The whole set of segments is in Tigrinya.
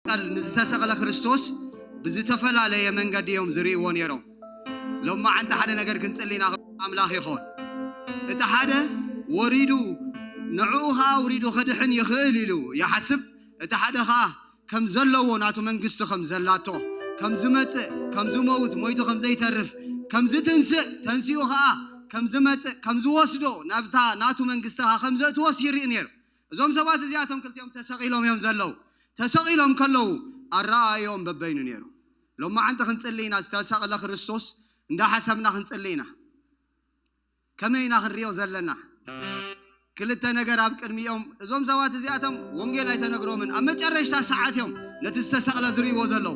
ቃል ንዝተሰቕለ ክርስቶስ ብዝተፈላለየ መንገዲ እዮም ዝርእይዎ ነይሮም። ሎማዓንቲ ሓደ ነገር ክንጽሊ ኢና፣ ኣምላኽ ይኾን። እቲ ሓደ ወሪዱ ንዕኡ ኸዓ ኣውሪዱ ኸድሕን ይኽእል ኢሉ ይሓስብ። እቲ ሓደ ኸዓ ከም ዘለዎ ናቱ መንግስቲ ከም ዘላቶ፣ ከም ዝመጽእ፣ ከም ዝመውት፣ ሞይቱ ከም ዘይተርፍ፣ ከም ዝትንስእ፣ ተንሲኡ ኸዓ ከም ዝመጽእ፣ ከም ዝወስዶ፣ ናብታ ናቱ መንግስቲ ኸዓ ከም ዘእትዎስ ይርኢ ነይሩ። እዞም ሰባት እዚኣቶም ክልቲኦም ተሰቒሎም እዮም ዘለዉ። ተሰቒሎም ከለዉ ኣረኣእዮም በበይኑ ነይሩ። ሎማዓንቲ ክንጽሊ ኢና፣ ዝተሰቕለ ክርስቶስ እንዳሓሰብና ክንጽሊ ኢና። ከመይ ኢና ክንሪኦ ዘለና? ክልተ ነገር ኣብ ቅድሚኦም፣ እዞም ሰባት እዚኣቶም ወንጌል ኣይተነግሮምን፣ ኣብ መጨረሽታ ሰዓት እዮም ነቲ ዝተሰቕለ ዝርእይዎ ዘለዉ።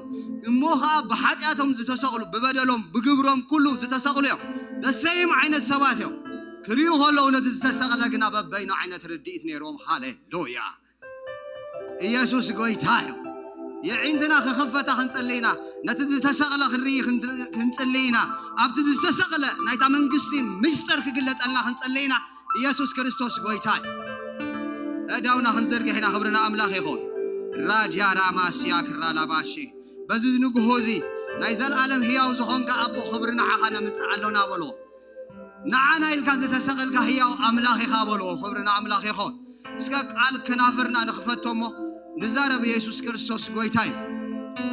እሞ ኸዓ ብሓጢኣቶም ዝተሰቕሉ፣ ብበደሎም፣ ብግብሮም ኩሉ ዝተሰቕሉ እዮም። ደሰይም ዓይነት ሰባት እዮም። ክርእዩ ከለዉ ነቲ ዝተሰቕለ ግና በበይኑ ዓይነት ርድኢት ነይርዎም። ሃሌሉያ! ኢየሱስ ጎይታ እዩ። የዒንትና ክኽፈታ ክንጽሊ ኢና። ነቲ ዝተሰቕለ ክንርኢ ክንት-፣ ክንጽሊ ኢና። ኣብቲ ዝተሰቕለ ናይታ መንግስቲ ምስጢር ክግለጸልና ክንጽሊ ኢና። ኢየሱስ ክርስቶስ ጎይታ እዩ። ኣእዳውና ክንዘርግሕ ኢና። ክብሪ ንኣምላኽ ይኹን። ራጃ ራማስያ ክራላባሺ። በዚ ንግሆ እዚ ናይ ዘልኣለም ህያው ዝኾንካ ኣቦ፣ ክብሪ ንዓኻ ነምጽእ ኣሎና በልዎ። ንዓና ኢልካ ዝተሰቐልካ ህያው ኣምላኽ ኢኻ በልዎ። ክብሪ ንኣምላኽ ይኹን። እስከ ቃል ከናፍርና ንኽፈቶ እሞ ንዛረብ። ኢየሱስ ክርስቶስ ጎይታ እዩ።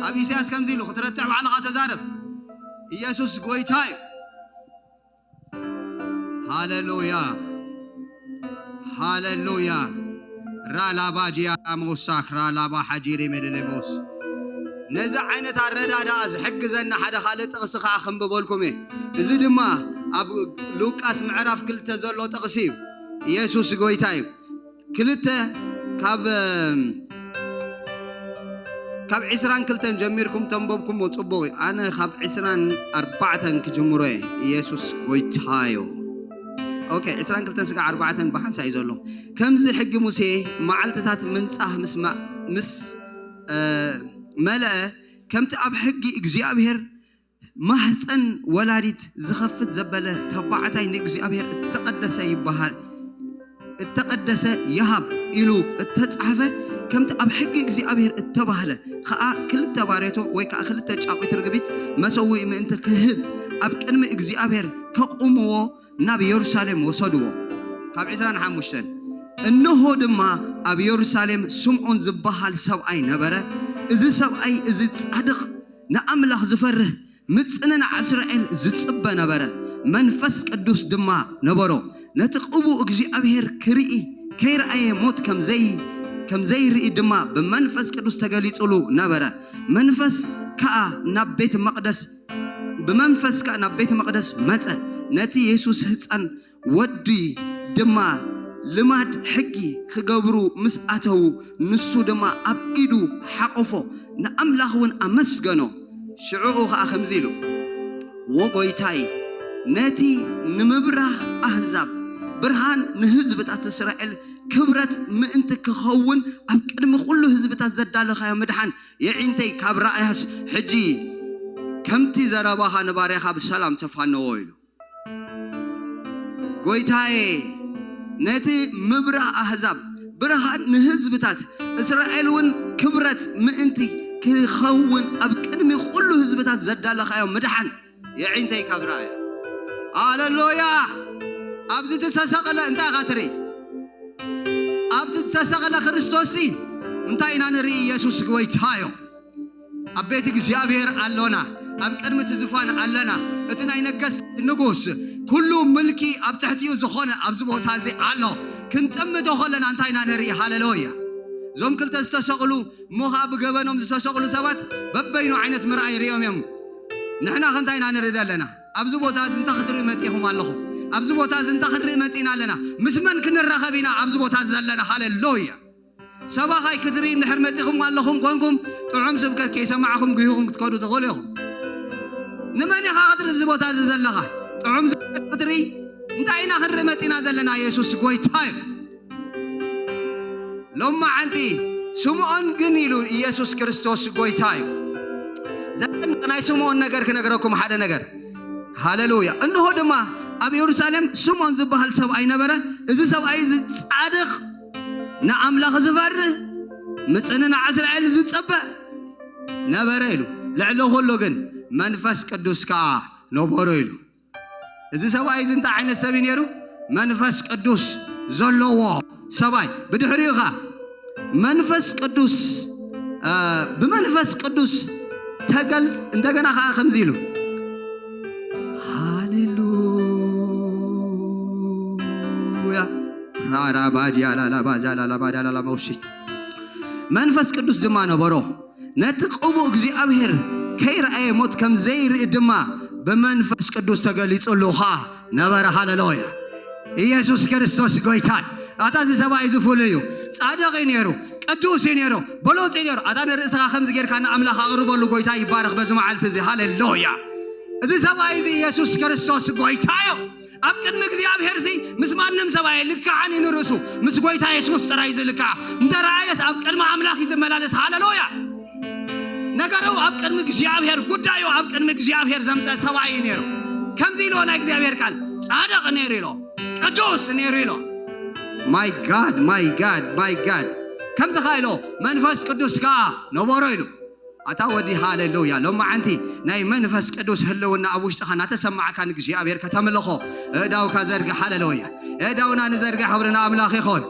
ኣብ ኢሳያስ ከምዚ ኢሉ፣ ክትረትዕ ባዕልኻ ተዛረብ። ኢየሱስ ጎይታ እዩ። ሃሌሉያ፣ ሃሌሉያ። ራላባ ጂያ ሞሳክ ራላባ ሓጂሪ ሜሌሌሞስ። ነዚ ዓይነት ኣረዳድኣ ዝሕግዘና ሓደ ካልእ ጥቕሲ ኸዓ ከንብበልኩም እየ። እዚ ድማ ኣብ ሉቃስ ምዕራፍ ክልተ ዘሎ ጥቕሲ እዩ። ኢየሱስ ጎይታ እዩ። ክልተ ካብ፣ ካብ ዕስራን ክልተን ጀሚርኩም ተንበብኩሞ ጽቡቕ እዩ። ኣነ ካብ ዕስራን ኣርባዕተን ክጅምሮ እየ። ኢየሱስ ጎይታ እዩ። ኦኬ፣ ዕስራን ክልተን ስጋዕ ኣርባዕተን ብሓንሳእ እዩ ዘሎ። ከምዚ ሕጊ ሙሴ መዓልትታት ምንጻህ ምስ ማ-፣ ምስ፣ እ፣ መልአ፣ ከምቲ ኣብ ሕጊ እግዚኣብሔር ማህፀን ወላዲት ዝኸፍት ዘበለ ተባዕታይ ንእግዚኣብሔር እተቐደሰ ይበሃል፣ እተቐደሰ ይሃብ ኢሉ እተጻሕፈ፣ ከምቲ ኣብ ሕጊ እግዚኣብሔር እተባህለ ኸኣ ክልተ ባሬቶ ወይ ከኣ ክልተ ጫቒት ርግቢት መሰውኢ ምእንቲ ክህብ ኣብ ቅድሚ እግዚኣብሔር ከቑምዎ ናብ የሩሳሌም ወሰድዎ። ካብ ዕስራን ሓሙሽተን፣ እንሆ ድማ ኣብ የሩሳሌም ስምዖን ዝበሃል ሰብኣይ ነበረ። እዚ ሰብኣይ እዚ ጻድቕ፣ ንኣምላኽ ዝፈርህ፣ ምጽንናዕ እስራኤል ዝጽበ ነበረ። መንፈስ ቅዱስ ድማ ነበሮ። ነቲ ቅቡእ እግዚኣብሔር ክርኢ ከይረኣየ ሞት ከም ዘይ-፣ ከም ዘይርኢ ድማ ብመንፈስ ቅዱስ ተገሊጹሉ ነበረ። መንፈስ ከኣ ናብ ቤት መቕደስ፣ ብመንፈስ ከኣ ናብ ቤት መቕደስ መጸ። ነቲ የሱስ ህጻን ወዲ ድማ ልማድ ሕጊ ክገብሩ ምስ ኣተዉ፣ ንሱ ድማ ኣብ ኢዱ ሓቆፎ፣ ንኣምላኽ እውን ኣመስገኖ። ሽዑኡ ኸኣ ከምዚ ኢሉ፣ "ወ-፣ ጐይታይ፣ ነቲ ንምብራህ ኣህዛብ፣ ብርሃን ንህዝብታት እስራኤል ክብረት ምእንቲ ክኸውን ኣብ ቅድሚ ኹሉ ህዝብታት ዘዳለኻዮ ምድሓን የዒንተይ ካብ ረኣያስ፣ ሕጂ ከምቲ ዘረባኻ ንባርያኻ ብሰላም ተፋነዎ" ኢሉ። "ጐይታዬ፣ ነቲ ምብራህ ኣህዛብ፣ ብርሃን ንህዝብታት እስራኤል እውን ክብረት ምእንቲ ክኸውን ኣብ ቅድሚ ኹሉ ህዝብታት ዘዳለኻዮ ምድሓን የዒንተይ ካብ ረኣያ።" ሃሌሉያ! ኣብዚ ዝተሰቕለ እንታይ ኢኻ ትርኢ? ኣብቲ ዝተሰቕለ ክርስቶስሲ እንታይ ኢና ንርኢ? ኢየሱስ ጐይታ እዩ። ኣብ ቤት እግዚኣብሔር ኣሎና፣ ኣብ ቅድሚ እቲ ዝፋን ኣለና። እቲ ናይ ነገስት ንጉስ፣ ኩሉ ምልኪ ኣብ ትሕቲኡ ዝኾነ ኣብዚ ቦታ እዚ ኣሎ። ክንጥምቶ ከለና እንታይ ኢና ንርኢ? ሃሌሉያ! እዞም ክልተ ዝተሰቕሉ እሞ ኸዓ ብገበኖም ዝተሰቕሉ ሰባት በበይኑ ዓይነት ምርኣይ ርእዮም እዮም። ንሕና ከ እንታይ ኢና ንርኢ ዘለና? ኣብዚ ቦታ እዚ እንታይ ክትርኢ መጺኹም ኣለኹም? ኣብዚ ቦታ እዚ እንታይ ክንርኢ መጺና ኣለና? ምስ መን ክንራኸብ ኢና ኣብዚ ቦታ እዚ ዘለና? ሃሌሉያ! ሰባኻይ ክትርኢ እንድሕር መጺኹም ኣለኹም ኮንኩም፣ ጥዑም ስብከት ከይሰማዕኹም ጉሂኹም ክትከዱ ትኽእሉ ኢኹም። ንመን ኢኻ ክትርኢ ኣብዚ ቦታ እዚ ዘለኻ? ጥዑም ስብከት ክትርኢ? እንታይ ኢና ክንርኢ መጺና ዘለና? የሱስ ጐይታ እዩ። ሎማዓንቲ ስምዖን ግን ኢሉ፣ ኢየሱስ ክርስቶስ ጐይታ እዩ። ዘደንቕ ናይ ስምዖን ነገር ክነግረኩም ሓደ ነገር። ሃሌሉያ። እንሆ ድማ ኣብ የሩሳሌም ስምዖን ዝበሃል ሰብኣይ ነበረ። እዚ ሰብኣይ እዚ ጻድቕ፣ ንኣምላኽ ዝፈርህ፣ ምጽንናዕ እስራኤል ዝጸበ፣ ነበረ ኢሉ። ልዕሊ ኩሉ ግን መንፈስ ቅዱስ ከኣ ነበሮ ኢሉ። እዚ ሰብኣይ እዚ እንታይ ዓይነት ሰብ እዩ ነይሩ? መንፈስ ቅዱስ ዘለዎ ሰብኣይ። ብድሕሪኡ ኸዓ መንፈስ ቅዱስ፣ እ፣ ብመንፈስ ቅዱስ ተገልጽ፣ እንደገና ኸዓ ከምዚ ኢሉ፣ ሃሌሉያ፣ ራራባጂ፣ ኣላላባዚ፣ ኣላላባዲ፣ ኣላላባውሺ። መንፈስ ቅዱስ ድማ ነበሮ። ነቲ ቅቡእ እግዚኣብሔር ከይረኣየ ሞት ከም ዘይርኢ ድማ ብመንፈስ ቅዱስ ተገሊጹሉ ኸዓ ነበረ። ሃሌሉያ! ኢየሱስ ክርስቶስ ጎይታ እዩ። ኣታ እዚ ሰብኣይ እዚ ፍሉይ እዩ። ጻድቕ እዩ ነይሩ፣ ቅዱስ እዩ ነይሩ፣ ብሉጽ እዩ ነይሩ። ኣታ ንርእስኻ ከምዚ ጌርካ ንኣምላኽ ኣቕርበሉ። ጎይታ ይባረኽ በዚ መዓልቲ እዚ። ሃሌሉያ! እዚ ሰብኣይ እዚ ኢየሱስ ክርስቶስ ጎይታ እዩ። ኣብ ቅድሚ እግዚኣብሔር ሲ ምስ ማንም ሰብ ኣየልክዓን እዩ ንርእሱ። ምስ ጎይታ የሱስ ጥራይ እዩ ዝልክዓ። እንተ ረኣየስ ኣብ ቅድሚ ኣምላኽ እዩ ዝመላለስ። ሃሌሉያ! ነገሩ ኣብ ቅድሚ እግዚኣብሔር፣ ጉዳዩ ኣብ ቅድሚ እግዚኣብሔር ዘምፀ ሰብኣይ እዩ ነይሩ። ከምዚ ኢልዎ ናይ እግዚኣብሔር ቃል፣ ጻድቕ ነይሩ ኢሎ፣ ቅዱስ ነይሩ ኢሎ። My God, my God, my God። ከምዚ ኸዓ ኢሎ፣ መንፈስ ቅዱስ ከኣ ነበሮ ኢሉ። ኣታ ወዲ፣ ሃሌሉያ። ሎማዓንቲ ናይ መንፈስ ቅዱስ ህልውና ኣብ ውሽጥኻ እናተሰማዕካ ንእግዚኣብሔር ከተምልኾ፣ ኣእዳውካ ዘርግሕ። ሃሌሉያ። ኣእዳውና ንዘርግሕ፣ ክብሪ ንኣምላኽ ይኹን።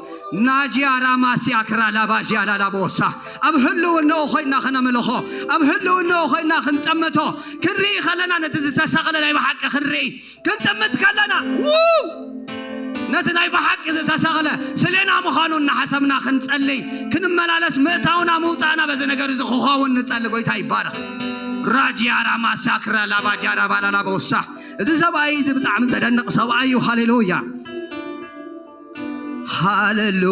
ናጂያ ራማሲያ ክራ ላባጂያ ላላቦሳ። ኣብ ህልውናኡ ኮይና ከነምልኾ፣ ኣብ ህልውናኡ ኮይና ክንጠምቶ፣ ክንርኢ ከለና ነቲ ዝተሰቕለ ናይ ብሓቂ ክንርኢ፣ ክንጥምት ከለና፣ ው! ነቲ ናይ ብሓቂ ዝተሰቕለ ስሌና ምዃኑ እናሓሰብና ክንጸልይ፣ ክንመላለስ፣ ምእታውና ምውጻእና በዚ ነገር እዚ ክኸውን ንጸሊ። ጎይታ ይባረኽ። ራጂያ ራማሳ ክራ ላባጃራ ባላላ ቦሳ። እዚ ሰብኣይ እዚ ብጣዕሚ ዘደንቕ ሰብኣይ እዩ። ሃሌሉያ። ሃሌሉ-፣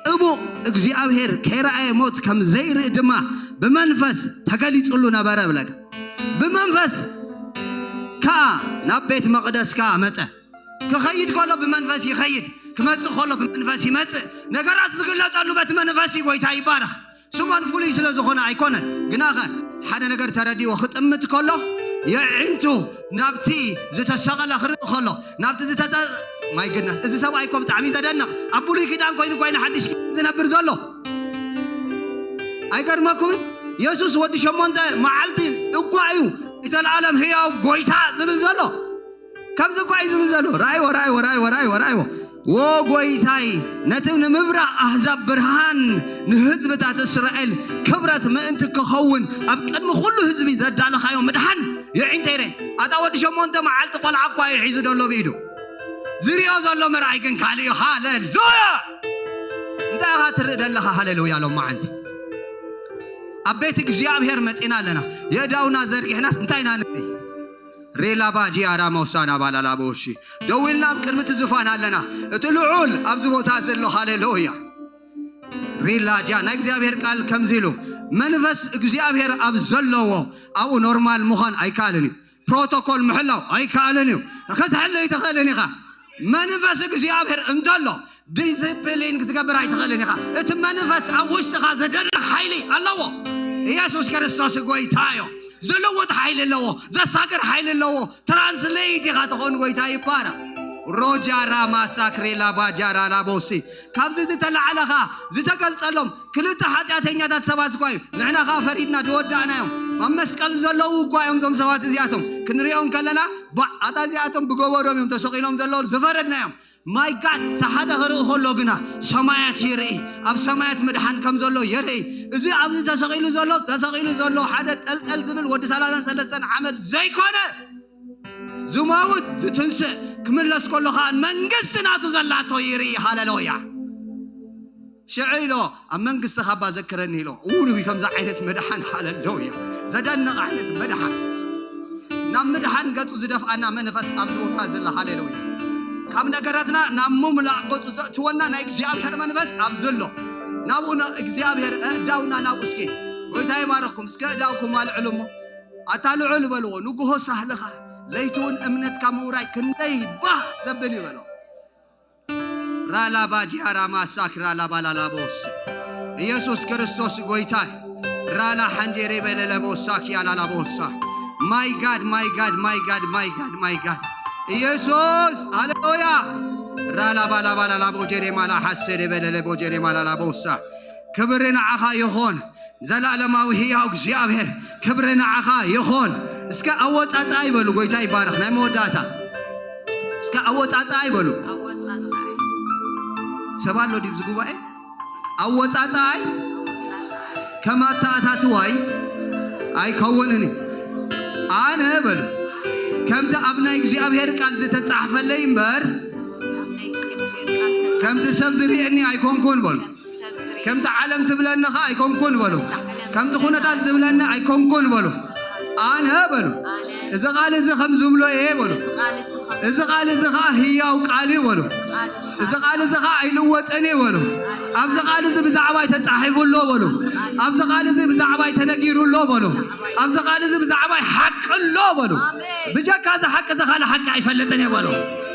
ቅቡእ እግዚኣብሔር ከይረኣየ ሞት ከም ዘይርኢ ድማ ብመንፈስ ተገሊጹሉ ነበረ ብለካ። ብመንፈስ ከኣ ናብ ቤት መቕደስ ከኣ መጸ። ክኸይድ ከሎ ብመንፈስ ይኸይድ፣ ክመጽእ ከሎ ብመንፈስ ይመጽእ። ነገራት ዝግለጸሉ በቲ መንፈስ እዩ። ጎይታ ይባረኽ። ስሞን ፍሉይ ስለ ዝኾነ ኣይኮነን። ግናኸ ሓደ ነገር ተረዲዎ ክጥምት ከሎ የዒንቱ ናብቲ ዝተሰቐለ ክርኢ ከሎ፣ ናብቲ ዝተጠ-፣ My goodness፣ እዚ ሰብኣይ እኮ ብጣዕሚ ዘደንቕ። ኣብ ብሉይ ኪዳን ኮይኑ እኮ እዩ ንሓድሽ ኪዳን ዝነብር ዘሎ። ኣይገርመኩምን? የሱስ ወዲ ሸሞንተ መዓልቲ እኳ እዩ ንዘለኣለም ህያው ጎይታ ዝብል ዘሎ። ከምዚ እኳ እዩ ዝብል ዘሎ። ራእይዎ፣ ራእይዎ፣ ራእይዎ፣ ራእይዎ፣ ራእይዎ። ዎ ጎይታይ፣ ነቲ ንምብራቕ ኣህዛብ ብርሃን፣ ንህዝብታት እስራኤል ክብረት ምእንቲ ክኸውን ኣብ ቅድሚ ኩሉ ህዝቢ ዘዳለኻዮ ምድሓን የዒንተይ ርኤ። ኣታ ወዲ ሸሞንተ መዓልቲ ቆልዓ እኳ እዩ ሒዙ ዘሎ ብኢዱ። ዝሪኦ ዘሎ ምርኣይ ግን ካልእ እዩ። ሃሌሉያ! እንታይ ኢኻ ትርኢ ዘለኻ? ሃሌሉያ! ሎማዓንቲ ኣብ ቤት እግዚኣብሔር መጺና ኣለና። የእዳውና ዘርጊሕናስ እንታይ ኢና ንርኢ? ሬላ ባጂ ኣራ መውሳና ባላላ ቦሺ። ደው ኢልና ኣብ ቅድሚ እቲ ዝፋን ኣለና። እቲ ልዑል ኣብዚ ቦታ ዘሎ። ሃሌሉያ! ሪላጃ ናይ እግዚኣብሔር ቃል ከምዚ ኢሉ፣ መንፈስ እግዚኣብሔር ኣብ ዘለዎ ኣብኡ ኖርማል ምዃን ኣይከኣልን እዩ። ፕሮቶኮል ምሕላው ኣይከኣልን እዩ። ክትሕልይ ትኽእልን ኢኻ። መንፈስ እግዚኣብሔር እንተሎ ዲስፕሊን ክትገብር ኣይትኽእልን ኢኻ። እቲ መንፈስ ኣብ ውሽጥኻ ዘደንቕ ሓይሊ ኣለዎ። ኢየሱስ ክርስቶስ ጎይታ እዩ። ዝልውጥ ሓይሊ ኣለዎ። ዘሳግር ሓይሊ ኣለዎ። ትራንስሌት ኢኻ ትኾን። ጎይታ ይባረኽ። ሮጃራ ማሳክሬላ ባጃራ ላቦሲ። ካብዚ ዝተላዕለ ኸኣ ዝተገልጸሎም ክልተ ሓጢኣተኛታት ሰባት እኳ እዩ። ንሕና ኸኣ ፈሪድና ዝወዳእናዮም። ኣብ መስቀል ዘለዉ እኳ እዮም እዞም ሰባት እዚኣቶም። ክንሪኦም ከለና፣ ባዕ፣ ኣታ እዚኣቶም ብገበሮም እዮም ተሰቒሎም ዘለዉ ዝፈረድናዮም። ማይ ጋድ፣ እቲ ሓደ ክርኢ ከሎ ግና ሰማያት ይርኢ። ኣብ ሰማያት ምድሓን ከም ዘሎ የርኢ። እዚ ኣብዚ ተሰቒሉ ዘሎ፣ ተሰቒሉ ዘሎ ሓደ ጠልጠል ዝብል ወዲ ሰላሳን ሰለስተን ዓመት ዘይኮነ፣ ዝመውት፣ ዝትንስእ፣ ክምለስ ከሎ ኸኣ መንግስቲ ናቱ ዘላቶ ይርኢ። ሃሌሉያ። ሽዑ ኢሎ፣ ኣብ መንግስቲ ካባ ዘክረኒ ኢሎ። እውን ከምዚ ዓይነት ምድሓን፣ ሃሌሉያ። ዘደንቕ ዓይነት ምድሓን። ናብ ምድሓን ገጹ ዝደፍኣና መንፈስ ኣብዚ ቦታ ዘሎ፣ ሃሌሉያ። ካብ ነገራትና ናብ ምምላእ ገጹ ዘእትወና ናይ እግዚኣብሔር መንፈስ ኣብዚ ኣሎ። ናብኡ ነ-፣ እግዚኣብሔር፣ ኣእዳውና ናብኡ እስኪ። ጎይታ ይባርኽኩም። እስከ ኣእዳውኩም ኣልዕሉ እሞ፣ ኣታ ልዑል በልዎ፣ ንግሆ ሳህልኻ፣ ለይቲ እውን እምነትካ ምውራይ ክንደይ ባህ ዘብል እዩ በሎ። ራላባጂያራ ማሳክ ራላባላላቦስ። ኢየሱስ ክርስቶስ ጎይታ። ራላ ሓንጀሬ በለለቦሳ ኪያላላቦሳ። My God, my God, my God, my God, my God። ኢየሱስ፣ ሃሌሉያ። ራላባላባላላቦ ጀሬ ማላ ሓሴ በለለቦ ጀሬ ማላላቦሳ። ክብሪ ንዓኻ ይኹን። ዘላለማዊ ህያው እግዚኣብሔር፣ ክብሪ ንዓኻ ይኹን። እስከ ኣወጻጽኣ ይበሉ። ጎይታ ይባረኽ። ናይ መወዳእታ እስከ ኣወጻጽኣ ይበሉ። ኣወጻጽኣ። ሰብ ኣሎ ድዩ ኣብዚ ጉባኤ? ኣወጻጽኣይ ከም ኣተኣታትዋይ ኣይከውንን እዩ። ኣነ በሉ፣ ከምቲ ኣብ ናይ እግዚኣብሔር ቃል ዝተጻሕፈለይ እምበር፣ ከምቲ ሰብ ዝርእየኒ ኣይኮንኩን በሉ። ከምቲ ዓለም ትብለኒ ኸኣ ኣይኮንኩን በሉ። ከምቲ ኩነታት ዝብለኒ ኣይኮንኩን በሉ። ኣነ በሉ፣ እዚ ቃል እዚ ከም ዝብሎ እየ በሉ። እዚ ቃል እዚ ኸኣ ህያው ቃል እዩ በሉ። እዚ ቃል እዚ ኸኣ ኣይልወጥን እዩ በሉ። ኣብዚ ቃል እዚ ብዛዕባይ ተጻሒፉ ኣሎ በሉ። ኣብዚ ቃል እዚ ብዛዕባይ ተነጊሩ ኣሎ በሉ። ኣብዚ ቃል እዚ ብዛዕባይ ሓቂ ኣሎ በሉ። ብጀካ እዚ ሓቂ እዚ ካልእ ሓቂ ኣይፈልጥን እየ በሉ።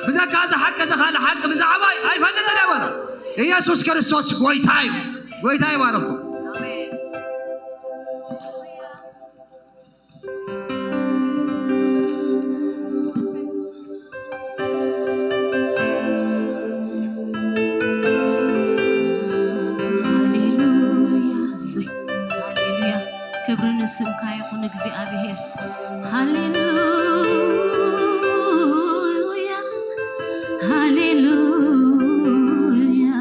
ብዘካ እዚ ሓቂ እዚ ካልእ ሓቂ ብዛዕባይ ኣይፈልጥን እየ በሉ። ኢየሱስ ክርስቶስ ጎይታ እዩ። ጎይታ ይባረኽኩም። ሃሌሉያ፣ እሰይ፣ ሃሌሉያ። ክብሪ ንስምካ ይኹን እግዚኣብሔር። ሃሌሉያ፣ ሃሌሉያ፣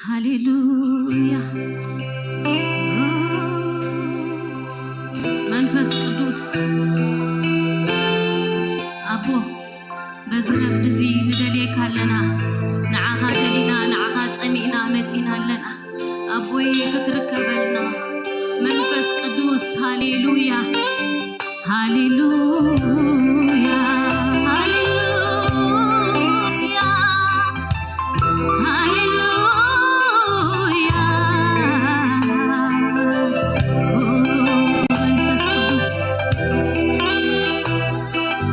ሃሌሉያ። መንፈስ ቅዱስ ኣቦ፣ በዚ ረፍዲ እዚ ንደልየካ ኣለና። ንዓኻ ደሊና፣ ንዓኻ ጸሚእና መጺና ኣለና። ኣቦይ ክትርከበልና መንፈስ ቅዱስ። ሃሌሉያ፣ ሃሌሉያ፣ ሃሌሉያ፣ ሃሌሉያ። ኦ መንፈስ ቅዱስ፣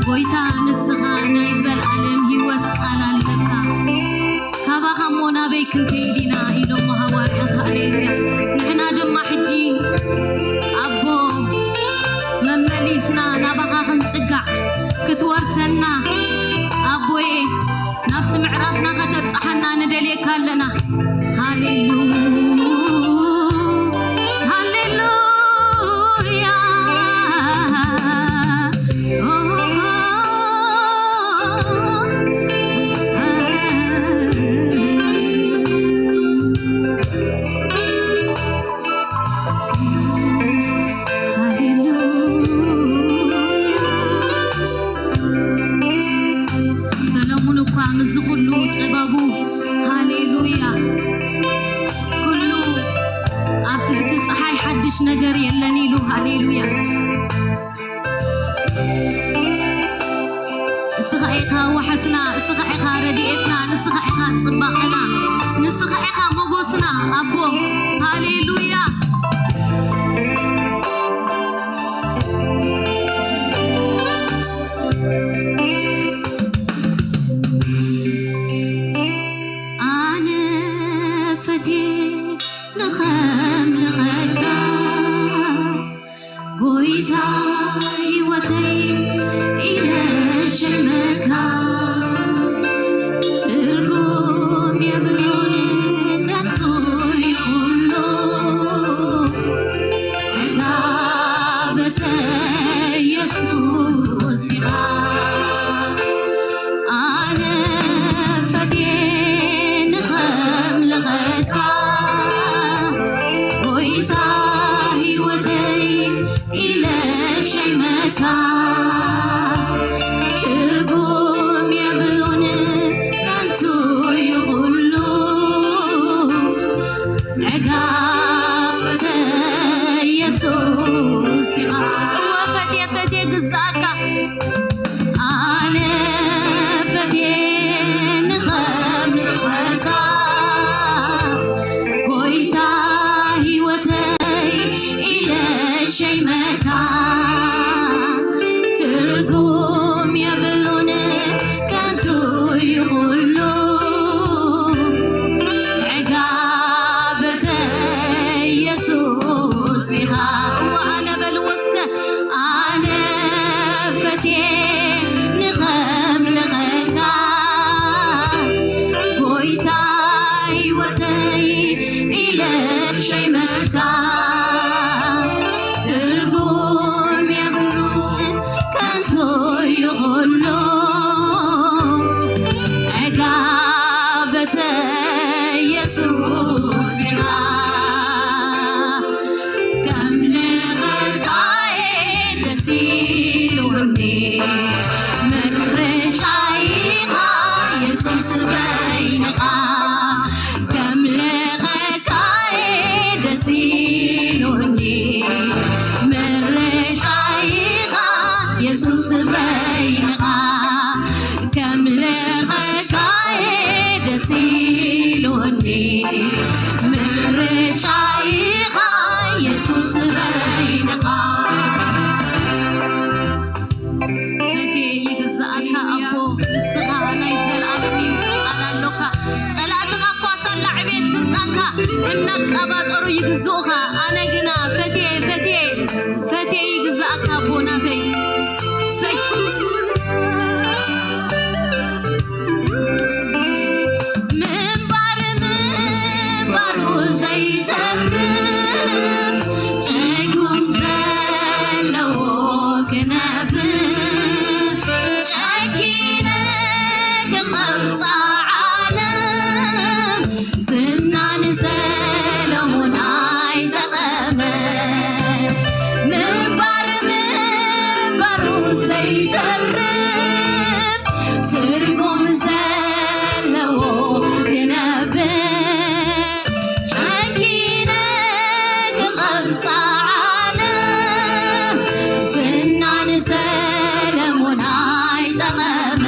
ጎይታ፣ ንስኻ ናይ ዘልኣለም ህይወት ቃል ኣለካ። ካባኻ እሞ ናበይ ክንከይድ ኢና? ኢሎሞ ሃዋርያት። ሃሌሉያ። ንሕና ድማ ሕጂ ኣቦ፣ መመሊስና ናባኻ ክንጽጋዕ፣ ክትወርሰና ኣቦዬ፣ ናብቲ ምዕራፍና ከተብጽሓና ንደልየካ ኣለና። ሃሌሉ-፣ ሃሌሉያ። ሰሎሙን እኳ ምስዚ ኩሉ ጥበቡ፣ ሃሌሉያ፣ ኩሉ ኣብ ትሕቲ ጸሓይ ሓድሽ ነገር የለን ኢሉ፣ ሃሌሉያ። እስኻ ኢኻ ዋሕስና፣ እስኻ ኢኻ ረድኤትና፣ ንስኻ ኢኻ ጽባቐና፣ ንስኻ ኢኻ ሞጎስና ኣቦ። ሃሌሉያ። ኣነ ፈትየ ንኸምልኸካ ጎይታ ህይወተይ ኢለ ሸመካ ትርጉም የብሉን ከንቱ ይኹሉ ዕጋበተ ኢየሱስ ኢኻ። ኣነ ፈትየ ንኸምልኸካ ጎይታ ህይወተይ ኢለ ሸይመካ ትርጉም የብሉን ከንቱ እዩ ኩሉ ዕጋበተ ኢየሱስ ኢኻ። እወ ፈትየ ፈትየ ግዛእካ ኣነ ፈትየ ንኸምልኸካ ጎይታ ህይወተይ ኢለ ሸይመካ ትርጉም የብሉን ከንቱ እዩ ኩሉ ዕጋበተ ኢየሱስ ኢኻ። እወ ኣነ በልዎ እስከ ኣነ ፈትየ ንኸ የሱስ በይንኻ ከምልኸካ እየ ደስ ኢሉኒ። ምርጫ ኢኻ የሱስ በይንኻ። ፈትየ ይግዛኣካ ኣቦ፣ ንስኻ ናይ ዘለኣለም እዩ። ቃል ኣሎካ። ጸላእትኻ እኳ ሳላ ዕቤት ስልጣንካ እናቀባጠሩ ይግዝኡኻ። ኣነ ግና ፈትየ፣ ፈትየ፣ ፈትየ ይግዛኣካ ኣቦ ናተይ። ሰይ። ምንባር ምንባሩ ዘይተርፍ ጨጉም ዘለዎ ክነብር ጨኪነ ክቐብጻ ዓለም ዝናን ሰሎሞን ኣይጠቐመ። ምንባር ምንባሩ ዘይተርፍ ትርጉም ዘለዎ ክነብር ጨኪነ ክቐብጻ ዓለም ዝናን ሰለሞን ኣይጠቐመን።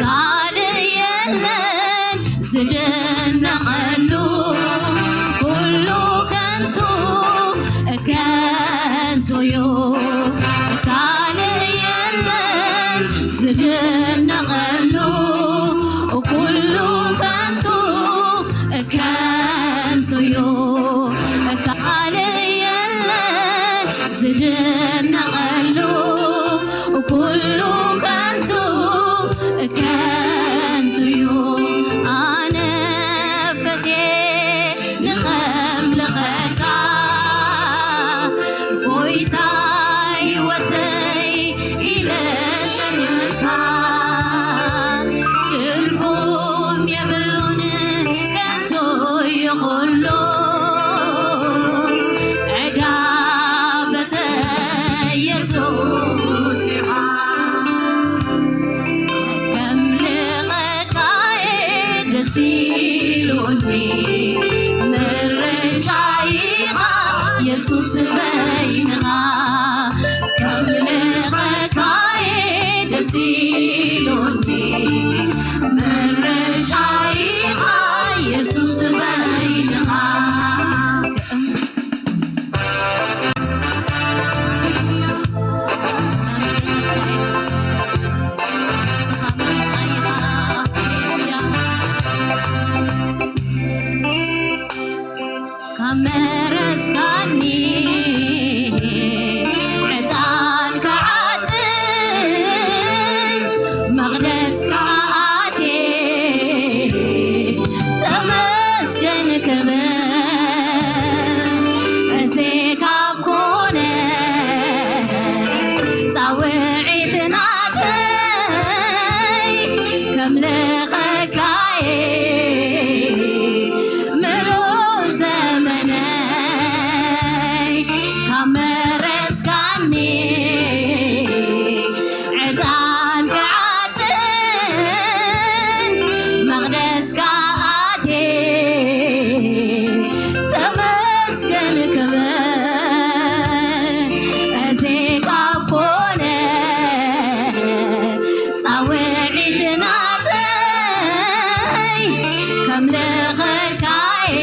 ካልእ የለን ዝድነቐሉ ኩሉ ከንቱ ከንቱ'ዩ። ካልእ የለን ዝድነቐሉ ኩሉ ከንቱ ከንቱ'ዩ። ካልእ የለን ዝድነቐሉ ኩሉ ከንቱ ከንቱ'ዩ። ኣነ ፈትየ ንኸምልኸካ ጎይታ ህይወተይ ኢለ ሸርካ ትርጉም የብሉን ከንቱ እዩ ኩሉ ዕጋበተ የሱስ ኢኻ። ከምልኸካ ደስ ኢሉኒ ምርጫ ኢኻ የሱስ በይንኻ። ከምልኸካ ደስ ኢሉኒ ምርጫ ኢኻ የሱስ በይንኻ። ካብ መረጽካኒ ዕጣን ክዓጥን መቕደስካ ኣትየ ተመስገን ክብል እዚ ካብ ኮነ ጻውዒት ናተይ ከምልኸካየ ምሉእ ዘመነይ ካብ መረጽካኒ ዕጣን ክዓጥን መቕደስካ ኣትየ ተመስገን ክብል እዚ ካብ ኮነ ጻውዒት ናተይ ከምልኸካየ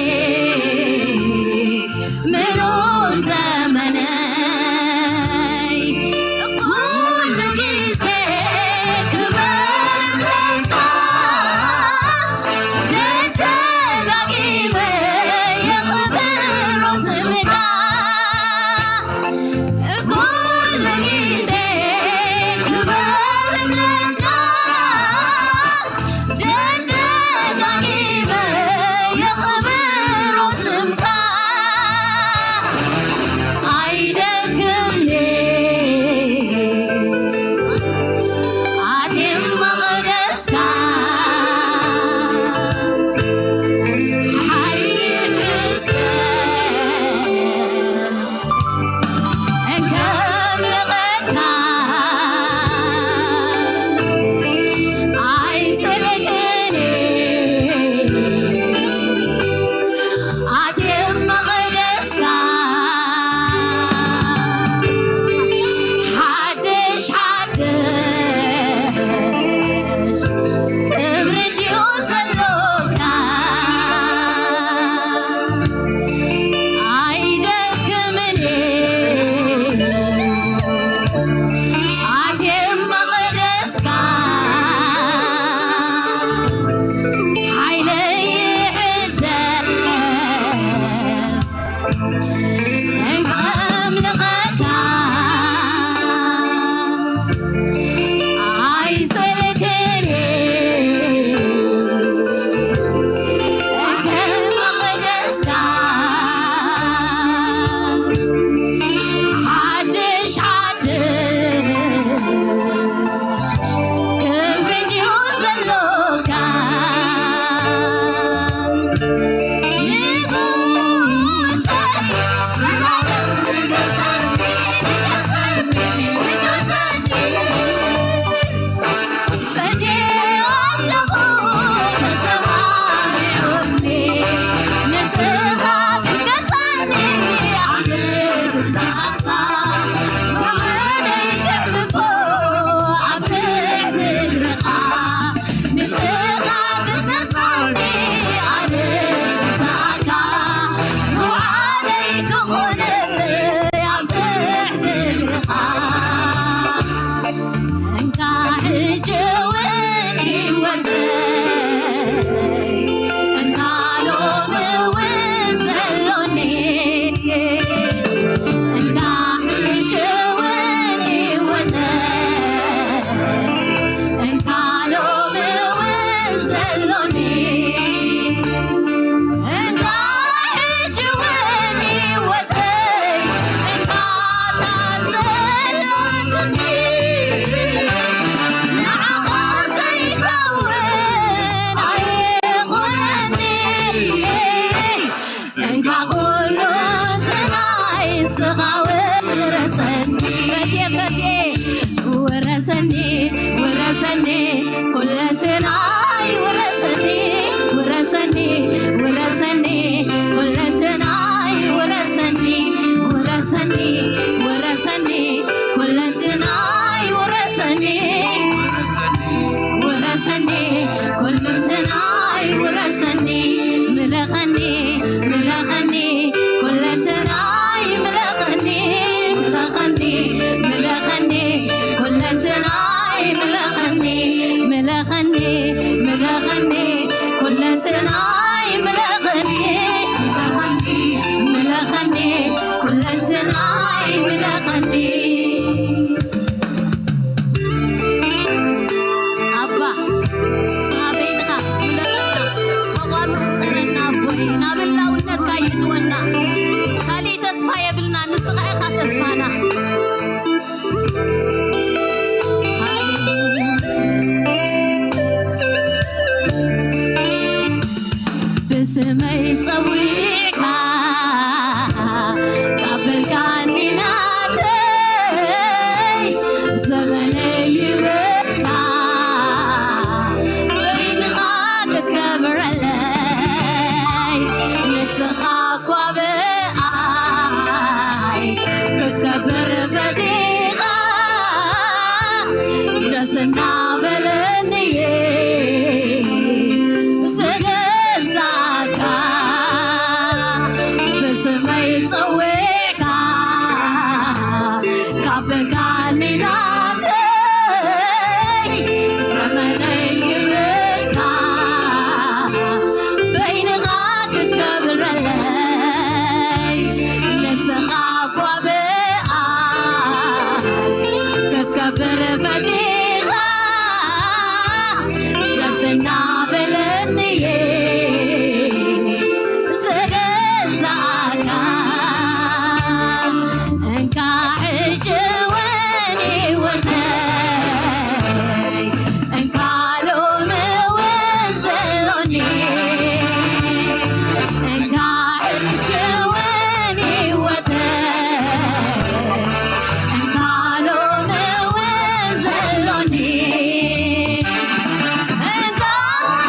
ምሉእ ዘመነይ ኩሉ ግዜ ክበረካ ደጋጊመ የኽብሮ ስምካ። ኩሉ ግዜ ክበረካ ደጋጊመ የኽብሮ ስምካ። ኣይደክምኒ ኣትየ መቕደስካ ሓይል ርክብ እንከምልኸካ ዳኒ ናተይ ዘመነይ ይብካ በይንኻ ክትከብረለይ ንስኻ እኳ ብኣይ ክትከብር ፈቲኻ ደስ እናበለኒ እየ ዝገዛእካ። እንካ ሕጂ እውን ህይወተይ፣ እንካ ሎሚ እውን ዘሎኒ፣ እንካ ሕጂ እውን ህይወተይ፣ እንካ ሎሚ እውን ዘሎኒ፣ እንካ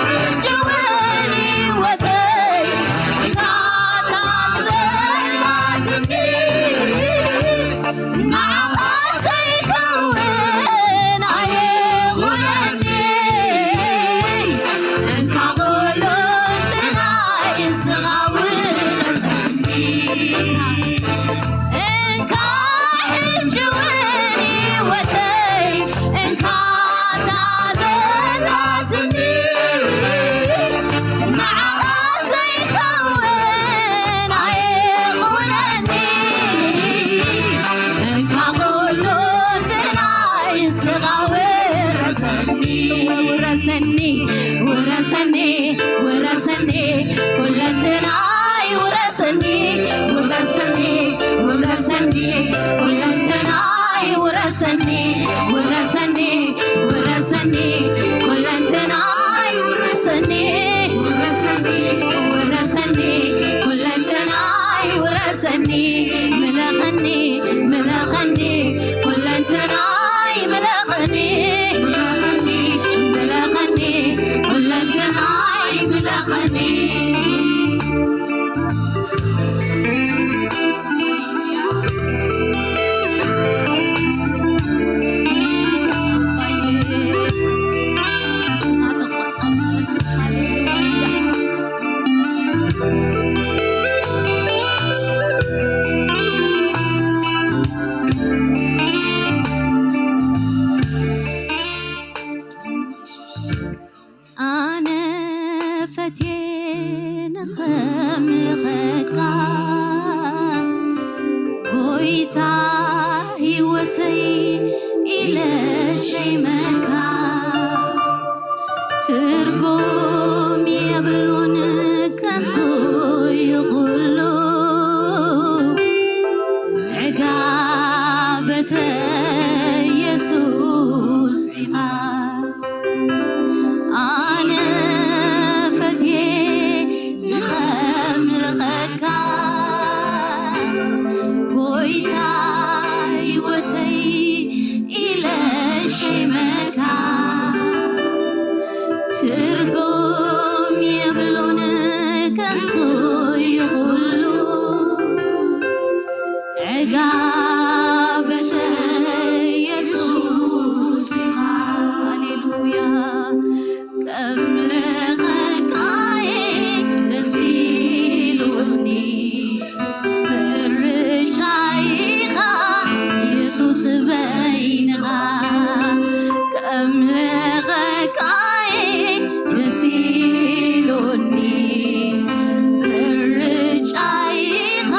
ሕጂ እውን ህይወተይ፣ እንካ እታ ዘላትኒ፣ ንዓኻ ዘይከውን ኣይኹነኒ። እንካ ኩሉ ጥራይ ንስኻ ውረሰኒ። እንካ ሕጂ እውን ህይወተይ፣ እንካ እታ ዘላትኒ፣ ንዓኻ ዘይከውን ኣይኹነኒ። እንካ ኩሉ ጥራይ ንስኻ ውረሰኒ። ውረሰኒ፣ ውረሰኒ፣ ውረሰኒ፣ ኩለንትናይ ውረሰኒ። ውረሰኒ፣ ውረሰኒ፣ ኩለንትናይ ውረሰኒ። ውረሰኒ፣ ውረሰኒ፣ ኩለንትናይ ውረሰኒ። ውረሰኒ፣ ውረሰኒ፣ ኩለንትናይ ውረሰኒ። ምለኸኒ፣ ምለኸኒ፣ ኩለንትናይ ምለኸኒ። ምለኸኒ፣ ምለኸኒ፣ ኩለንትናይ ምለኸኒ። ኣነ ፈትየ ንኸምልኸካ፣ ጎይታ ህይወተይ ኢለ ሸይመካ። ትርጉም የብሉን፣ ከንቱ እዩ ኩሉ፣ ዕጋበተይ የሱስ ኢኻ። ኣነ ፈትየ ንኸምልኸካ፣ ጎይታ ህይወተይ ኢለ ሸይመካ። ትርጉም የብሉን፣ ከንቱ እዩ ኩሉ፣ ዕጋበተይ የሱስ ኢኻ። ሃሌሉያ። ከምልኸካ'የ ደስ ኢሉኒ፣ ምርጫይ ኢኻ የሱስ በይንኻ። ከምልኸካ'የ ደስ ኢሉኒ፣ ምርጫይ ኢኻ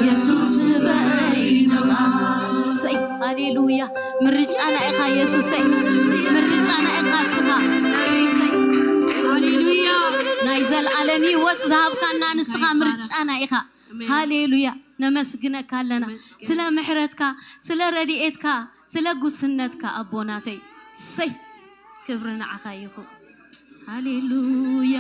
የሱስ በይንኻ። እሰይ፣ ሃሌሉያ። ምርጫና ኢኻ የሱሰይ፣ ምርጫና ኢኻ ንስኻ። ሃሌሉያ። ናይ ዘልኣለም ህይወት ዝሃብካና ንስኻ ምርጫና ኢኻ። ኣሜን። ሃሌሉያ። ነመስግነካ ኣለና። ነመስግን። ስለ ምሕረትካ፣ ስለ ረድኤትካ፣ ስለ ጉስነትካ ኣቦናተይ። እሰይ፣ ክብሪ ንዓኻ ይኹን። ሃሌሉያ።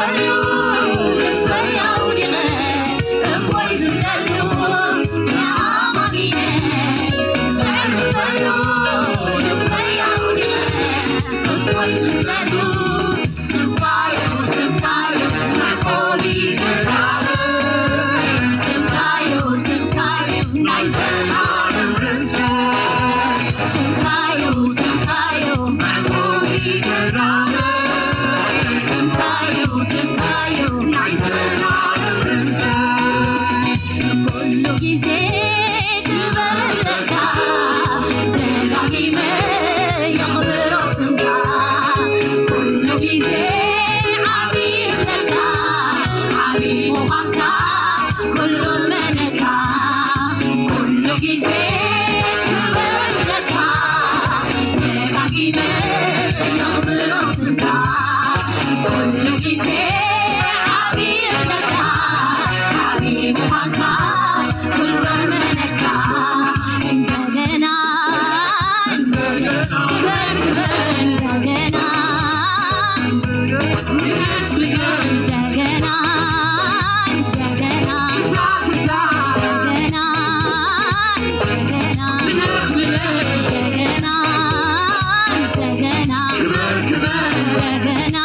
ልበይ ኣውዲቐ እፎይ ዝብለሉ ተኣማሚነ ዘዕርፈሉ ልበይ ኣውዲቐ እፎይ ዝብለሉ ስምካዩ ስምካዩ መዕቆቢ ገዳም ስምካዩ ስምካዩ ናይ ዘላለም ርስቲ ስምካዩ ስምካዩ መዕቆቢ ገዳም ስምካዩ ስምካዩ ናይ ዘላለም ርስቲ ኩሉ ግዜ ክበረለካ ደጋጊመ የኽብሮ ስምካ ኩሉ ግዜ ዓቢ ይብለካ ዓቢ ምዃንካ ኩሉ መነካ ኩሉ ግዜ ክበረለካ ደጋጊመ የኽብሮ ስምካ ኩሉ ግዜ ዓቢ ይብለካ ዓቢ ምዃንካ ኩሉ መነካ እንደገና ክበር ክበር እንደገና ንገስ ንገስ እንደገና እንደገና እንደገና እንደገና እንደገና እንደገና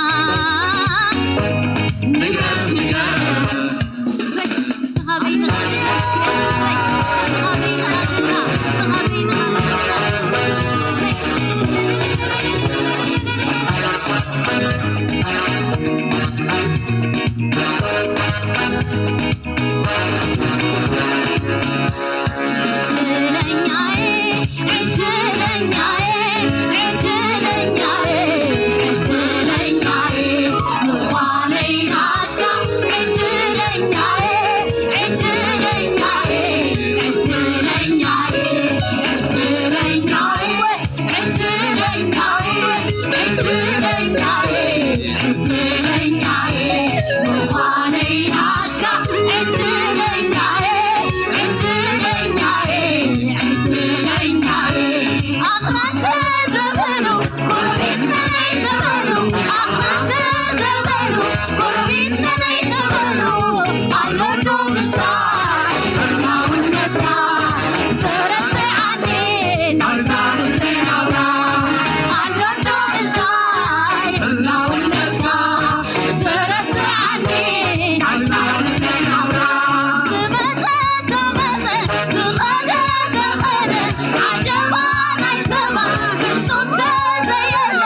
ንገስ ንገስ እሰይ፣ ንስኻ በይንኻ ንገስ፣ የሱሰይ፣ ንስኻ በይንኻ ግዛእ፣ ንስኻ በይንኻ ተቆጻጸር። እሰይ። ዕድለኛዬ፣ ዕድለኛዬ፣ ዕድለኛዬ፣ ዕድለኛዬ ምዃነይ ናትካ። ዕድለኛዬ፣ ዕድለኛዬ፣ ዕድለኛዬ፣ ዕድለኛዬ፣ ዕድለኛዬ፣ ዕድለኛዬ፣ ዕድለኛዬ ምዃነይ ናትካ። ዕድለኛዬ፣ ዕድለኛዬ፣ ዕድለኛዬ ኣኽራን ተዘበኑ፣ ጎረቤት ነይ ተበሉ፣ ኣኽራን ተዘበኑ፣ ጎረቤት ነይ ተበሉ፣ ኣሎ ዶ ምሳይ ህላውነትካ፣ ዘረስዓኒ ናይዛ ክንደይ ናብራ፣ ኣሎ ዶ ምሳይ ህላውነትካ፣ ዘረስዓኒ ናይዛ ክንደይ ናብራ፣ ዝመጸ ተመጸ፣ ዝኸደ ተኸደ፣ ዓጀባ ናይ ሰባት ፍጹም ተዘየለ፣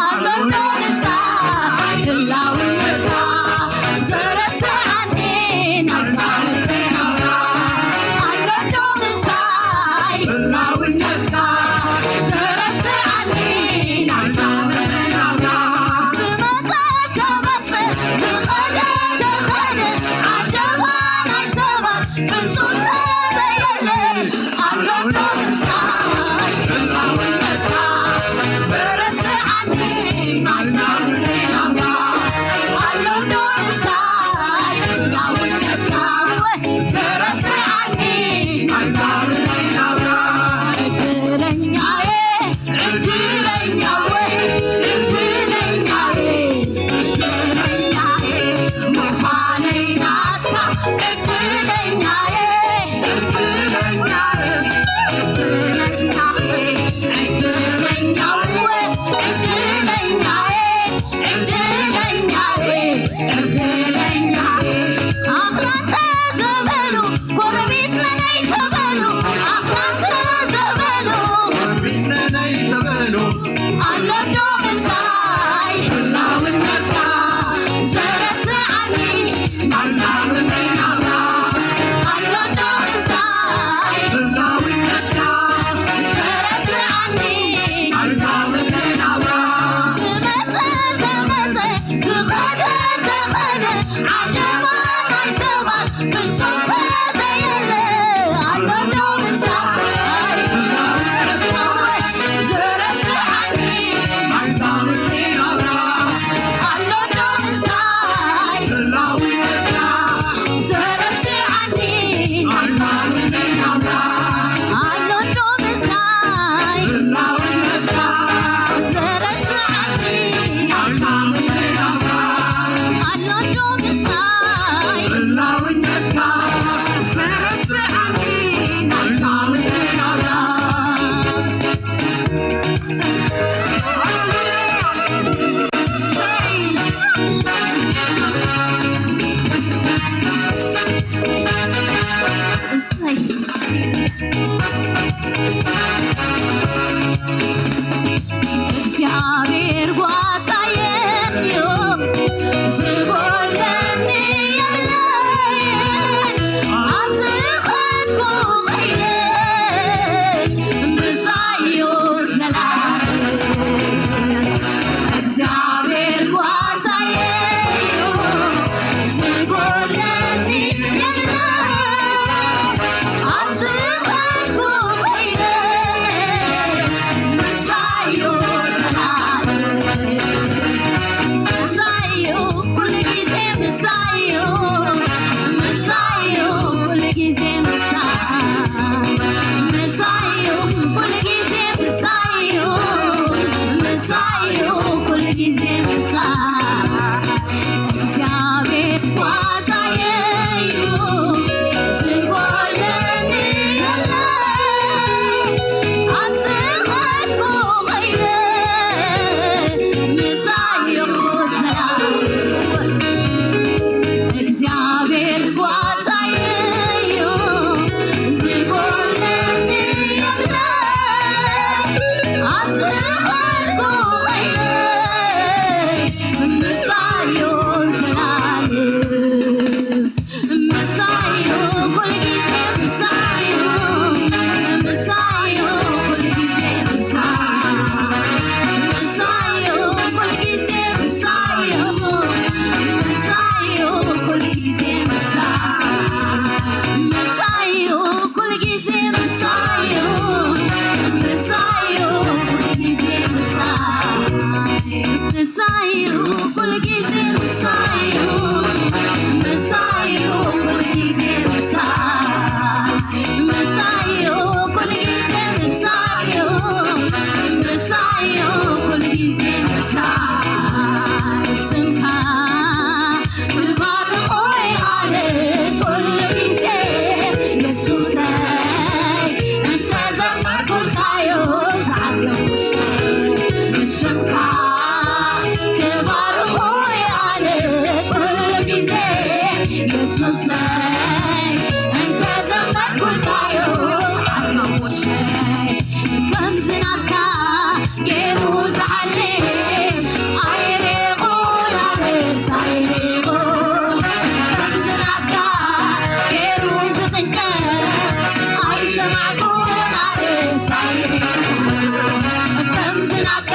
ኣሎ ዶ ንሳ ህላውነትካ፣ ዘረስዓኒ ናይዛ ክንደይ ናብራ፣ ኣሎ ዶ ምሳይ ህላውነትካ፣ ዘረስዓኒ ናይዛ ክንደይ ናብራ፣ ዝመጸ ተመጸ፣ ዝኸደ ተኸደ፣ ዓጀባ ናይ ሰባት ፍጹም ተዘየለ፣ ኣሎ ዶ ምሳይ ህላውነትካ፣ ዘረስዓኒ ናይዛ ክንደይ ናብራ፣ ሱሰይ እንተ ዘመርኩልካዮ ዓብዶ ወሸይ ከምዚ ናትካ ገይሩ ዝዓሊ ኣይሪቑን ኣርስ ኣይሪቑን ከምዚ ናትካ ገይሩ ዝጥንቀቕ ኣይሰማዕኩን ኣርስ ኣይሪቑን ከምዚ ናትካ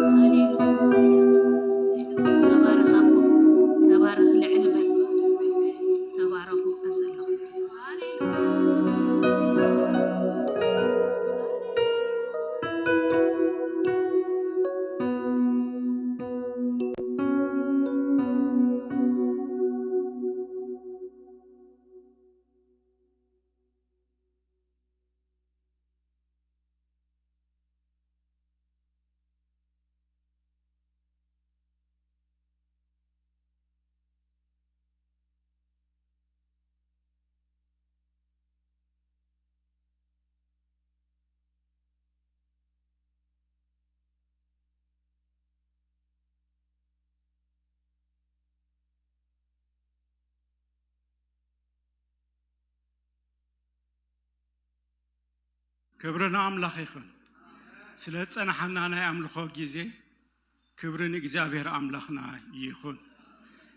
ሃሌሉያ። ተባረኽ ኣቦ፣ ተባረኽ ልዕል በል። ተባረኹ ኣብ ዘለኹም። ሃሌሉያ። ክብሪ ንኣምላኽ ይኹን። ስለ ዝጸናሓና ናይ ኣምልኾ ግዜ ክብሪ ንእግዚኣብሔር ኣምላኽና ይኹን።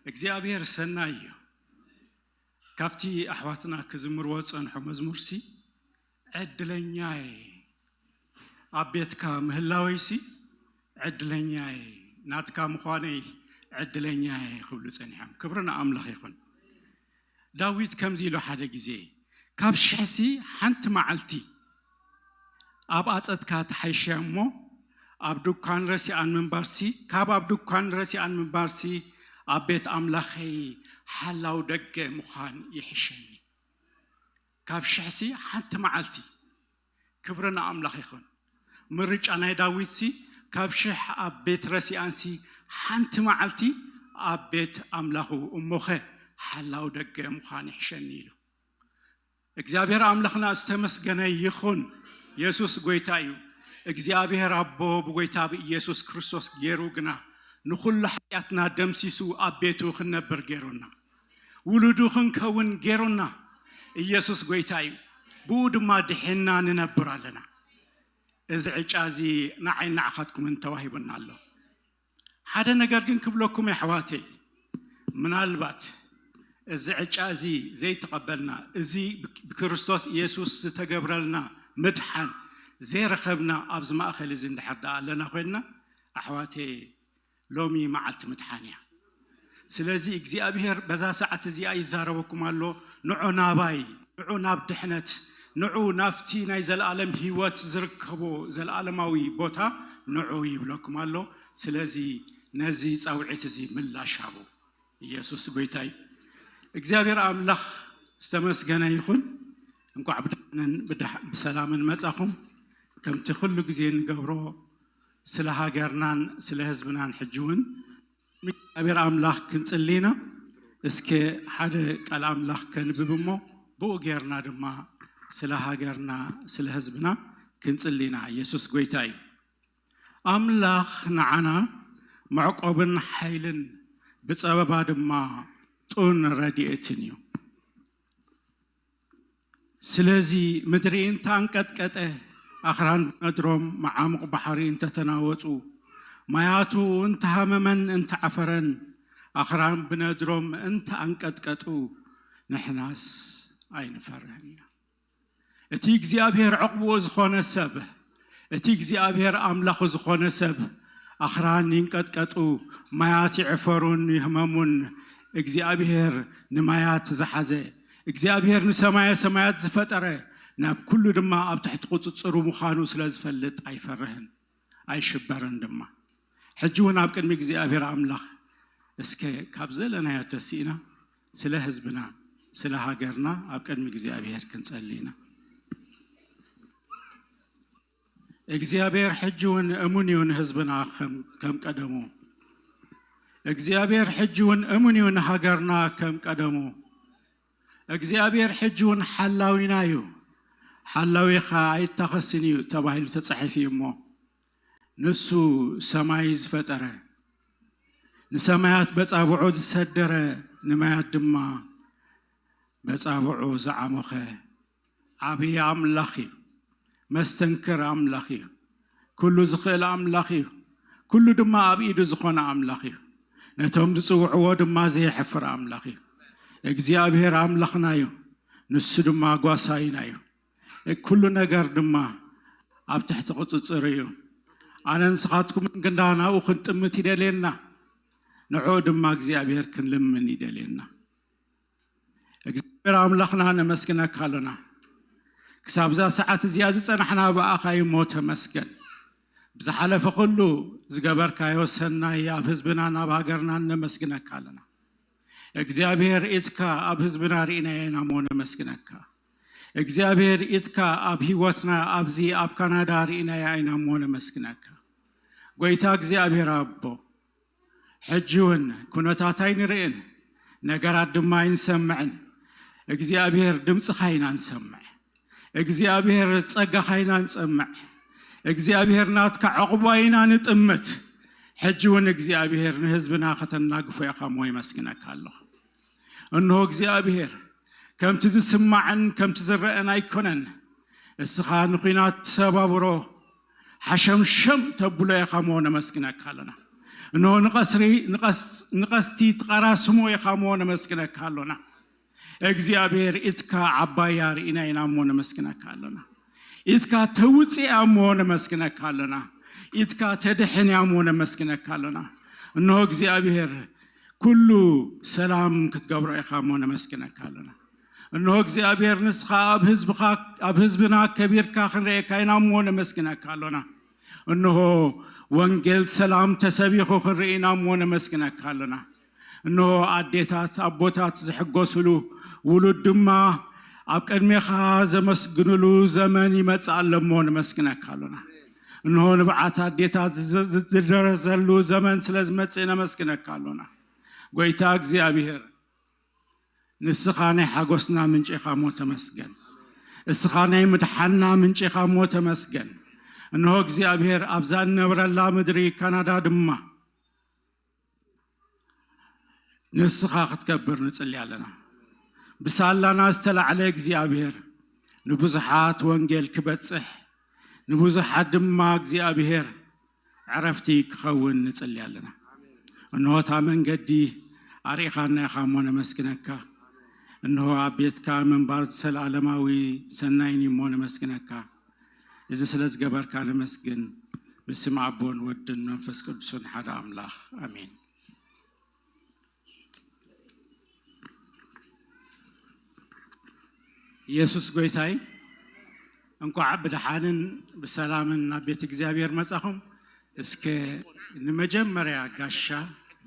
እግዚኣብሔር ሰናይ እዩ። ካብቲ ኣሕዋትና ክዝምርዎ ዝጸንሑ መዝሙርሲ፣ ዕድለኛየ ኣብ ቤትካ ምህላወይሲ ዕድለኛየ፣ ናትካ ምዃነይ ዕድለኛየ ክብሉ ጸኒሖም። ክብሪ ንኣምላኽ ይኹን። ዳዊት ከምዚ ኢሉ ሓደ ግዜ፣ ካብ ሽሕሲ ሓንቲ መዓልቲ ኣብ ኣጸድካ ተሓይሸ እሞ፣ ኣብ ድኳን ረሲኣን ምንባርሲ፣ ካብ ኣብ ድኳን ረሲኣን ምንባርሲ፣ ኣብ ቤት ኣምላኸይ ሓላው ደገ ምዃን ይሕሸኒ። ካብ ሽሕሲ ሓንቲ መዓልቲ። ክብሪ ንኣምላኽ ይኹን። ምርጫ ናይ ዳዊትሲ፣ ካብ ሽሕ ኣብ ቤት ረሲኣንሲ ሓንቲ መዓልቲ ኣብ ቤት ኣምላኹ እሞኸ ሓላው ደገ ምዃን ይሕሸኒ ኢሉ። እግዚኣብሔር ኣምላኽና ዝተመስገነ ይኹን። የሱስ ጐይታ እዩ። እግዚኣብሔር ኣቦ ብጐይታ ብኢየሱስ ክርስቶስ ገይሩ ግና ንኹሉ ሓጢኣትና ደምሲሱ ኣብ ቤቱ ክንነብር ገይሩና። ውሉዱ ክንከውን ገይሩና። ኢየሱስ ጐይታ እዩ። ብኡ ድማ ድሒንና ንነብር ኣለና። እዚ ዕጫ እዚ ንዓይን ንዓኻትኩምን ተዋሂቡና ኣሎ። ሓደ ነገር ግን ክብለኩም የሕዋተይ፣ ምናልባት እዚ ዕጫ እዚ ዘይተቐበልና፣ እዚ ብክርስቶስ ኢየሱስ ዝተገብረልና ምድሓን ዘይረኸብና ኣብዚ ማእከል እዚ እንድሕር ደኣ ኣለና ኮይንና፣ ኣሕዋተይ፣ ሎሚ መዓልቲ ምድሓን እያ። ስለዚ እግዚኣብሔር በዛ ሰዓት እዚኣ ይዛረበኩም ኣሎ። ንዑ ናባይ፣ ንዑ ናብ ድሕነት፣ ንዑ ናብቲ ናይ ዘለኣለም ህይወት ዝርከቦ ዘለኣለማዊ ቦታ ንዑ ይብለኩም ኣሎ። ስለዚ ነዚ ጻውዒት እዚ ምላሽ ሃቡ። ኢየሱስ ጐይታ እዩ። እግዚኣብሔር ኣምላኽ ዝተመስገነ ይኹን። እንኳዕ ብደሓንን ብደሕ-፣ ብሰላምን መጻኹም። ከምቲ ኩሉ ግዜ እንገብሮ ስለ ሃገርናን ስለ ህዝብናን ሕጂ እውን እግዚኣብሔር ኣምላኽ ክንጽሊ ኢና። እስከ ሓደ ቃል ኣምላኽ ከንብብ እሞ ብኡ ጌርና ድማ ስለ ሃገርና ስለ ህዝብና ክንጽሊ ኢና። ኢየሱስ ጎይታ እዩ። ኣምላኽ ንዓና መዕቆብን ሓይልን ብጸበባ ድማ ጡን ረድኤትን እዩ። ስለዚ ምድሪ እንተኣንቀጥቀጠ፣ ኣኽራን ብነድሮም መዓሙቕ ባሕሪ እንተተናወጹ፣ ማያቱ እንተሃመመን እንተዓፈረን፣ ኣኽራን ብነድሮም እንተኣንቀጥቀጡ፣ ንሕናስ ኣይንፈርህን ኢና። እቲ እግዚኣብሔር ዕቕብኡ ዝኾነ ሰብ፣ እቲ እግዚኣብሔር ኣምላኹ ዝኾነ ሰብ፣ ኣኽራን ይንቀጥቀጡ፣ ማያት ይዕፈሩን ይህመሙን፣ እግዚኣብሔር ንማያት ዝሓዘ፣ እግዚኣብሔር ንሰማየ ሰማያት ዝፈጠረ፣ ናብ ኩሉ ድማ ኣብ ትሕቲ ቁጽጽሩ ምዃኑ ስለ ዝፈልጥ ኣይፈርህን፣ ኣይሽበርን ድማ። ሕጂ እውን ኣብ ቅድሚ እግዚኣብሔር ኣምላኽ እስከ ካብ ዘለናዮ ተሲእና ስለ ህዝብና፣ ስለ ሃገርና ኣብ ቅድሚ እግዚኣብሔር ክንጸሊ ኢና። እግዚኣብሔር ሕጂ እውን እሙን እዩ ንህዝብና ከም፣ ከም ቀደሙ። እግዚኣብሔር ሕጂ እውን እሙን እዩ ንሃገርና ከም ቀደሙ። እግዚኣብሔር ሕጂ እውን ሓላዊና እዩ። ሓላዊኻ ኣይታኸስን እዩ ተባሂሉ ተጻሒፉ እዩ እሞ፣ ንሱ ሰማይ ዝፈጠረ፣ ንሰማያት በጻብዑ ዝሰደረ፣ ንማያት ድማ በጻብዑ ዝዓሞኸ ዓብዪ ኣምላኽ እዩ። መስተንክር ኣምላኽ እዩ። ኩሉ ዝኽእል ኣምላኽ እዩ። ኩሉ ድማ ኣብ ኢዱ ዝኾነ ኣምላኽ እዩ። ነቶም ዝጽውዕዎ ድማ ዘየሕፍር ኣምላኽ እዩ። እግዚኣብሔር ኣምላኽና እዩ። ንሱ ድማ ጓሳይና እዩ። ኩሉ ነገር ድማ ኣብ ትሕቲ ቁጽጽር እዩ። ኣነ ንስኻትኩምን ግንዳ ናብኡ ክንጥምት ይደልየና። ንዕኡ ድማ እግዚኣብሔር ክንልምን ይደልየና። እግዚኣብሔር ኣምላኽና ነመስግነካ ኣሎና። ክሳብዛ ሰዓት እዚኣ ዝጸናሕና ብኣኻ እዩ እሞ ተመስገን። ብዝሓለፈ ኩሉ ዝገበርካዮ ሰናይ ኣብ ህዝብናን ኣብ ሃገርናን ነመስግነካ ኣለና። እግዚኣብሔር ኢድካ ኣብ ህዝብና ርኢናዮ ኢና እሞ ነመስግነካ። እግዚኣብሔር ኢድካ ኣብ ህይወትና ኣብዚ ኣብ ካናዳ ርኢናዮ ኢና እሞ ነመስግነካ። ጎይታ እግዚኣብሔር ኣቦ፣ ሕጂ እውን ኩነታት ኣይንርእን፣ ነገራት ድማ ኣይንሰምዕን። እግዚኣብሔር ድምፅኻ ኢና ንሰምዕ። እግዚኣብሔር ጸጋኻ ኢና ንጸምዕ። እግዚኣብሔር ናትካ ዕቑባ ኢና ንጥምት። ሕጂ እውን እግዚኣብሔር ንህዝብና ከተናግፎ ኢኻ እሞ የመስግነካ ኣለኹ። እንሆ እግዚኣብሔር ከምቲ ዝስማዕን ከምቲ ዝረአን ኣይኮነን። እስኻ ንኹናት ትሰባብሮ ሓሸምሸም ተብሎ ኢኻ እሞ ነመስግነካ ኣለና። እንሆ ንቐስሪ፣ ንቐስ-፣ ንቐስቲ ትቐራስሞ ኢኻ እሞ ነመስግነካ ኣሎና። እግዚኣብሔር ኢድካ ዓባያ ርኢና ኢና እሞ ነመስግነካ ኣሎና። ኢድካ ተውፅያ እሞ ነመስግነካ ኣሎና። ኢድካ ተድሕንያ እሞ ነመስግነካ ኣሎና። እንሆ እግዚኣብሔር ኩሉ ሰላም ክትገብሮ ኢኻ እሞ ነመስግነካ ኣሎና። እንሆ እግዚኣብሔር ንስኻ ኣብ ህዝብኻ፣ ኣብ ህዝብና ከቢርካ ክንርእየካ ኢና እሞ ነመስግነካ ኣሎና። እንሆ ወንጌል ሰላም ተሰቢኹ ክንርኢ ኢና እሞ ነመስግነካ ኣሎና። እንሆ ኣዴታት ኣቦታት ዝሕጎስሉ፣ ውሉድ ድማ ኣብ ቅድሜኻ ዘመስግንሉ ዘመን ይመጽእ ኣሎ እሞ ነመስግነካ ኣሎና። እንሆ ንብዓት ኣዴታት ዝደረዘሉ ዘመን ስለ ዝመጽእ ነመስግነካ ኣሎና። ጎይታ እግዚኣብሔር፣ ንስኻ ናይ ሓጎስና ምንጪ ኢኻ እሞ ተመስገን። እስኻ ናይ ምድሓንና ምንጪ ኢኻ እሞ ተመስገን። እንሆ እግዚኣብሔር ኣብዛ እንነብረላ ምድሪ ካናዳ ድማ ንስኻ ክትከብር ንጽሊ ኣለና። ብሳላና ዝተላዕለ እግዚኣብሔር ንብዙሓት ወንጌል ክበጽሕ፣ ንብዙሓት ድማ እግዚኣብሔር ዕረፍቲ ክኸውን ንጽሊ ኣለና። እንሆ እታ መንገዲ ኣርኢኻና ኢኻ እሞ ነመስግነካ። እንሆ ኣብ ቤትካ ምንባር ዘለዓለማዊ ሰናይን እዩ እሞ ነመስግነካ። እዚ ስለ ዝገበርካ ነመስግን። ብስም ኣቦን ወድን መንፈስ ቅዱስን ሓደ ኣምላኽ ኣሜን። ኢየሱስ ጎይታይ፣ እንኳዕ ብደሓንን ብሰላምን ናብ ቤት እግዚኣብሔር መጻኹም። እስከ ንመጀመርያ ጋሻ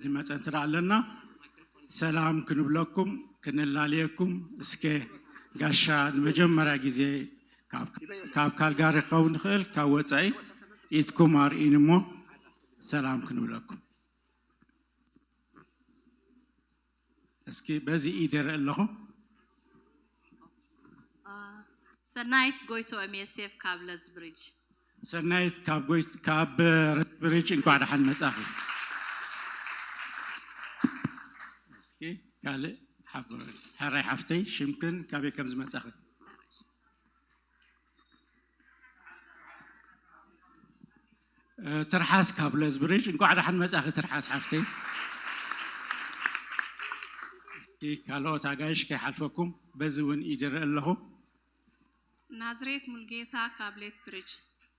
ዝመጸ እንተ ኣለና ሰላም ክንብለኩም፣ ክንላለየኩም። እስከ ጋሻ ንመጀመርያ ግዜ ካብ፣ ካብ ካልጋሪ ክኸውን ይኽእል፣ ካብ ወጻኢ ኢድኩም ኣርእዩኒ እሞ ሰላም ክንብለኩም። እስኪ በዚ ኢድ ይርኢ ኣለኹ። ሰናይት ጎይቶኦም ዮሴፍ ካብ ለዝብሪጅ። ሰናይት ካብ ጎይ- ካብ ረዝብሪጅ፣ እንኳዕ ደሓን መጻኺ። እስኪ ካልእ ሓብ- ሕራይ ሓፍተይ፣ ሽምክን ካበይ ከም ዝመጻኺ? ትርሓስ ካብ ለዝብሪጅ፣ እንኳዕ ደሓን መጻኺ ትርሓስ ሓፍተይ። እስኪ ካልኦት ኣጋይሽ ከይሓልፈኩም፣ በዚ እውን ኢድ ይርኢ ኣለኹ። ናዝሬት ሙልጌታ ካብ ሌት ብሪጅ።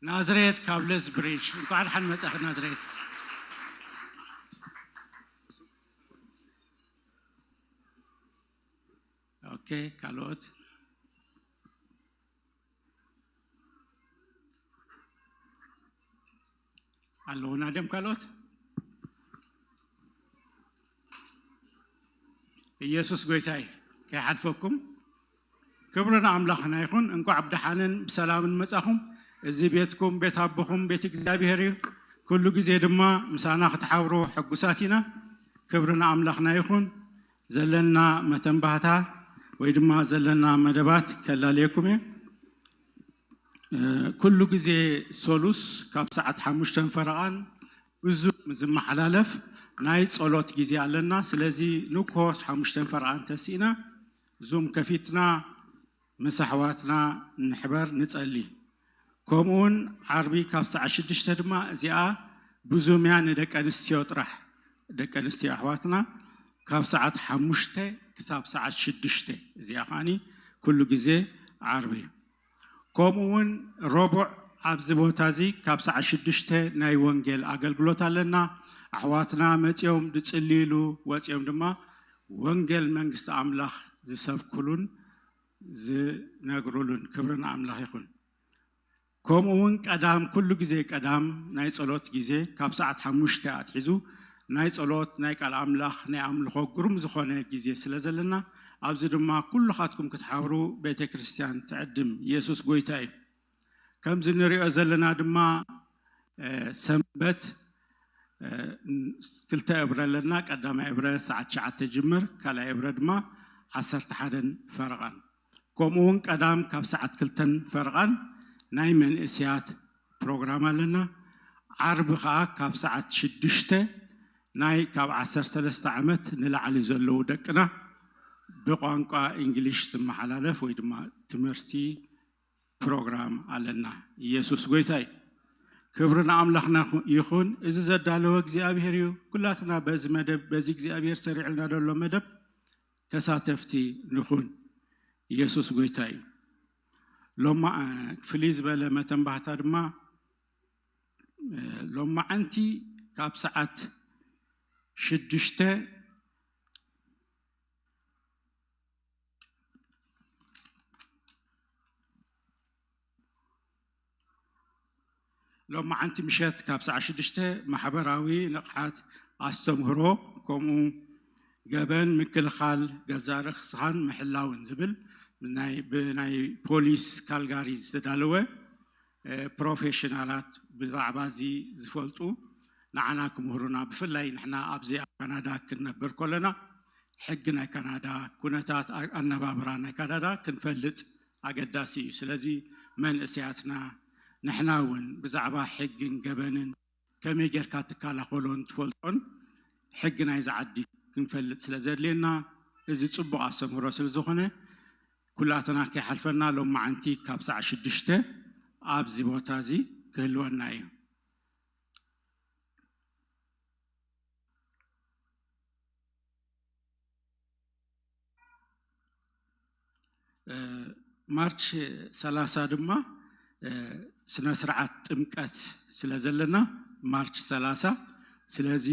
ናዝሬት ካብ ለዝብሪጅ፣ እንኳዕ ደሓን መጻኺ ናዝሬት። ኦኬ፣ ካልኦት ኣለዉና ድዮም ካልኦት? ኢየሱስ ጎይታይ ከይሓልፈኩም። ክብሪ ንኣምላኽና ይኹን። እንኳዕ ብደሓንን ብሰላምን መጻኹም። እዚ ቤትኩም ቤት ኣቦኹም ቤት እግዚኣብሔር እዩ። ኩሉ ግዜ ድማ ምሳና ክትሓብሩ ሕጉሳት ኢና። ክብሪ ንኣምላኽና ይኹን። ዘለና መተንባህታ ወይ ድማ ዘለና መደባት ከላልየኩም እየ። ኩሉ ግዜ ሰሉስ ካብ ሰዓት ሓሙሽተን ፈረቓን ብዙም ዝመሓላለፍ ናይ ጸሎት ግዜ ኣለና። ስለዚ ንኮ ሓሙሽተን ፈረቓን ተሲእና ዙም ከፊትና ምስ ኣሕዋትና ንሕበር ንጸሊ። ከምኡውን ዓርቢ ካብ ሰዓት ሽዱሽተ ድማ እዚኣ ብዙም እያ ንደቂ ኣንስትዮ ጥራሕ፣ ደቂ ኣንስትዮ ኣሕዋትና ካብ ሰዓት ሓሙሽተ ክሳብ ሰዓት ሽዱሽተ፣ እዚኣ ከዓኒ ኩሉ ግዜ ዓርቢ። ከምኡ እውን ረቡዕ ኣብዚ ቦታ እዚ ካብ ሰዓት ሽዱሽተ ናይ ወንጌል ኣገልግሎት ኣለና። ኣሕዋትና መፂኦም ዝፅልይሉ፣ ወፂኦም ድማ ወንጌል መንግስቲ ኣምላኽ ዝሰብኩሉን ዝነግሩሉን። ክብሪ ንኣምላኽ ይኹን። ከምኡ እውን ቀዳም፣ ኩሉ ግዜ ቀዳም ናይ ጸሎት ግዜ ካብ ሰዓት ሓሙሽተ ኣትሒዙ ናይ ጸሎት፣ ናይ ቃል ኣምላኽ፣ ናይ ኣምልኾ ግሩም ዝኾነ ግዜ ስለ ዘለና፣ ኣብዚ ድማ ኩልኻትኩም ክትሓብሩ ቤተ ክርስቲያን ትዕድም። ኢየሱስ ጎይታ እዩ። ከምዚ ንሪኦ ዘለና ድማ ሰንበት ክልተ እብረ ኣለና። ቀዳማይ እብረ ሰዓት ትሽዓተ ጅምር፣ ካልኣይ እብረ ድማ ዓሰርተ ሓደን ፈረቓን። ከምኡ እውን ቀዳም ካብ ሰዓት ክልተን ፈረቓን ናይ መንእስያት ፕሮግራም ኣለና። ዓርቢ ከዓ ካብ ሰዓት ሽዱሽተ ናይ ካብ ዓሰርተ ሰለስተ ዓመት ንላዕሊ ዘለዉ ደቅና ብቋንቋ እንግሊሽ ዝመሓላለፍ ወይ ድማ ትምህርቲ ፕሮግራም ኣለና። ኢየሱስ ጎይታ እዩ። ክብሪ ንኣምላኽና ይኹን። እዚ ዘዳለወ እግዚኣብሔር እዩ። ኩላትና በዚ መደብ፣ በዚ እግዚኣብሔር ሰሪዕልና ዘሎ መደብ ተሳተፍቲ ንኹን። ኢየሱስ ጎይታ እዩ። ሎማ ፍልይ ዝበለ መተንባህታ ድማ ሎማዓንቲ ካብ ሰዓት ሽዱሽተ ሎማዓንቲ ምሸት ካብ ሰዓት ሽዱሽተ ማሕበራዊ ንቕሓት ኣስተምህሮ፣ ከምኡ ገበን ምክልኻል ገዛ ርእስኻን ምሕላውን ዝብል ናይ ብናይ ፖሊስ ካልጋሪ ዝተዳለወ ፕሮፌሽናላት ብዛዕባ እዚ ዝፈልጡ ንዓና ክምህሩና፣ ብፍላይ ንሕና ኣብዚ ኣብ ካናዳ ክንነብር ከለና ሕጊ ናይ ካናዳ፣ ኩነታት ኣነባብራ ናይ ካናዳ ክንፈልጥ ኣገዳሲ እዩ። ስለዚ መንእስያትና ንሕና እውን ብዛዕባ ሕግን ገበንን ከመይ ጌርካ ትከላኸሎን ትፈልጦን ሕጊ ናይዚ ዓዲ ክንፈልጥ ስለ ዘድልየና፣ እዚ ጽቡቕ ኣስተምህሮ ስለ ዝኾነ ኩላትና ከይሓልፈና ሎማዓንቲ ካብ ሰዓት ሽዱሽተ ኣብዚ ቦታ እዚ ክህልወና እዩ። ማርች ሰላሳ ድማ ስነ ስርዓት ጥምቀት ስለ ዘለና ማርች ሰላሳ። ስለዚ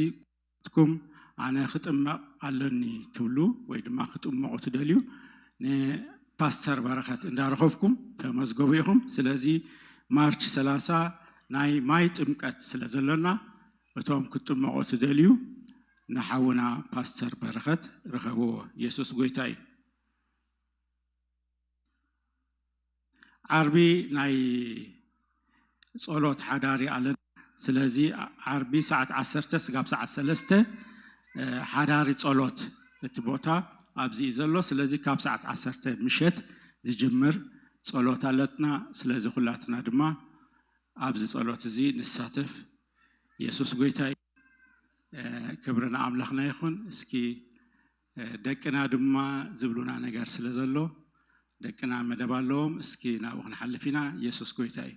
ኩልኩም ኣነ ክጥመቕ ኣለኒ ትብሉ ወይ ድማ ክጥመቑ ትደልዩ ንፓስተር በረኸት እንዳረኸብኩም ተመዝገቡ ኢኹም። ስለዚ ማርች ሰላሳ ናይ ማይ ጥምቀት ስለ ዘሎና እቶም ክትጥመቑ ትደልዩ ንሓውና ፓስተር በረኸት ርኸብዎ። ኢየሱስ ጎይታ እዩ። ዓርቢ ናይ ጸሎት ሓዳሪ ኣለና። ስለዚ ዓርቢ ሰዓት ዓሰርተ ስጋብ ሰዓት ሰለስተ ሓዳሪ ጸሎት እቲ ቦታ ኣብዚ እዩ ዘሎ። ስለዚ ካብ ሰዓት ዓሰርተ ምሸት ዝጅምር ጸሎት ኣለትና። ስለዚ ኩላትና ድማ ኣብዚ ጸሎት እዚ ንሳተፍ። የሱስ ጎይታ እዩ። ክብሪ ንኣምላኽና ይኹን። እስኪ ደቅና ድማ ዝብሉና ነገር ስለ ዘሎ ደቅና መደብ ኣለዎም። እስኪ ናብኡ ክንሓልፍ ኢና። የሱስ ጎይታ እዩ።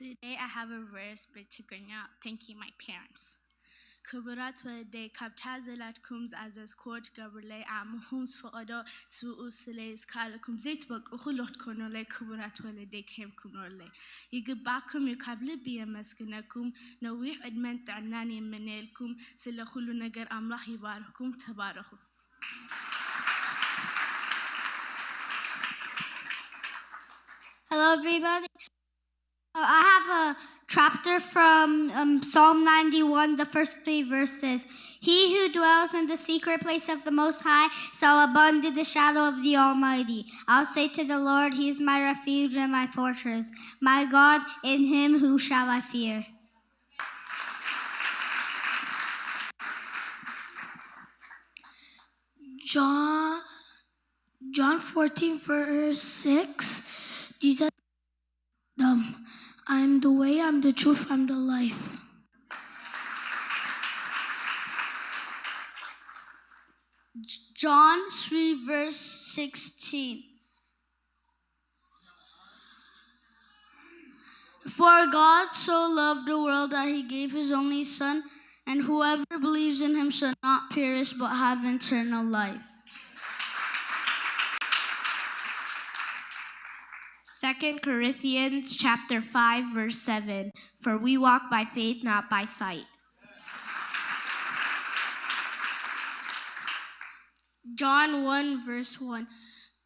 Today I have a verse by Tigrinya. Thank you, my parents. ክቡራት ወለደይ፣ ካብታ ዘላትኩም ዝኣዘዝክዎ ትገብሩለይ ዓቕምኹም ዝፈቐዶ ትብኡ ስለ ዝከኣለኩም ዘይትበቅኹ ሎትኮኖለይ ክቡራት ወለደይ ከይብኩም ኖርለይ። ይግባእኩም እዩ፣ ካብ ልቢ የመስግነኩም። ነዊሕ ዕድመን ጥዕናን የመነየልኩም። ስለ ኩሉ ነገር ኣምላኽ ይባርኽኩም። ተባረኹ። Hello, everybody. Uh, I have a chapter from um, Psalm ninety-one, the first three verses. He who dwells in the secret place of the Most High shall abide in the shadow of the Almighty. I'll say to the Lord, He is my refuge and my fortress. My God, in Him who shall I fear? John John fourteen verse six, Jesus them, I am the way, I am the truth, I am the life. John three verse sixteen. For God so loved the world that he gave his only Son, and whoever believes in him shall not perish but have eternal life. Second Corinthians chapter five verse seven, for we walk by faith, not by sight. John one verse one.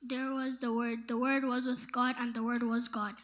There was the Word. The Word was with God, and the Word was God.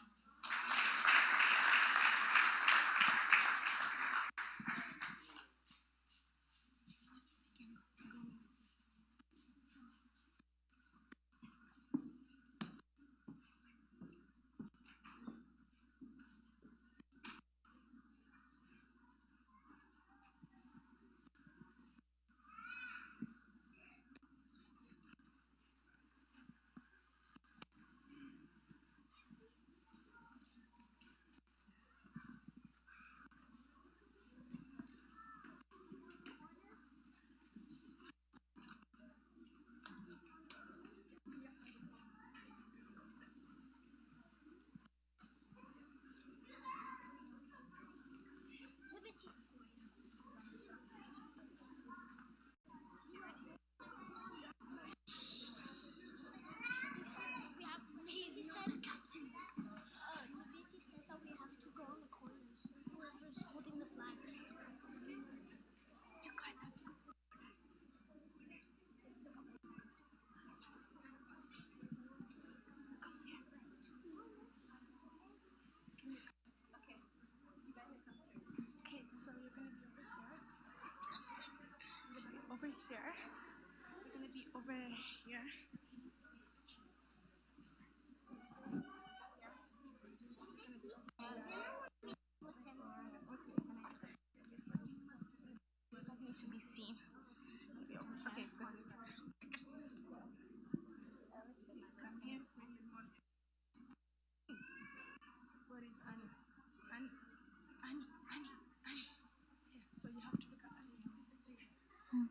Over here. We're gonna be over here. Need to be seen. Okay, good. Come here. What is Annie? Annie, Annie, Annie, Annie. Yeah, so you have to look at Annie. Hmm.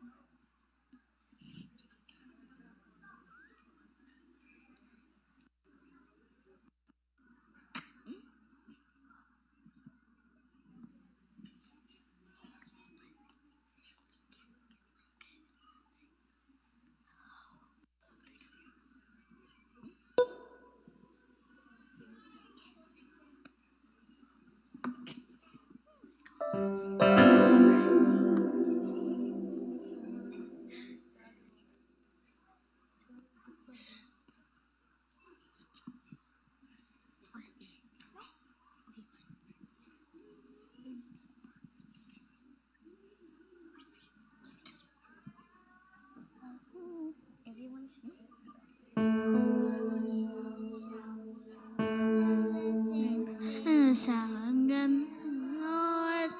Lord,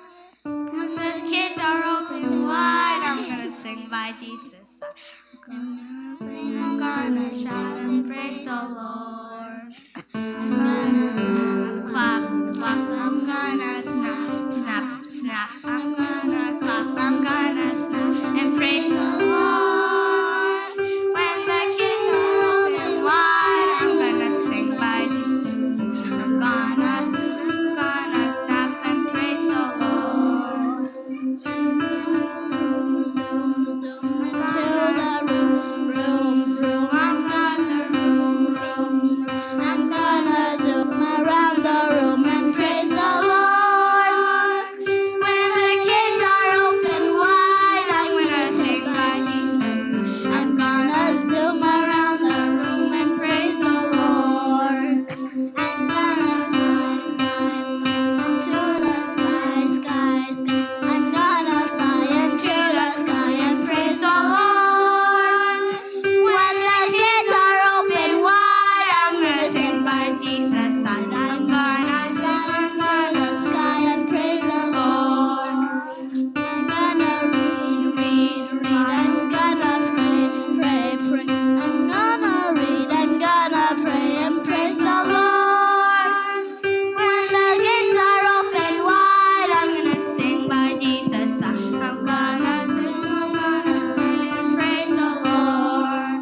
when the gates are open wide, I'm gonna sing by Jesus' side. I'm gonna sing, I'm gonna shout and praise the Lord. I'm gonna clap, clap, I'm gonna snap, snap, snap. I'm gonna clap, I'm gonna snap and praise the Lord. When the gates are open wide, I'm gonna sing by Jesus. I'm gonna, I'm gonna snap and praise the Lord. Zoom, zoom, zoom, into the room, room, room. I'm gonna room, room, room. I'm gonna zoom around the room and praise the Lord. When the gates are open wide, I'm gonna sing by Jesus. I'm gonna zoom around the room and praise the Lord. I'm gonna fly, fly, fly into the sky, sky, sky. I'm gonna fly into the sky and praise the Lord. When the gates are open wide, I'm gonna sing by Jesus' side. I'm gonna fly into the sky and praise the Lord. I'm gonna read, read, read. I'm gonna pray, pray, pray. I'm gonna read, I'm gonna pray and praise the Lord. When the gates are open wide, I'm gonna sing by Jesus' side. I'm gonna sing, I'm gonna pray and praise the Lord.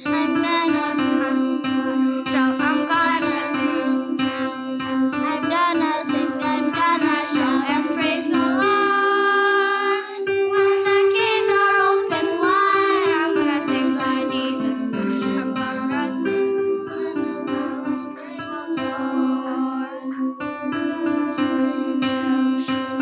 I'm gonna shout, I'm gonna sing, sing, sing. I'm gonna sing, I'm gonna shout and praise the Lord. When the gates are open wide, I'm gonna sing by Jesus' side. I'm gonna sing, I'm gonna shout and praise the Lord.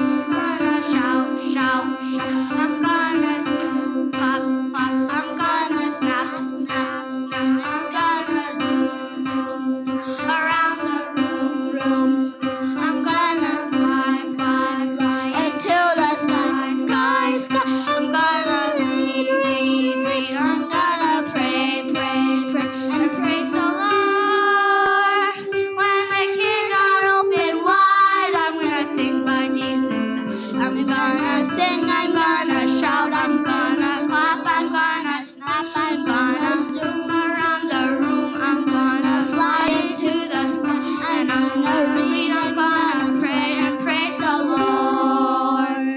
I'm gonna shout, shout, shout. I'm gonna sing, clap, clap. I'm gonna snap, snap, snap. I'm gonna zoom, zoom, zoom around the room, room, room. I'm gonna fly, fly, fly into the sky, sky, sky. I'm gonna read, read, read. I'm gonna pray, pray, pray, and praise the Lord. When the gates are open wide, I'm gonna sing by Jesus' side. I'm gonna sing, I'm gonna shout, I'm gonna clap, I'm gonna snap, I'm gonna zoom around the room, I'm gonna fly into the sky, and I'm gonna read, I'm gonna pray and praise the Lord.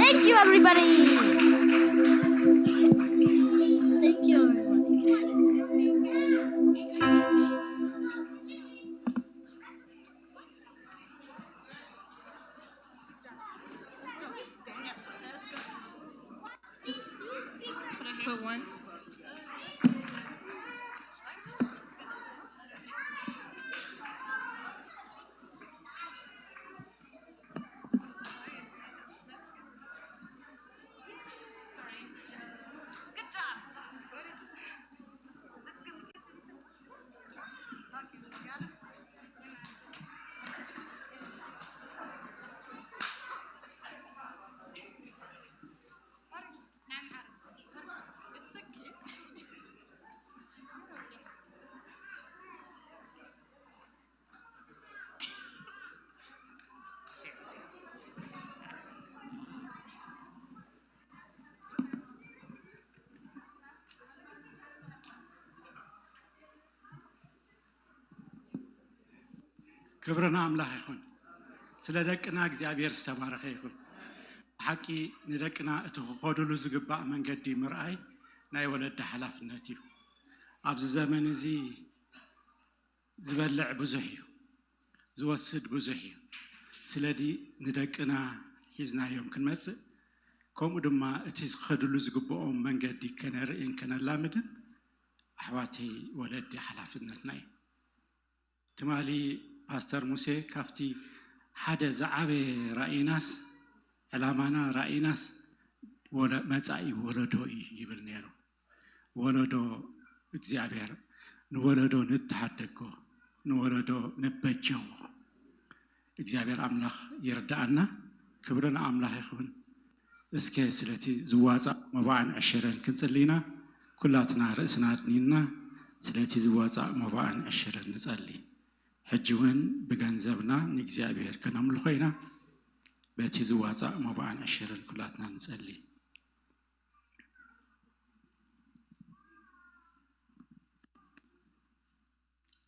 Thank you, everybody. Thank you, everybody. Just put one. ክብሪ ንኣምላኽ ይኹን። ስለ ደቅና እግዚኣብሔር ዝተባረኸ ይኹን። ብሓቂ ንደቅና እቲ ክኸዱሉ ዝግባእ መንገዲ ምርኣይ ናይ ወለዲ ሓላፍነት እዩ። ኣብዚ ዘመን እዚ ዝበልዕ ብዙሕ እዩ፣ ዝወስድ ብዙሕ እዩ። ስለዚ ንደቅና ሒዝናዮም ክንመጽእ፣ ከምኡ ድማ እቲ ክኸዱሉ ዝግብኦም መንገዲ ከነርእን ከነላምድን ኣሕዋተይ ወለዲ ሓላፍነትና እዩ። ትማሊ ፓስተር ሙሴ ካብቲ ሓደ ዝዓበየ ራእይናስ ዕላማና ራእይናስ ወለ-፣ መጻኢ ወለዶ እዩ ይብል ነይሩ። ወለዶ እግዚኣብሔር ንወለዶ ንተሓደጎ፣ ንወለዶ ንበጀዎ። እግዚኣብሔር ኣምላኽ ይርድኣና። ክብሪ ንኣምላኽ ይኹን። እስከ ስለቲ ዝዋጻእ መባኣን ዕሽርን ክንጽሊ ኢና። ኩላትና ርእስና ኣድኒና ስለቲ ዝዋጻእ መባእን ዕሽርን ንጸሊ። ሕጂ እውን ብገንዘብና ንእግዚኣብሔር ከነምልኾ ኢና። በቲ ዝዋጻእ መባእን ዕሽርን ኩላትና ንጸሊ።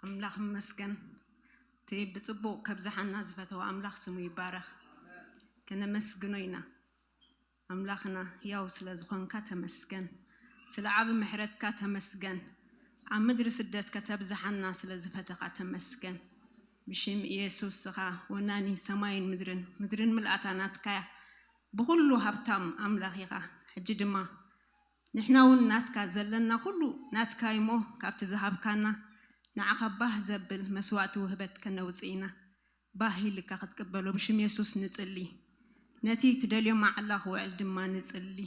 ኣምላኽ ይመስገን። እቲ ብጽቡቕ ከብዝሓና ዝፈተወ ኣምላኽ ስሙ ይባረኽ። ከነመስግኖ ኢና። ኣምላኽና ህያው ስለ ዝኾንካ ተመስገን። ስለ ዓቢ ምሕረትካ ተመስገን። ኣብ ምድሪ ስደት ከተብዝሓና ስለ ዝፈተኻ ተመስገን። ብሽም ኢየሱስ ስኻ ወናኒ ሰማይን ምድርን፣ ምድርን ምልኣታ ናትካ እያ። ብኹሉ ሃብታም ኣምላኽ ኢኻ። ሕጂ ድማ ንሕና እውን ናትካ ዘለና ኩሉ ናትካ እዩሞ ካብቲ ዝሃብካና ንዓኻ ባህ ዘብል መስዋእቲ ውህበት ከነውፅእ ኢና። ባህ ኢልካ ክትቅበሎ ብሽም የሱስ ንፅሊ። ነቲ ትደልዮ መዓላ ክውዕል ድማ ንፅሊ።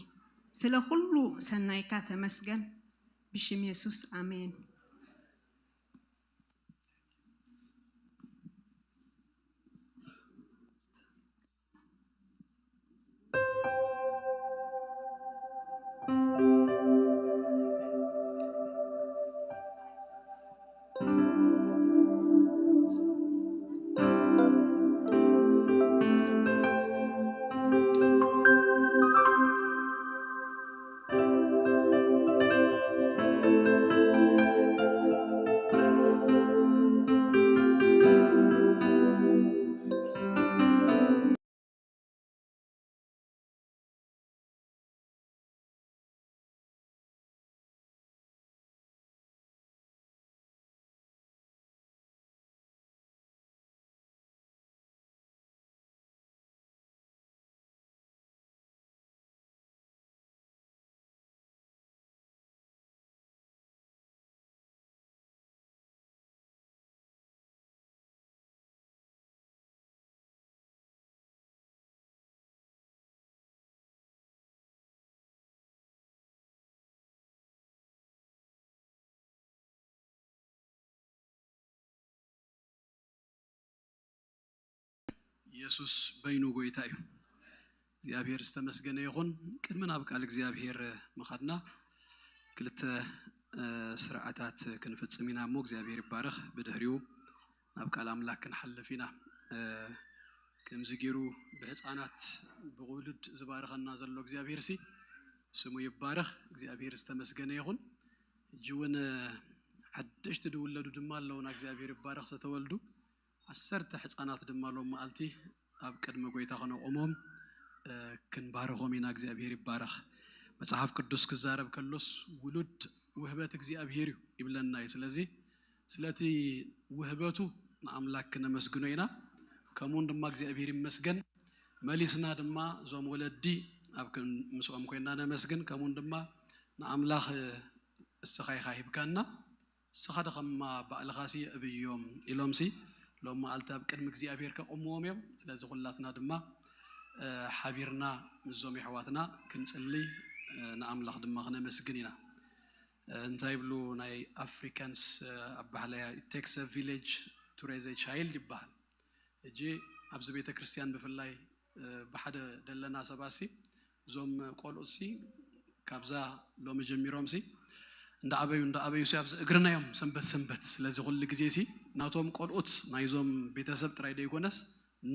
ስለ ኩሉ ሰናይካ ተመስገን። ብሽም የሱስ ኣሜን። ኢየሱስ በይኑ ጎይታ እዩ። እግዚኣብሔር ዝተመስገነ ይኹን። ቅድሚ ናብ ቃል እግዚኣብሔር ምኻድና ክልተ ስርዓታት ክንፍጽም ኢና እሞ እግዚኣብሔር ይባረኽ። ብድሕሪኡ ናብ ቃል ኣምላክ ክንሓልፍ ኢና። ከምዚ ገይሩ ብህፃናት ብውሉድ ዝባርኸና ዘሎ እግዚኣብሔር ሲ ስሙ ይባረኽ። እግዚኣብሔር ዝተመስገነ ይኹን። ሕጂ እውን ሓደሽቲ ዝውለዱ ድማ ኣለውና። እግዚኣብሔር ይባረኽ። ዝተወልዱ ዓሰርተ ህፃናት ድማ ሎም መዓልቲ ኣብ ቅድሚ ጎይታ ከነቆሞም ክንባርኾም ኢና። እግዚኣብሔር ይባረኽ። መጽሓፍ ቅዱስ ክዛረብ ከሎስ ውሉድ ውህበት እግዚኣብሔር እዩ ይብለና እዩ። ስለዚ ስለቲ ውህበቱ ንኣምላክ ክነመስግኖ ኢና። ከምኡውን ድማ እግዚኣብሔር ይመስገን መሊስና ድማ እዞም ወለዲ ኣብ ምስኦም ኮይና ነመስግን። ከምኡውን ድማ ንኣምላኽ እስኻ ኢኻ ሂብካና እስኻ ደኸማ ባዕልኻሲ የእብዮም ኢሎምሲ ሎም መዓልቲ ኣብ ቅድሚ እግዚኣብሔር ከቑምዎም እዮም። ስለዚ ኩላትና ድማ ሓቢርና ምስዞም የሕዋትና ክንጽሊ ንኣምላኽ ድማ ክነመስግን ኢና። እንታይ ይብሉ ናይ ኣፍሪካንስ ኣባህላያ it takes a village to raise a child ይበሃል። ሕጂ ኣብዚ ቤተ ክርስቲያን ብፍላይ ብሓደ ደለና ሰባሲ እዞም ቆልኡትሲ ካብዛ ሎሚ ጀሚሮምሲ እንዳኣበዩ እንዳኣበዩሲ ኣብዚ እግርና እዮም ሰንበት ሰንበት። ስለዚ ኩሉ ግዜሲ ናቶም ቆልኡት ናይዞም ቤተሰብ ጥራይ ደይኮነስ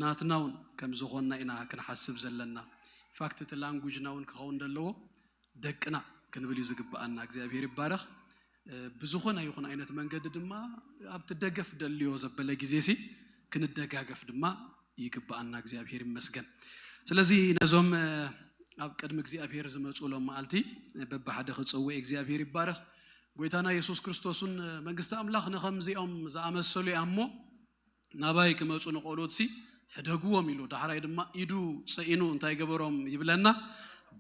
ናትና እውን ከም ዝኾንና ኢና ክንሓስብ ዘለና። ኢንፋክት እቲ ላንጉጅና እውን ክኸውን ዘለዎ ደቅና ክንብል እዩ ዝግብኣና። እግዚኣብሔር ይባረኽ። ብዝኾነ ይኹን ዓይነት መንገዲ ድማ ኣብቲ ደገፍ ደልዮ ዘበለ ግዜሲ ክንደጋገፍ ድማ ይግብኣና። እግዚኣብሔር ይመስገን። ስለዚ ነዞም ኣብ ቅድሚ እግዚኣብሔር ዝመፁ ሎም መዓልቲ በብሓደ ክፅውዕ እግዚኣብሔር ይባረኽ። ጎይታና የሱስ ክርስቶስ እውን መንግስቲ ኣምላኽ ንኸምዚኦም ዝኣመሰሉ እያ እሞ ናባይ ክመፁ ንቆልኡትሲ ሕደግዎም ኢሉ ዳሕራይ ድማ ኢዱ ፀኢኑ እንታይ ገበሮም ይብለና?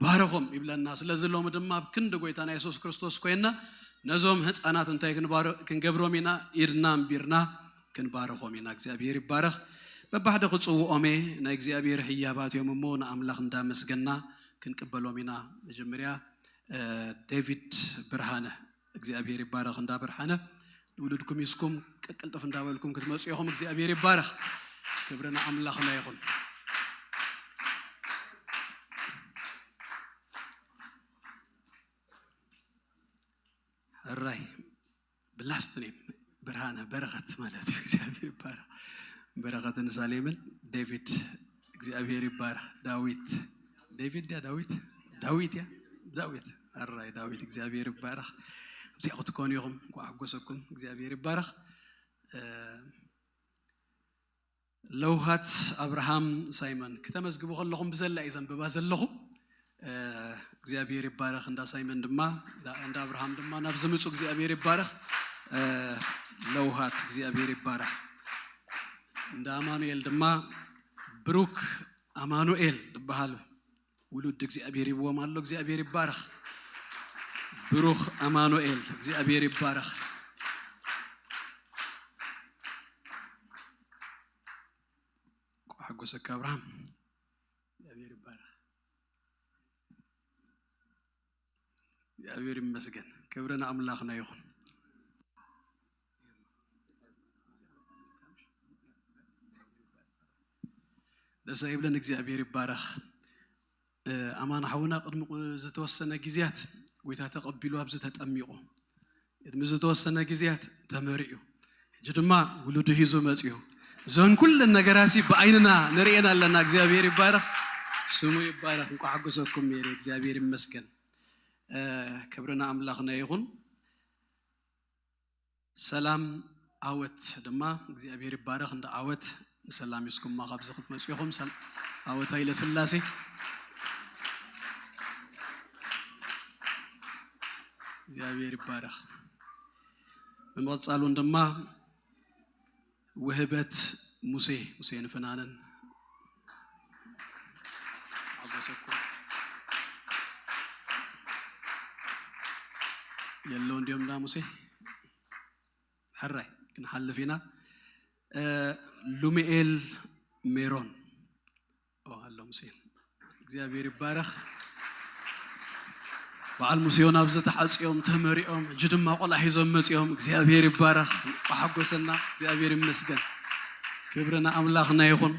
ባረኾም ይብለና። ስለዚ ሎሚ ድማ ኣብ ክንዲ ጎይታና የሱስ ክርስቶስ ኮይና ነዞም ህፃናት እንታይ ክንባረ- ክንገብሮም ኢና? ኢድና ኣንቢርና ክንባርኾም ኢና። እግዚኣብሔር ይባረኽ። በባሕደ ክፅውኦም እየ። ናይ እግዚኣብሔር ህያባት እዮም እሞ ንኣምላኽ እንዳመስገና ክንቅበሎም ኢና። መጀመርያ ዴቪድ ብርሃነ እግዚኣብሔር ይባረኽ። እንዳ ብርሃነ ንውሉድኩም ሒዝኩም ቅልጥፍ እንዳበልኩም ክትመፁ ኢኹም። እግዚኣብሔር ይባረኽ። ክብሪ ንኣምላኽና ይኹን። ሕራይ ብላስት ኔም ብርሃነ በረኸት ማለት እዩ። እግዚኣብሔር ይባረኽ። በረኸትን ሳሌምን ዴቪድ እግዚኣብሔር ይባረኽ። ዳዊት ዴቪድ ያ ዳዊት ዳዊት ያ ዳዊት ሕራይ ዳዊት እግዚኣብሔር ይባረኽ። ኣብዚኣ ክትኮኑ ኢኹም እንኳዕ ሓጎሰኩም እግዚኣብሔር ይባረኽ። ለውሃት ኣብርሃም ሳይመን ክተመዝግቡ ከለኹም ብዘላ እዩ ዘንብባ ዘለኹ እግዚኣብሔር ይባረኽ እንዳ ሳይመን ድማ እንዳ ኣብርሃም ድማ ናብ ዝምፁ እግዚኣብሔር ይባረኽ። ለውሃት እግዚኣብሔር ይባረኽ። እንዳ ኣማኑኤል ድማ ብሩክ ኣማኑኤል ዝበሃል ውሉድ እግዚኣብሔር ይብዎም ኣሎ እግዚኣብሔር ይባረኽ። ብሩኽ ኣማኑኤል እግዚኣብሔር ይባረኽ። ሓጎሰካ ኣብርሃም እግዚኣብሔር ይባረኽ። እግዚኣብሔር ይመስገን። ክብሪ ንኣምላኽና ይኹን። ደስ ይብለን እግዚኣብሔር ይባረኽ። ኣማን ሓውና ቅድሚ ዝተወሰነ ግዜያት ጎይታ ተቐቢሉ ኣብዚ ተጠሚቑ ቅድሚ ዝተወሰነ ግዜያት ተመሪዑ ሕጂ ድማ ውሉዱ ሂዙ መፅኡ። እዞን ኩለን ነገራሲ ብኣይንና ንርእየን ኣለና እግዚኣብሔር ይባረኽ። ስሙ ይባረኽ እንኳ ሓጎሰኩም ሜሪ እግዚኣብሔር ይመስገን። ክብርና ኣምላኽና ይኹን። ሰላም ዓወት ድማ እግዚኣብሔር ይባረኽ እንዳ ዓወት ንሰላም ይስኩማ ካብዚ ክትመፁ ኢኹም። ዓወት ሃይለ ስላሴ እግዚኣብሔር ይባረኽ። ብምቕፃሉን ድማ ውህበት ሙሴ ሙሴ ንፍናንን ሓጎሰኩም የለውን ድዮም ዳ ሙሴ ሕራይ ክንሓልፍ ኢና። ሉሚኤል ሜሮን ኣሎ ሙሴ እግዚኣብሔር ይባረኽ። በዓል ሙሴዮን ኣብዚ ተሓፅዮም ተመሪኦም እጅ ድማ ቆልዓ ሒዞም መፅኦም እግዚኣብሔር ይባረኽ። ቋሓጎሰና እግዚኣብሔር ይመስገን። ክብርና ኣምላኽና ይኹን።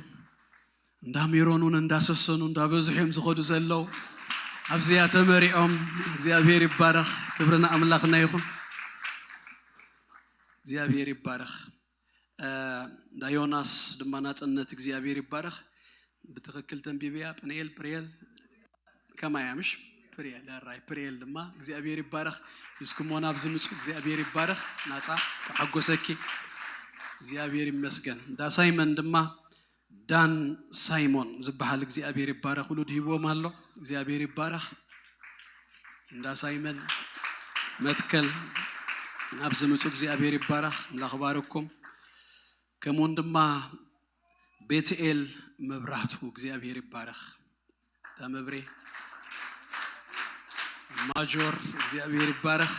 እንዳ ሜሮን እውን እንዳሰሰኑ እንዳበዝሑ እዮም ዝኸዱ ዘለዉ። ኣብዚያ ተመሪኦም እግዚኣብሔር ይባረኽ። ክብርና ኣምላኽና ይኹን። እግዚኣብሔር ይባረኽ። እንዳ ዮናስ ድማ ናፅነት እግዚኣብሔር ይባረኽ። ብትኽክል ተንቢብያ ፕንኤል ፕርኤል ከማያ ምሽ ፕርኤል ራይ ፕርኤል ድማ እግዚኣብሔር ይባረኽ። ሂዝኩሞ ናብ ዝምፁ እግዚኣብሔር ይባረኽ። ናፃ ሓጎሰኪ እግዚኣብሔር ይመስገን። እንዳ ሳይመን ድማ ዳን ሳይሞን ዝበሃል እግዚኣብሔር ይባረኽ ውሉድ ሂብዎም ኣሎ። እግዚኣብሔር ይባረኽ። እንዳ ሳይመን መትከል ናብ ዝምፁ እግዚኣብሔር ይባረኽ። ኣምላኽ ባረኩም። ከምኡውን ድማ ቤትኤል መብራህቱ እግዚኣብሔር ይባረኽ። ዳመብሬ ማጆር እግዚኣብሔር ይባረኽ።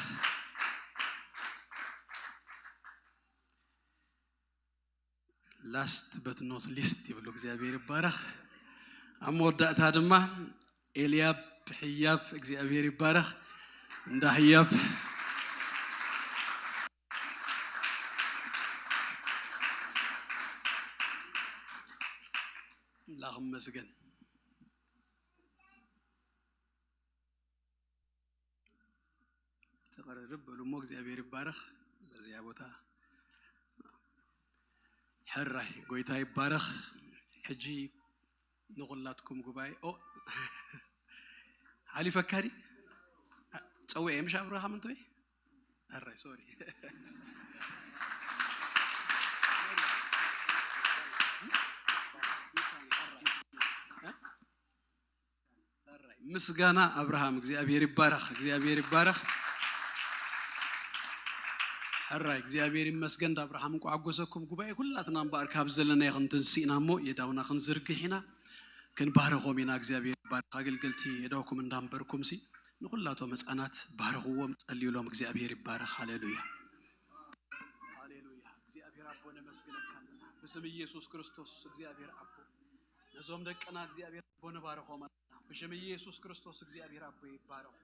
ላስት በት ኖት ሊስት ይብሉ እግዚኣብሔር ይባረኽ። ኣብ መወዳእታ ድማ ኤልያብ ሕያብ እግዚኣብሔር ይባረኽ። እንዳ ሕያብ ላኽ መስገን ተቐርርብ በሉ እሞ እግዚኣብሔር ይባረኽ። በዚያ ቦታ ሕራይ ጎይታ ይባረኽ። ሕጂ ንኹላትኩም ጉባኤ ኦ ሓሊፈካ ዲ ፀውዐ ምሽ ኣብረሃም እንቶይ ሕራይ ሶሪ ምስጋና ኣብርሃም እግዚኣብሔር ይባረኽ እግዚኣብሔር ይባረኽ። ሕራይ እግዚኣብሔር ይመስገን እንዳ ኣብርሃም እንኳ ዓጎሰኩም ጉባኤ ኩላትና እምበኣር ካብ ዘለና ይኹን ትንስእና እሞ የዳውና ክንዝርግሕ ኢና። ክንባረኾም ኢና እግዚኣብሔር ይባረኽ። ኣገልገልቲ የዳውኩም እንዳንበርኩም ሲ ንኹላቶም ህፃናት ባረኽዎም ጸልዩሎም እግዚኣብሔር ይባረኽ። ሃሌሉያ። ሃሌሉያ እግዚኣብሔር ኣቦ ነመስግነካ ኣለና ብስም ኢየሱስ ክርስቶስ እግዚኣብሔር ኣቦ ነዞም ደቅና እግዚኣብሔር ኣቦ ንባረኾም ኣለና ብሽም ኢየሱስ ክርስቶስ እግዚኣብሔር ኣቦ ይባረኹ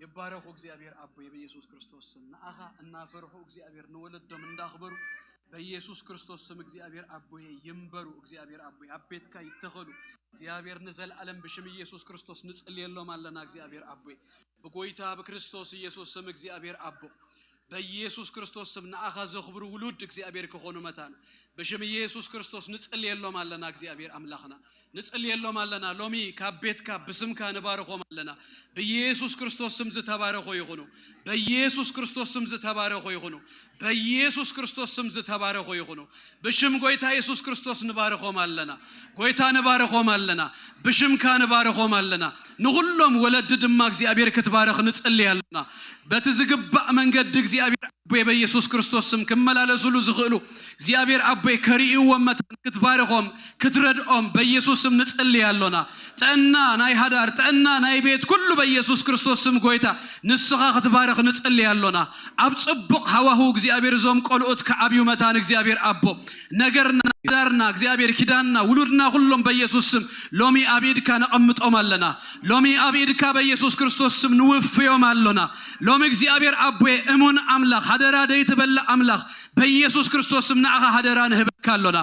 ይባረኹ እግዚኣብሔር ኣቦ ብኢየሱስ ክርስቶስ ስም ንኣኻ እናፈርሑ እግዚኣብሔር ንወለዶም እንዳኽበሩ በኢየሱስ ክርስቶስ ስም እግዚኣብሔር ኣቦ ይንበሩ እግዚኣብሔር ኣቦ ኣብ ቤትካ ይተኸሉ እግዚኣብሔር ንዘለኣለም ብሽም ኢየሱስ ክርስቶስ ንጽልየሎም ኣለና እግዚኣብሔር ኣቦ ብጎይታ ብክርስቶስ ኢየሱስ ስም እግዚኣብሔር ኣቦ በኢየሱስ ክርስቶስ ስም ንኣኻ ዘኽብሩ ውሉድ እግዚኣብሔር ክኾኑ መታን ብሽም ኢየሱስ ክርስቶስ ንጽልየሎም ኣለና። እግዚኣብሔር ኣምላኽና ንጽልየሎም ኣለና። ሎሚ ካብ ቤትካ ብስምካ ንባርኾም ኣለና። ብኢየሱስ ክርስቶስ ስም ዝተባረኹ ይኹኑ። በኢየሱስ ክርስቶስ ስም ዝተባረኹ ይኹኑ። በኢየሱስ ክርስቶስ ስም ዝተባረኹ ይኹኑ። ብሽም ጎይታ ኢየሱስ ክርስቶስ ንባርኾም ኣለና። ጎይታ ንባርኾም ኣለና። ብሽምካ ንባርኾም ኣለና። ንኹሎም ወለዲ ድማ እግዚኣብሔር ክትባርኽ ንጽሊ ኣለና። በቲ ዝግባእ መንገዲ እግዚኣብሔር ኣቦይ በኢየሱስ ክርስቶስ ስም ክመላለሱሉ ዝኽእሉ እግዚኣብሔር ኣቦይ ከርእይዎም መታን ክትባርኾም ክትረድኦም በኢየሱስ ስም ንጽሊ ኣሎና። ጥዕና ናይ ሃዳር ጥዕና ናይ ቤት ኩሉ በኢየሱስ ክርስቶስ ስም ጎይታ ንስኻ ክትባርኽ ንጽሊ ኣሎና። ኣብ ጽቡቕ ሃዋሁ እግዚኣብሔር እዞም ቆልኡት ክዓብዩ መታን እግዚኣብሔር ኣቦ ነገርና ሃዳርና እግዚኣብሔር ኪዳንና ውሉድና ኩሎም በኢየሱስ ስም ሎሚ ኣብ ኢድካ ነቐምጦም ኣለና። ሎሚ ኣብ ኢድካ በኢየሱስ ክርስቶስ ስም ንውፍዮም ኣሎና። ሎሚ እግዚኣብሔር ኣቦየ እሙን ኣምላኽ ሃደራ ደይትበልዕ ኣምላኽ በኢየሱስ ክርስቶስ ስም ንኣኻ ሃደራ ንህበካ ኣሎና።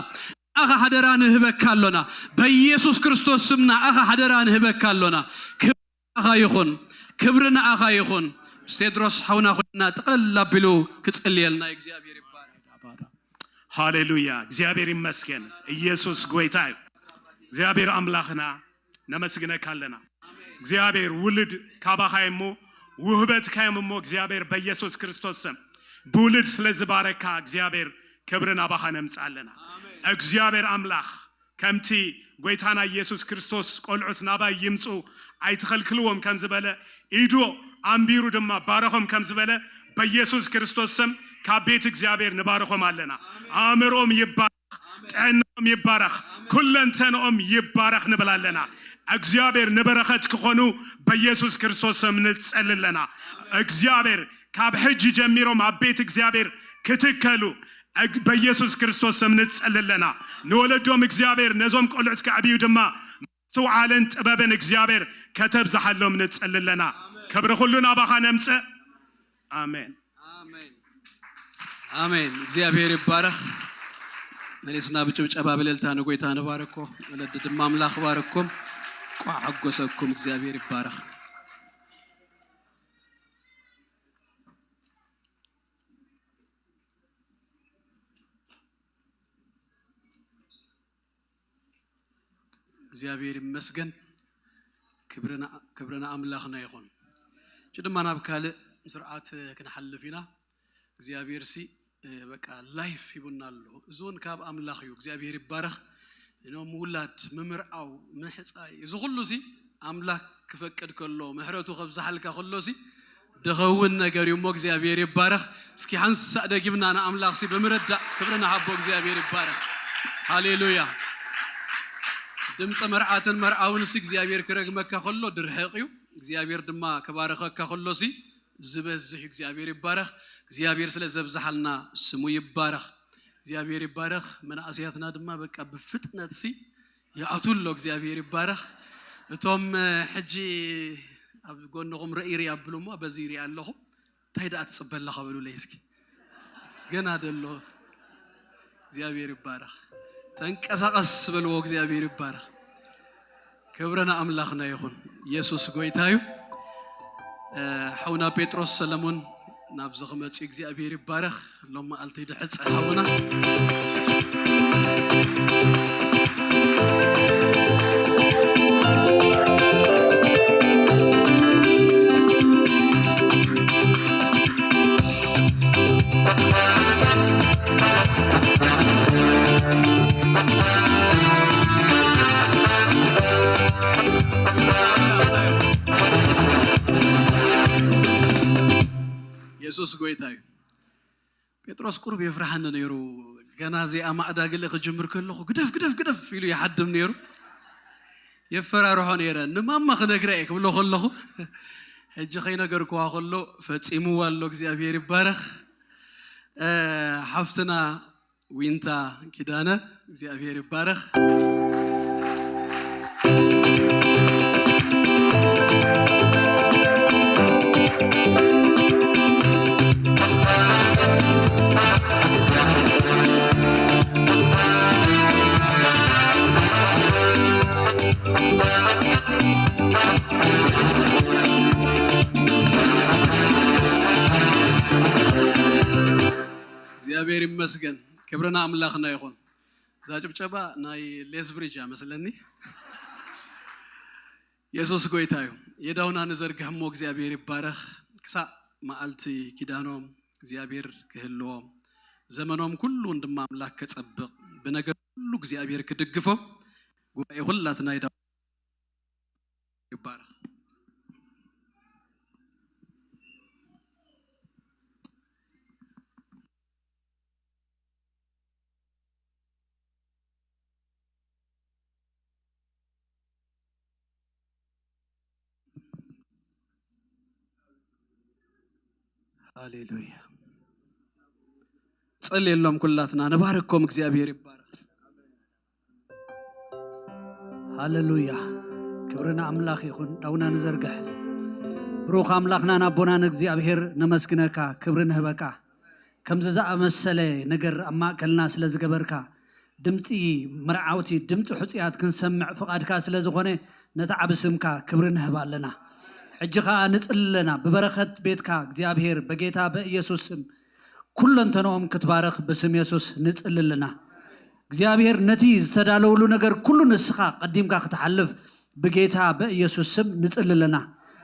ንኣኻ ሃደራ ንህበካ ኣሎና። በኢየሱስ ክርስቶስ ስም ንኣኻ ሃደራ ንህበካ ኣሎና። ክብሪ ንኣኻ ይኹን። ክብሪ ንኣኻ ይኹን። ምስ ቴድሮስ ሓውና ኮይና ጥቕልል ኣቢሉ ክጽልየልና እግዚኣብሔር ይባረክ። ሃሌሉያ። እግዚኣብሔር ይመስገን። ኢየሱስ ጎይታ እዩ። እግዚኣብሔር ኣምላኽና ነመስግነካ ኣለና። እግዚኣብሔር ውልድ ካባኻ እሞ ውህበትካ እዮም እሞ እግዚኣብሔር በኢየሱስ ክርስቶስ ስም ብውልድ ስለ ዝባረካ እግዚኣብሔር ክብሪ ናባኻ ነምጽእ ኣለና። እግዚኣብሔር ኣምላኽ ከምቲ ጎይታና ኢየሱስ ክርስቶስ ቆልዑት ናባይ ይምጹ ኣይትኸልክልዎም ከም ዝበለ ኢዱ ኣንቢሩ ድማ ባረኾም ከም ዝበለ በኢየሱስ ክርስቶስ ስም ካብ ቤት እግዚኣብሔር ንባርኾም ኣለና። ኣእምሮም ይባረኽ፣ ጥዕናኦም ይባረኽ፣ ኩለንተንኦም ይባረኽ ንብል ኣለና። እግዚኣብሔር ንበረኸት ክኾኑ በኢየሱስ ክርስቶስ ስም ንጸሊ ኣለና። እግዚኣብሔር ካብ ሕጂ ጀሚሮም ኣብ ቤት እግዚኣብሔር ክትከሉ በኢየሱስ ክርስቶስ ስም ንጸሊ ኣለና። ንወለዶም እግዚኣብሔር ነዞም ቆልዑት ከዕብዩ ድማ ምስትውዓልን ጥበብን እግዚኣብሔር ከተብዝሓሎም ንጸሊ ኣለና። ክብሪ ኩሉ ናባኻ ነምጽእ። ኣሜን። ኣሜን። እግዚኣብሔር ይባረኽ። መሊስና ብጭብጨባ ብለልታ ንጎይታ ንባረኮ። ወለዲ ድማ ኣምላኽ ባረኩም። ቋዕ ሓጎሰኩም። እግዚኣብሔር ይባረኽ። እግዚኣብሔር ይመስገን። ክብሪ ንኣምላኽና ይኹን። እሺ ድማ ናብ ካልእ ስርዓት ክንሓልፍ ኢና። እግዚኣብሔር ሲ በቃ ላይፍ ሂቡና ኣሎ። እዚ እውን ካብ ኣምላኽ እዩ። እግዚኣብሔር ይባረኽ። እኖም ውላድ ምምርዓው ምሕፃይ እዚ ኩሉ ሲ ኣምላክ ክፈቅድ ከሎ ምሕረቱ ከብዝሓልካ ከሎ ሲ ድኸውን ነገር እዩ እሞ እግዚኣብሔር ይባረኽ። እስኪ ሓንሳእ ደጊምና ንኣምላኽ ሲ ብምርዳእ ክብሪ ንሃቦ እግዚኣብሔር ይባረኽ። ሃሌሉያ። ድምፂ መርዓትን መርዓውን ሲ እግዚኣብሔር ክረግመካ ከሎ ድርሕቕ እዩ። እግዚኣብሔር ድማ ክባረኸካ ከሎ ሲ ዝበዝሕ እዩ። እግዚኣብሔር ይባረኽ። እግዚኣብሔር ስለ ዘብዝሓልና ስሙ ይባረኽ። እግዚኣብሔር ይባረኽ። መናእሰያትና ድማ በቃ ብፍጥነት ሲ ይኣትዉ ኣሎ። እግዚኣብሔር ይባረኽ። እቶም ሕጂ ኣብ ጎንኹም ርኢ ርኢ ኣብሉ እሞ በዚ ይርኢ ኣለኹ እንታይ ደኣ ትፅበ ኣለኻ በሉለይ እስኪ። ገና ደሎ። እግዚኣብሔር ይባረኽ። ተንቀሳቐስ በልዎ። እግዚኣብሔር ይባረኽ። ክብሪ ንኣምላኽና ይኹን። ኢየሱስ ጎይታ እዩ። ሓውና ጴጥሮስ ሰለሙን ናብዚ ክመፅኡ እግዚኣብሔር ይባረኽ። ሎም መዓልቲ ድሕፀ ሓውና የሱስ ጎይታ እዩ። ጴጥሮስ ቁሩብ የፍርሓኒ ነይሩ። ገና እዚኣ ማዕዳ ገለ ክጅምር ከለኹ ግደፍ ግደፍ ግደፍ ኢሉ ይሓድም ነይሩ። የፈራርሖ ነይረ። ንማማ ክነግራ እየ ክብሎ ከለኹ ሕጂ ከይነገርኩዋ ከሎ ፈጺምዋ ኣሎ። እግዚኣብሔር ይባረኽ። ሓፍትና ዊንታ ኪዳነ እግዚኣብሔር ይባረኽ። እግዚኣብሔር ይመስገን። ክብሪ ንኣምላኽና ይኹን። እዛ ጭብጨባ ናይ ሌዝብሪጅ እያ መስለኒ። የሱስ ጎይታ እዩ። የእዳውና ንዘርግሕ እሞ እግዚኣብሔር ይባረኽ። ክሳዕ መዓልቲ ኪዳኖም እግዚኣብሔር ክህልዎም፣ ዘመኖም ኩሉ ድማ ኣምላኽ ከጸብቕ፣ ብነገር ኩሉ እግዚኣብሔር ክድግፎም፣ ጉባኤ ኩላትና የእዳው ይባረኽ። ሃሌሉያ። ጸልየሎም ኩላትና ንባርኮም፣ እግዚኣብሔር ይባረኽ። ሃሌሉያ። ክብሪ ንኣምላኽ ይኹን። ዳውና ንዘርግሕ። ብሩኽ ኣምላኽናን ኣቦናን እግዚኣብሔር ነመስግነካ፣ ክብሪ ንህበካ። ከምዚ ዝኣመሰለ ነገር ኣብ ማእከልና ስለ ዝገበርካ፣ ድምጺ መርዓውቲ፣ ድምጺ ሕጹያት ክንሰምዕ ፍቓድካ ስለ ዝኾነ፣ ነቲ ዓቢ ስምካ ክብሪ ንህብ ኣለና። ሕጂ ኸኣ ንጽሊ ኣለና፣ ብበረኸት ቤትካ እግዚኣብሔር፣ በጌታ በኢየሱስ ስም ኩለንተንኦም ክትባረኽ ብስም የሱስ ንጽሊ ኣለና። እግዚኣብሔር ነቲ ዝተዳለወሉ ነገር ኩሉ ንስኻ ቀዲምካ ክትሓልፍ ብጌታ በኢየሱስ ስም ንጽሊ ኣለና።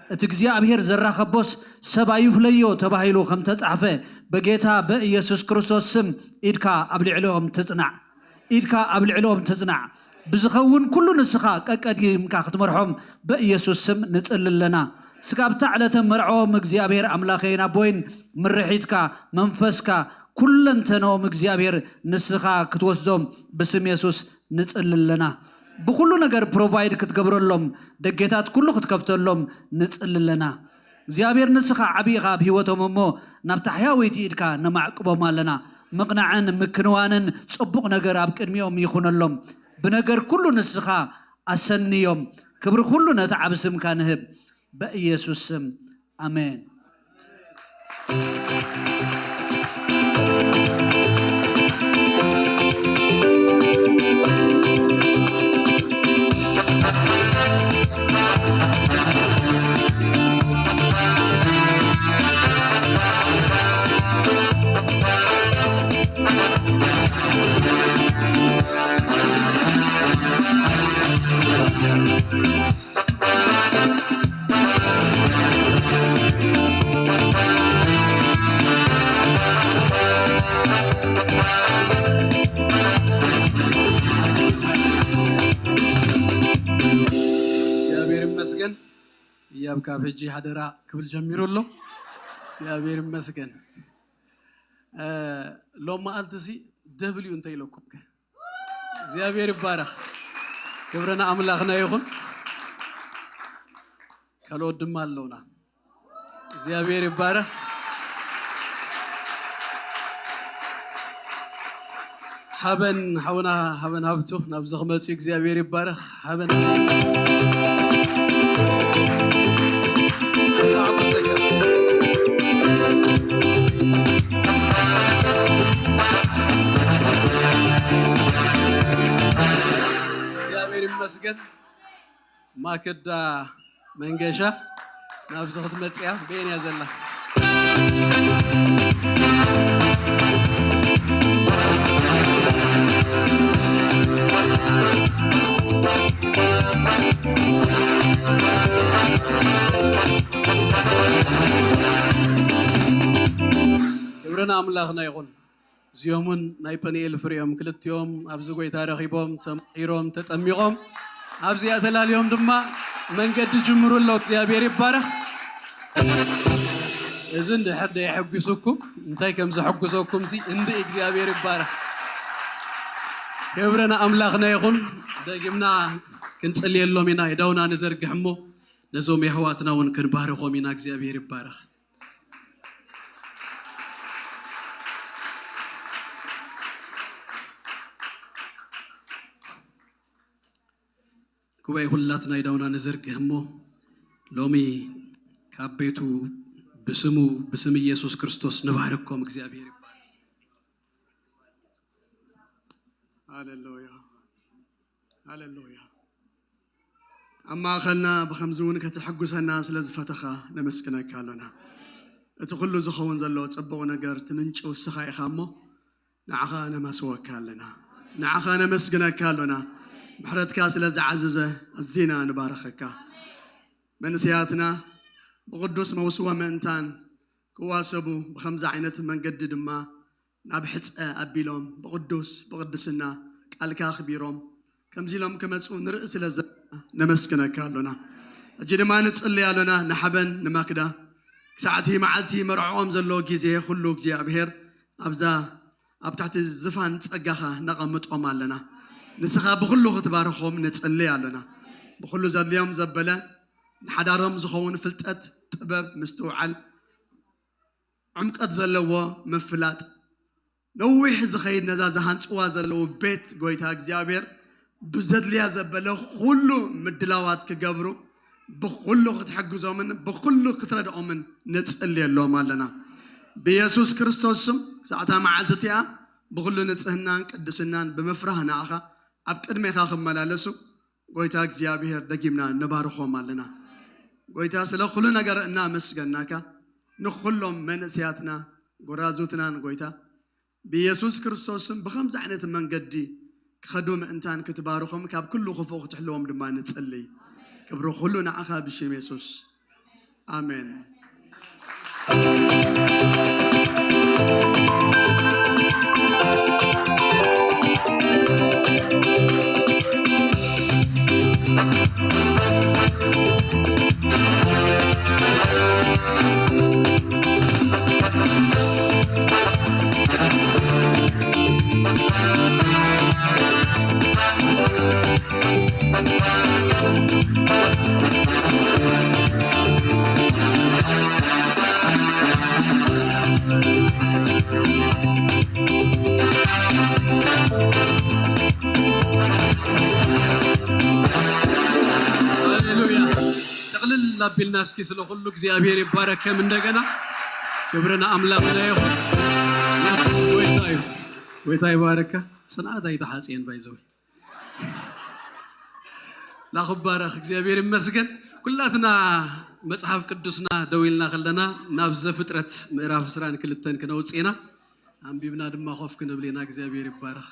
እቲ እግዚኣብሔር ዘራኸቦስ ሰብ ኣይፍለዮ ተባሂሉ ከም ተጻሕፈ፣ በጌታ በኢየሱስ ክርስቶስ ስም ኢድካ ኣብ ልዕሊኦም ትጽናዕ። ኢድካ ኣብ ልዕሊኦም ትጽናዕ። ብዝኸውን ኩሉ ንስኻ ቀቀዲምካ ክትመርሖም በኢየሱስ ስም ንጽሊ ኣለና። ስጋብ እታ ዕለተ መርዖም እግዚኣብሔር ኣምላኸይን ኣቦይን ምርሒትካ መንፈስካ ኩለንተኖም እግዚኣብሔር ንስኻ ክትወስዶም ብስም የሱስ ንጽሊ ኣለና። ብኹሉ ነገር ፕሮቫይድ ክትገብረሎም፣ ደጌታት ኩሉ ክትከፍተሎም ንጽሊ ኣለና። እግዚኣብሔር ንስኻ ዓቢ ኢኻ ኣብ ህይወቶም እሞ ናብታ ሕያወይቲ ኢድካ ነማዕቅቦም ኣለና። ምቕናዕን ምክንዋንን ጽቡቕ ነገር ኣብ ቅድሚኦም ይኹነሎም። ብነገር ኩሉ ንስኻ ኣሰንዮም። ክብሪ ኩሉ ነቲ ዓቢ ስምካ ንህብ። በኢየሱስ ስም ኣሜን። እግዚኣብሔር ይመስገን። እያብ ካብ ሕጂ ሓደራ ክብል ጀሚሩ ኣሎ። እግዚኣብሔር ይመስገን። እ፣ ሎም መዓልቲ ሲ ደብልዩ እንታይ ኢለኩም ከ? እግዚኣብሔር ይባረኽ። ክብሪ ንኣምላኽና ይኹን። ካልኦት ድማ ኣለውና። እግዚኣብሔር ይባረኽ። ሓበን ሓውና ሓበን ሃብቱ ናብዚ ክመጹ እግዚኣብሔር ይባረኽ። ሓበን እግዚኣብሔር ይመስገን። ማክዳ መንገሻ ናብዚ ክትመጽእ እያ። በየን እያ ዘላ? ክብሪ ንኣምላኽና ይኹን። እዚኦም እውን ናይ ፐኒኤል ፍሬኦም ክልቲኦም ኣብዚ ጎይታ ረኺቦም ተማሒሮም ተጠሚቖም ኣብዚኣ ተላልዮም ድማ መንገዲ ጅምሩ ኣለዉ። እግዚኣብሔር ይባረኽ። እዚ እንድሕር ደየሐጒሱኩም እንታይ ከም ዘሐጉሰኩም ሲ እንዲ እግዚኣብሔር ይባረኽ። ክብሪ ንኣምላኽና ይኹን። ደጊምና ክንጽልየሎም ኢና። የእዳውና ንዘርግሕ እሞ ነዞም የሕዋትና እውን ክንባርኾም ኢና። እግዚኣብሔር ይባረኽ። ጉባኤ ኩላትና የእዳውና ንዘርግሕ እሞ ሎሚ ካብ ቤቱ ብስሙ ብስም ኢየሱስ ክርስቶስ ንባርኮም። እግዚኣብሔር ይባረኽ። ሃሌሉያ። ሃሌሉያ። ኣብ ማእኸልና ብኸምዚ እውን ከተሐጉሰና ስለ ዝፈተኻ ነመስግነካ ኣሎና። እቲ ኩሉ ዝኸውን ዘሎ ጽቡቕ ነገር እቲ ምንጪ ውስኻ ኢኻ እሞ ንዓኻ ነመስወካ ኣለና። ንዓኻ ነመስግነካ ኣሎና። ምሕረትካ ስለ ዝዓዘዘ ኣዚና ንባረኸካ። መንእሰያትና ብቕዱስ መውስቦ ምእንታን ክዋሰቡ ብኸምዚ ዓይነት መንገዲ ድማ ናብ ሕጸ ኣቢሎም ብቕዱስ ብቕድስና ቃልካ ኣኽቢሮም ከምዚ ኢሎም ክመጹ ንርኢ ስለ ዘለና ነመስግነካ ኣሎና። ሕጂ ድማ ንጽሊ ኣሎና ንሓበን ንማክዳ ክሳዕቲ መዓልቲ መርዕኦም ዘሎ ግዜ ኩሉ እግዚኣብሔር ኣብዛ ኣብ ትሕቲ ዝፋን ጸጋኻ ነቐምጦም ኣለና። ንስኻ ብኹሉ ክትባርኾም ንጽሊ ኣሎና። ብኹሉ ዘድልዮም ዘበለ ንሓዳሮም ዝኸውን ፍልጠት፣ ጥበብ፣ ምስትውዓል፣ ዕምቀት ዘለዎ ምፍላጥ፣ ነዊሕ ዝኸይድ ነዛ ዝሃንጽዋ ዘለዉ ቤት ጎይታ እግዚኣብሔር ብዘድልያ ዘበለ ኩሉ ምድላዋት ክገብሩ ብኹሉ ክትሕግዞምን ብኹሉ ክትረድኦምን ንጽልየሎም ኣለና። ብየሱስ ክርስቶስ ስም ክሳዕታ መዓልቲ እቲኣ ብኹሉ ንጽህናን ቅድስናን ብምፍራህ ንኣኻ ኣብ ቅድሜኻ ክመላለሱ ጎይታ እግዚኣብሔር ደጊምና ንባርኾም ኣለና። ጎይታ ስለ ኩሉ ነገር እናመስገናካ ንኹሎም መንእሰያትና ጎራዙትናን ጎይታ ብየሱስ ክርስቶስ ስም ብኸምዚ ዓይነት መንገዲ ክኸዱ ምእንታን ክትባርኾም ካብ ኩሉ ክፉእ ክትሕልዎም ድማ ንጽልይ። ክብሪ ኩሉ ንዓኻ ብሽም የሱስ ኣሜን። ሃሌሉያ። ጠቕልል ኣቢልና እስኪ ስለ ኩሉ እግዚኣብሔር ይባረክ። ከም እንደገና ክብሪ ንኣምላኽና ይኹን። ጎይታ እዩ። ጎይታ ይባረካ። ጽንዓት ኣይተሓጽየን ባይዘው ላኽባረኽ እግዚኣብሔር ይመስገን። ኩላትና መጽሓፍ ቅዱስና ደው ኢልና ከለና ናብ ዘፍጥረት ምዕራፍ ዕስራን ክልተን ክነውጽእ ኢና። ኣንቢብና ድማ ኮፍ ክንብል ኢና። እግዚኣብሔር ይባረኽ።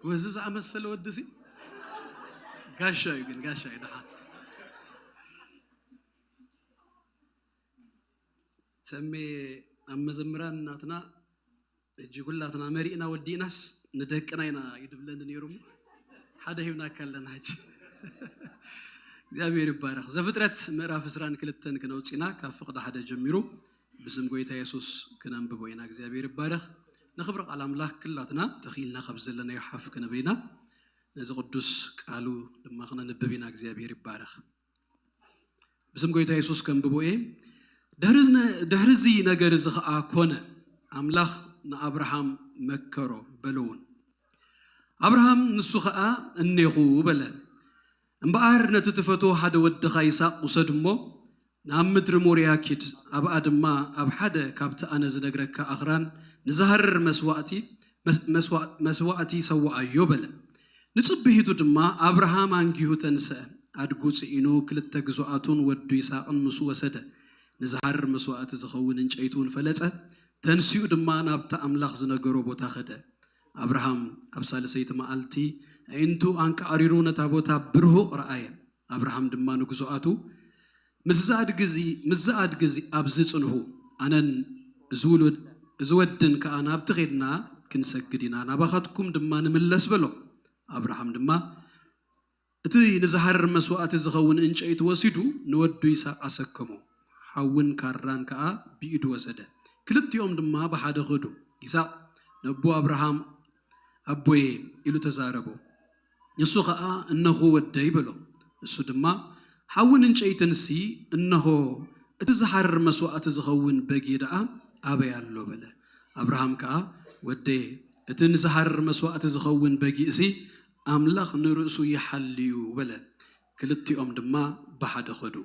ወዚ ዝኣመሰለ ወዲ ሲ ጋሻ እዩ፣ ግን ጋሻ እዩ ደሓን። ተሜ ኣብ መዘምራን ናትና ሕጂ ኩላትና መሪእና ወዲእናስ ንደቅና ኢና ይድብለኒ ነይሩ እሞ ሓደ ሂብናካ ኣለና። ሕጂ እግዚኣብሔር ይባረኽ። ዘፍጥረት ምዕራፍ ዕስራን ክልተን ክነውፅና ካብ ፍቕዲ ሓደ ጀሚሩ ብስም ጎይታ የሱስ ክነንብቦ ኢና። እግዚኣብሔር ይባረኽ። ንኽብሪ ቃል ኣምላኽ ክላትና ተኽኢልና ካብ ዘለናዮ ሓፍ ክንብል ኢና። ነዚ ቅዱስ ቃሉ ድማ ክነንብብ ኢና። እግዚኣብሔር ይባረኽ። ብስም ጎይታ የሱስ ከንብቦ እየ። ድሕሪ ዝነ-፣ ድሕሪ እዚ ነገር እዚ ኸዓ ኮነ፣ ኣምላኽ ንኣብርሃም መከሮ በሎ እውን። ኣብርሃም ንሱ ኸዓ እኔኹ በለ። እምበኣር ነቲ ትፈትዎ ሓደ ወድኻ ይስሐቅ ውሰድ እሞ ናብ ምድሪ ሞርያ ኪድ፣ ኣብኣ ድማ ኣብ ሓደ ካብቲ ኣነ ዝነግረካ ኣኽራን ንዝሃርር መስዋእቲ፣ መስ-፣ መስዋ-፣ መስዋእቲ ሰውኣዮ በለ። ንጽብሒቱ ድማ ኣብርሃም ኣንጊሁ ተንስአ፣ ኣድጉ ጽዒኑ ክልተ ግዙኣቱን ወዱ ይስሐቅን ምስኡ ወሰደ። ንዝሃርር መስዋእቲ ዝኸውን እንጨይቲ እውን ፈለጸ፣ ተንሲኡ ድማ ናብቲ ኣምላኽ ዝነገሮ ቦታ ኸደ። ኣብርሃም ኣብ ሳልሰይቲ መዓልቲ ኣዒንቱ ኣንቃዕሪሩ ነታ ቦታ ብርሁቕ ረኣየ። ኣብርሃም ድማ ንግዙኣቱ፣ "ምስዚ ኣድጊ እዚ፣ ምስዚ ኣድጊ እዚ ኣብዚ ጽንሑ፣ ኣነን እዚ ውሉድ፣ እዚ ወድን ከኣ ናብቲ ኼድና ክንሰግድ ኢና፣ ናባኻትኩም ድማ ንምለስ" በሎ። ኣብርሃም ድማ እቲ ንዝሃርር መስዋእቲ ዝኸውን እንጨይቲ ወሲዱ ንወዱ ይስሐቅ ኣሰከሞ። ሓውን ካራን ከኣ ብኢዱ ወሰደ። ክልቲኦም ድማ ብሓደ ኸዱ። ይስሐቅ ነቦ ኣብርሃም፣ "ኣቦየ" ኢሉ ተዛረቦ። ንሱ ኸኣ፣ "እነሆ ወደይ" በሎ። ንሱ ድማ፣ "ሓውን እንጨይትንሲ እነሆ፣ እቲ ዝሓርር መስዋእቲ ዝኸውን በጊ ደኣ ኣበይ ኣሎ?" በለ። ኣብርሃም ከኣ፣ "ወደየ፣ እቲ ንዝሓርር መስዋእቲ ዝኸውን በጊእሲ ኣምላኽ ንርእሱ ይሓልዩ" በለ። ክልቲኦም ድማ ብሓደ ኸዱ።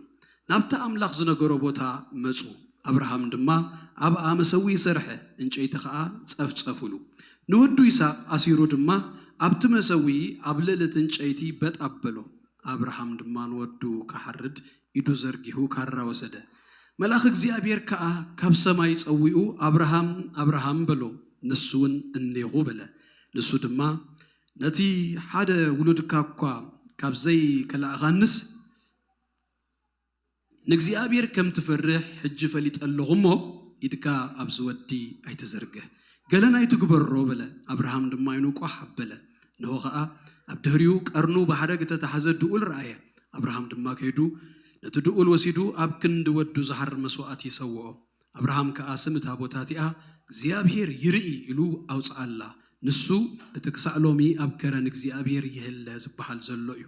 ናብቲ ኣምላኽ ዝነገሮ ቦታ መጹ። ኣብርሃም ድማ ኣብኣ መሰውኢ ሰርሐ፣ ዕንጨይቲ ኸኣ ጸፍጸፉሉ። ንወዱ ይስሐቅ ኣሲሩ ድማ ኣብቲ መሰውኢ ኣብ ልዕሊ እቲ ዕንጨይቲ በጥ ኣበሎ። ኣብርሃም ድማ ንወዱ ክሓርድ ኢዱ ዘርጊሑ ካራ ወሰደ። መልኣኽ እግዚኣብሔር ከኣ ካብ ሰማይ ጸዊዑ፣ "ኣብርሃም፣ ኣብርሃም" በሎ። ንሱ እውን "እኔኹ" በለ። ንሱ ድማ፣ "ነቲ ሓደ ውሉድካ እኳ ካብ ዘይከላእኻንስ፣ ንእግዚኣብሔር ከም ትፈርሕ ሕጂ ፈሊጠ ኣለኹ እሞ፣ ኢድካ ኣብዚ ወዲ ኣይትዘርግሕ፣ ገለን ኣይትግበሮ" በለ። ኣብርሃም ድማ ዓይኑ ቋሕ ኣበለ። እንሆ ኸኣ ኣብ ድሕሪኡ ቀርኑ ብሓደግ እተታሕዘ ድኡል ረኣየ። ኣብርሃም ድማ ከይዱ ነቲ ድኡል ወሲዱ ኣብ ክንዲ ወዱ ዝሓርድ መስዋእቲ ይሰውኦ። ኣብርሃም ከኣ ስም እታ ቦታ እቲኣ እግዚኣብሔር ይርኢ ኢሉ ኣውጽኣላ። ንሱ እቲ ክሳዕ ሎሚ ኣብ ከረን እግዚኣብሔር ይህለ ዝበሃል ዘሎ እዩ።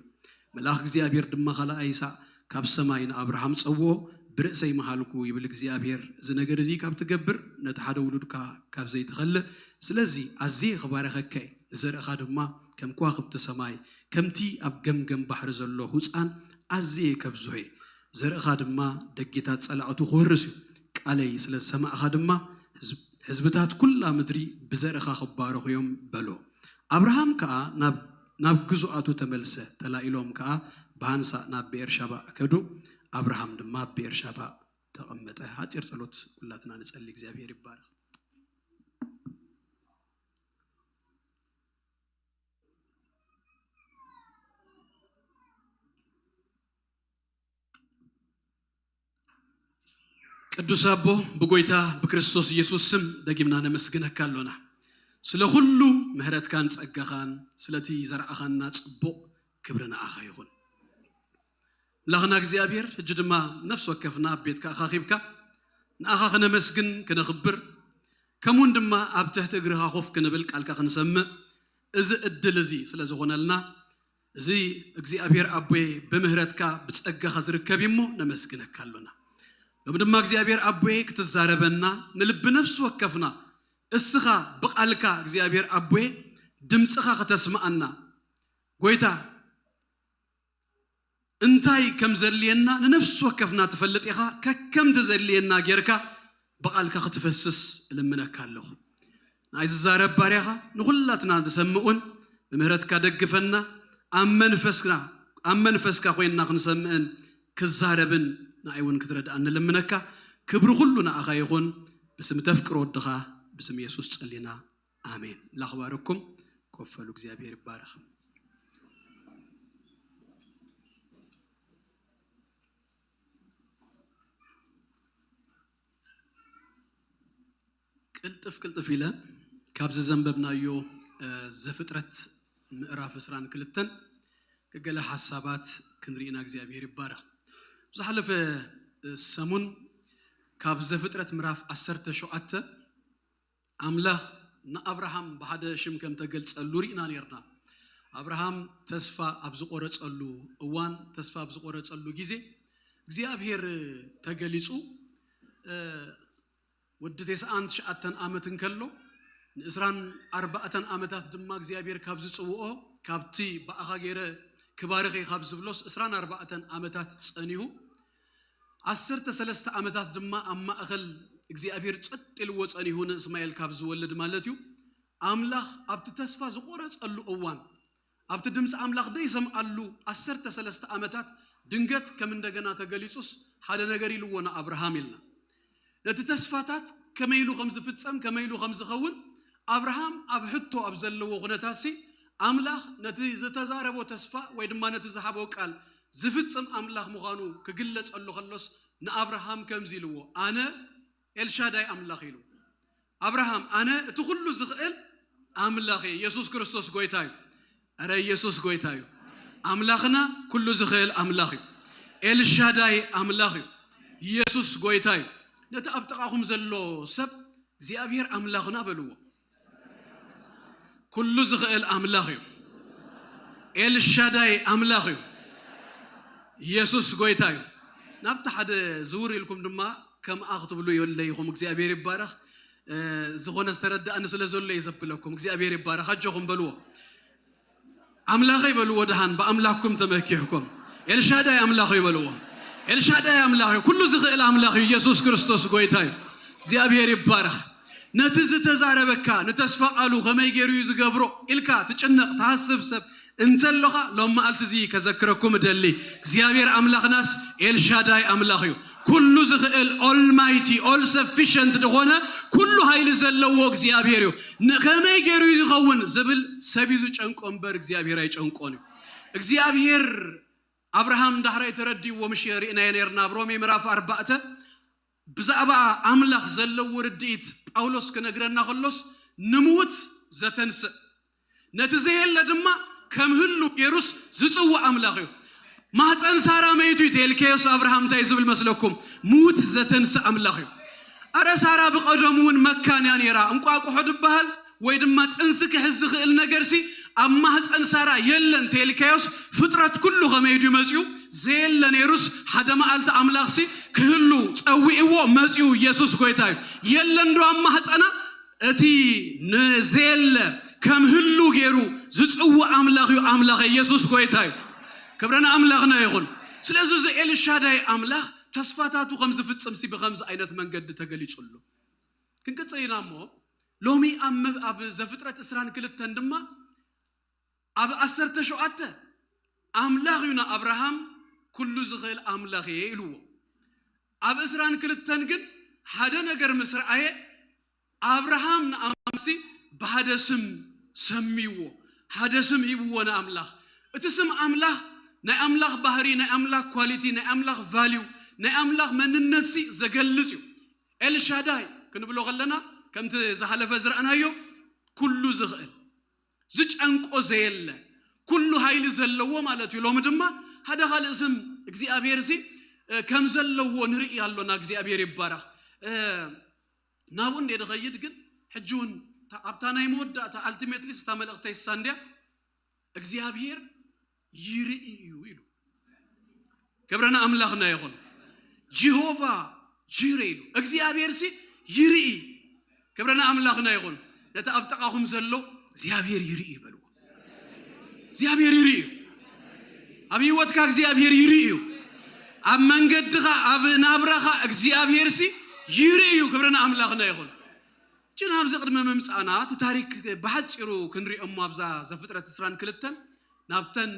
መልኣኽ እግዚኣብሔር ድማ ካልኣይ ሳዕ ካብ ሰማይ ንኣብርሃም ጸውኦ፣ "ብርእሰይ መሃልኩ ይብል እግዚኣብሔር፣ እዚ ነገር እዚ ካብ ትገብር፣ ነቲ ሓደ ውሉድካ ካብ ዘይትኸልእ፣ ስለዚ ኣዝየ ክባርኸካ እየ፣ ንዘርእኻ ድማ ከም ከዋኽብቲ ሰማይ፣ ከምቲ ኣብ ገምገም ባሕሪ ዘሎ ሁጻን ኣዝየ ከብዝሖ እየ። ዘርእኻ ድማ ደጌታት ጸላእቱ ክወርስ እዩ። ቃለይ ስለ ዝሰማዕኻ ድማ፣ ህዝብ-፣ ህዝብታት ኩላ ምድሪ ብዘርእኻ ክባረኹ እዮም" በሎ። ኣብርሃም ከኣ ናብ፣ ናብ ግዙኣቱ ተመልሰ። ተላኢሎም ከኣ ብሃንሳእ ናብ ብኤርሻባ ከዱ። ኣብርሃም ድማ ኣብ ብኤርሻባ ተቐመጠ። ሓጺር ጸሎት ኩላትና ንጸሊ። እግዚኣብሔር ይባረኽ። ቅዱስ ኣቦ፣ ብጎይታ ብክርስቶስ ኢየሱስ ስም ደጊምና ነመስግነካ ኣሎና። ስለ ኩሉ ምሕረትካን ጸጋኻን፣ ስለቲ ዘርኣኻና ጽቡቕ ክብሪ ንኣኻ ይኹን። ኣምላኽና እግዚኣብሔር፣ ሕጂ ድማ ነፍሲ ወከፍና ኣብ ቤትካ ኣኻኺብካ፣ ንኣኻ ክነመስግን ክነኽብር፣ ከምኡውን ድማ ኣብ ትሕቲ እግርኻ ኮፍ ክንብል ቃልካ ክንሰምዕ እዚ ዕድል እዚ ስለ ዝኾነልና፣ እዚ እግዚኣብሔር ኣቦየ ብምህረትካ ብጸጋኻ ዝርከብ እዩ እሞ ነመስግነካ ኣሎና። ሎሚ ድማ እግዚኣብሔር ኣቦየ ክትዛረበና ንልቢ ነፍሲ ወከፍና እስኻ ብቓልካ እግዚኣብሔር ኣቦየ ድምጽኻ ከተስምዓና ጎይታ እንታይ ከም ዘድልየና ንነፍሲ ወከፍና ትፈልጥ ኢኻ። ከከምቲ ዘድልየና ጌርካ ብቓልካ ክትፈስስ እልምነካ ኣለኹ። ናይ ዝዛረብ ባርያኻ ንኹላትና ዝሰምዑን ብምህረትካ ደግፈና፣ ኣብ መንፈስና፣ ኣብ መንፈስካ ኮይንና ክንሰምዕን ክዛረብን ንኣይ እውን ክትረድኣኒ እልምነካ። ክብሪ ኩሉ ንኣኻ ይኹን። ብስም ተፍቅሮ ወድኻ ብስም የሱስ ጸሊና። ኣሜን። ኣምላኽ ይባርኩም። ኮፍ በሉ። እግዚኣብሔር ይባረኽ። ቅልጥፍ ቅልጥፍ ኢለ ካብዚ ዘንበብናዮ፣ እ፣ ዘፍጥረት ምዕራፍ ዕስራን ክልተን ገለ ሓሳባት ክንርኢና እግዚኣብሔር ይባረኽ። ዝሓለፈ፣ እ፣ ሰሙን ካብ ዘፍጥረት ምዕራፍ ዓሰርተ ሸውዓተ ኣምላኽ ንኣብርሃም ብሓደ ሽም ከም ተገልጸሉ ርኢና ኔርና። ኣብርሃም ተስፋ ኣብ ዝቖረጸሉ እዋን፣ ተስፋ ኣብ ዝቖረጸሉ ግዜ እግዚኣብሔር ተገሊጹ፣ እ፣ ወዲ ተስዓን ትሽዓተን ዓመት እንከሎ፣ ንዕስራን ኣርባዕተን ዓመታት ድማ እግዚኣብሔር ካብ ዝጽውኦ፣ ካብቲ ብኣኻ ገይረ ክባርኽ እየ ካብ ዝብሎስ ዕስራን ኣርባዕተን ዓመታት ጸኒሁ፣ ዓሰርተ ሰለስተ ዓመታት ድማ ኣብ ማእከል እግዚኣብሔር ጸጥ ኢልዎ ጸኒሁ ንእስማኤል ካብ ዝወልድ ማለት እዩ። ኣምላኽ ኣብቲ ተስፋ ዝቖረጸሉ እዋን፣ ኣብቲ ድምፂ ኣምላኽ ደይሰምዓሉ ዓሰርተ ሰለስተ ዓመታት ድንገት ከም እንደገና ተገሊጹስ ሓደ ነገር ኢልዎ ንኣብርሃም ኢልና። ነቲ ተስፋታት ከመይ ኢሉ ከም ዝፍጸም፣ ከመይ ኢሉ ከም ዝኸውን ኣብርሃም ኣብ ሕቶ ኣብ ዘለዎ ኩነታትሲ ኣምላኽ ነቲ ዝተዛረቦ ተስፋ ወይ ድማ ነቲ ዝሃቦ ቃል ዝፍጽም ኣምላኽ ምዃኑ ክግለጸሉ ከሎስ ንኣብርሃም ከምዚ ኢልዎ፣ "ኣነ ኤልሻዳይ ኣምላኽ" ኢሉ። ኣብርሃም፣ "ኣነ እቲ ኩሉ ዝኽእል ኣምላኽ እየ። ኢየሱስ ክርስቶስ ጎይታ እዩ። እረ ኢየሱስ ጎይታ እዩ። ኣምላኽና ኩሉ ዝኽእል ኣምላኽ እዩ። ኤልሻዳይ ኣምላኽ እዩ። ኢየሱስ ጎይታ እዩ። ነቲ ኣብ ጥቓኹም ዘሎ ሰብ እግዚኣብሔር ኣምላኽና በልዎ። ኩሉ ዝኽእል ኣምላኽ እዩ። ኤልሻዳይ ኣምላኽ እዩ። ኢየሱስ ጎይታ እዩ። ናብቲ ሓደ ዝውር ኢልኩም ድማ ከምኣ ክትብሉ የለይኹም። እግዚኣብሔር ይባረኽ። እ፣ ዝኾነ ዝተረዳእኒ ስለ ዘሎ እየ ዘብለኩም። እግዚኣብሔር ይባረኽ። ኣጆኹም በልዎ። ኣምላኸይ በልዎ፣ ደሃን ብኣምላኽኩም ተመኪሕኩም። ኤልሻዳይ ኣምላኽ እዩ በልዎ። ኤልሻዳይ ኣምላኽ እዩ። ኩሉ ዝኽእል ኣምላኽ እዩ። ኢየሱስ ክርስቶስ ጎይታ እዩ። እግዚኣብሔር ይባረኽ። ነቲ ዝተዛረበካ ንተስፋ ቃሉ ከመይ ገይሩ እዩ ዝገብሮ ኢልካ ትጭነቕ፣ ትሃስብ ሰብ፣ እንተሎኻ ሎም መዓልቲ እዚ ከዘክረኩም እደሊ። እግዚኣብሔር ኣምላኽናስ ኤልሻዳይ ኣምላኽ እዩ። ኩሉ ዝኽእል፣ ኦልማይቲ፣ ኦል ሰፊሸንት ዝኾነ፣ ኩሉ ሃይሊ ዘለዎ እግዚኣብሔር እዩ። ንኸመይ ገይሩ እዩ ዝኸውን ዝብል ሰብ እዩ ዝጨንቆ እምበር እግዚኣብሔር ኣይጨንቆን እዩ። እግዚኣብሔር ኣብርሃም ዳሕራይ ተረዲእዎ ምሽ ርኢናዮ ነርና ኣብ ሮሜ ምዕራፍ ኣርባዕተ ብዛዕባ ኣምላኽ ዘለዎ ርድኢት ጳውሎስ ክነግረና ከሎስ ንምውት ዘተንስእ ነቲ ዘየለ ድማ ከም ህሉ ገይሩስ ዝጽውዕ ኣምላኽ እዩ። ማህፀን ሳራ መይቱ እዩ ተልከዮስ ኣብርሃም እንታይ ዝብል መስለኩም? ምውት ዘተንስእ ኣምላኽ እዩ። ኣረ ሳራ ብቐደሙ እውን መካን እያ ነይራ። እንቋቁሖ ድበሃል ወይ ድማ ጥንሲ ክሕዝ ዝኽእል ነገር ሲ ኣብ ማህፀን ሳራ የለን ተልከዮስ ፍጥረት ኩሉ ከመይ ድዩ መፅኡ? ዘየለ ነይሩስ ሓደ መዓልቲ ኣምላኽ ሲ ክህሉ ፀዊዕዎ መፅኡ። ኢየሱስ ጎይታ እዩ። የለን ዶ ኣብ ማህፀና? እቲ ንዘየለ ከም ህሉ ገይሩ ዝፅውዕ ኣምላኽ እዩ። ኣምላኽ ኢየሱስ ጎይታ እዩ። ክብረን ኣምላኽና ይኹን። ስለዚ እዚ ኤልሻዳይ ኣምላኽ ተስፋታቱ ከም ዝፍፅም ሲ ብከምዚ ዓይነት መንገዲ ተገሊጹ ኣሎ። ክንቅፅል ኢና እሞ ሎሚ ኣብ መ- ኣብ ዘፍጥረት ዕስራን ክልተን ድማ ኣብ ዓሰርተ ሸውዓተ ኣምላኽ እዩ ንኣብርሃም ኩሉ ዝኽእል ኣምላኽ እየ ኢልዎ። ኣብ ዕስራን ክልተን ግን ሓደ ነገር ምስ ረኣየ ኣብርሃም ንኣምላኽሲ ብሓደ ስም ሰምይዎ፣ ሓደ ስም ሂብዎ ንኣምላኽ። እቲ ስም ኣምላኽ ናይ ኣምላኽ ባህሪ፣ ናይ ኣምላኽ ኳሊቲ፣ ናይ ኣምላኽ ቫልዩ፣ ናይ ኣምላኽ መንነትሲ ዘገልጽ እዩ። ኤልሻዳይ ክንብሎ ከለና ከምቲ ዝሓለፈ ዝረኣናዮ ኩሉ ዝኽእል ዝጨንቆ ዘየለ ኩሉ ሃይሊ ዘለዎ ማለት እዩ። ሎሚ ድማ ሓደ ካልእ ስም እግዚኣብሔር ሲ ከም ዘለዎ ንርኢ ኣሎና። እግዚኣብሔር ይባረኽ። ናብኡ እንደ ድኸይድ ግን ሕጂ እውን ኣብታ ናይ መወዳእታ ኣልቲሜትሊ ስታ መልእኽተይ እሳ እንድያ እግዚኣብሔር ይርኢ እዩ ኢሉ። ክብረና ኣምላኽና ይኹን። ጂሆቫ ጂሬ ኢሉ እግዚኣብሔር ሲ ይርኢ። ክብረና ኣምላኽና ይኹን። ነቲ ኣብ ጥቓኹም ዘሎ እግዚኣብሔር ይርኢ ይበልዎ። እግዚኣብሔር ይርኢ እዩ። ኣብ ህይወትካ እግዚኣብሔር ይርኢ እዩ። ኣብ መንገድኻ ኣብ ናብራኻ እግዚኣብሔር ሲ ይርኢ እዩ። ክብረና ኣምላኽና ይኹን። እጂ ናብዚ ቅድሚ ምምፃእና እቲ ታሪክ ብሓፂሩ ክንሪኦ እሞ ኣብዛ ዘፍጥረት ዕስራን ክልተን ናብተን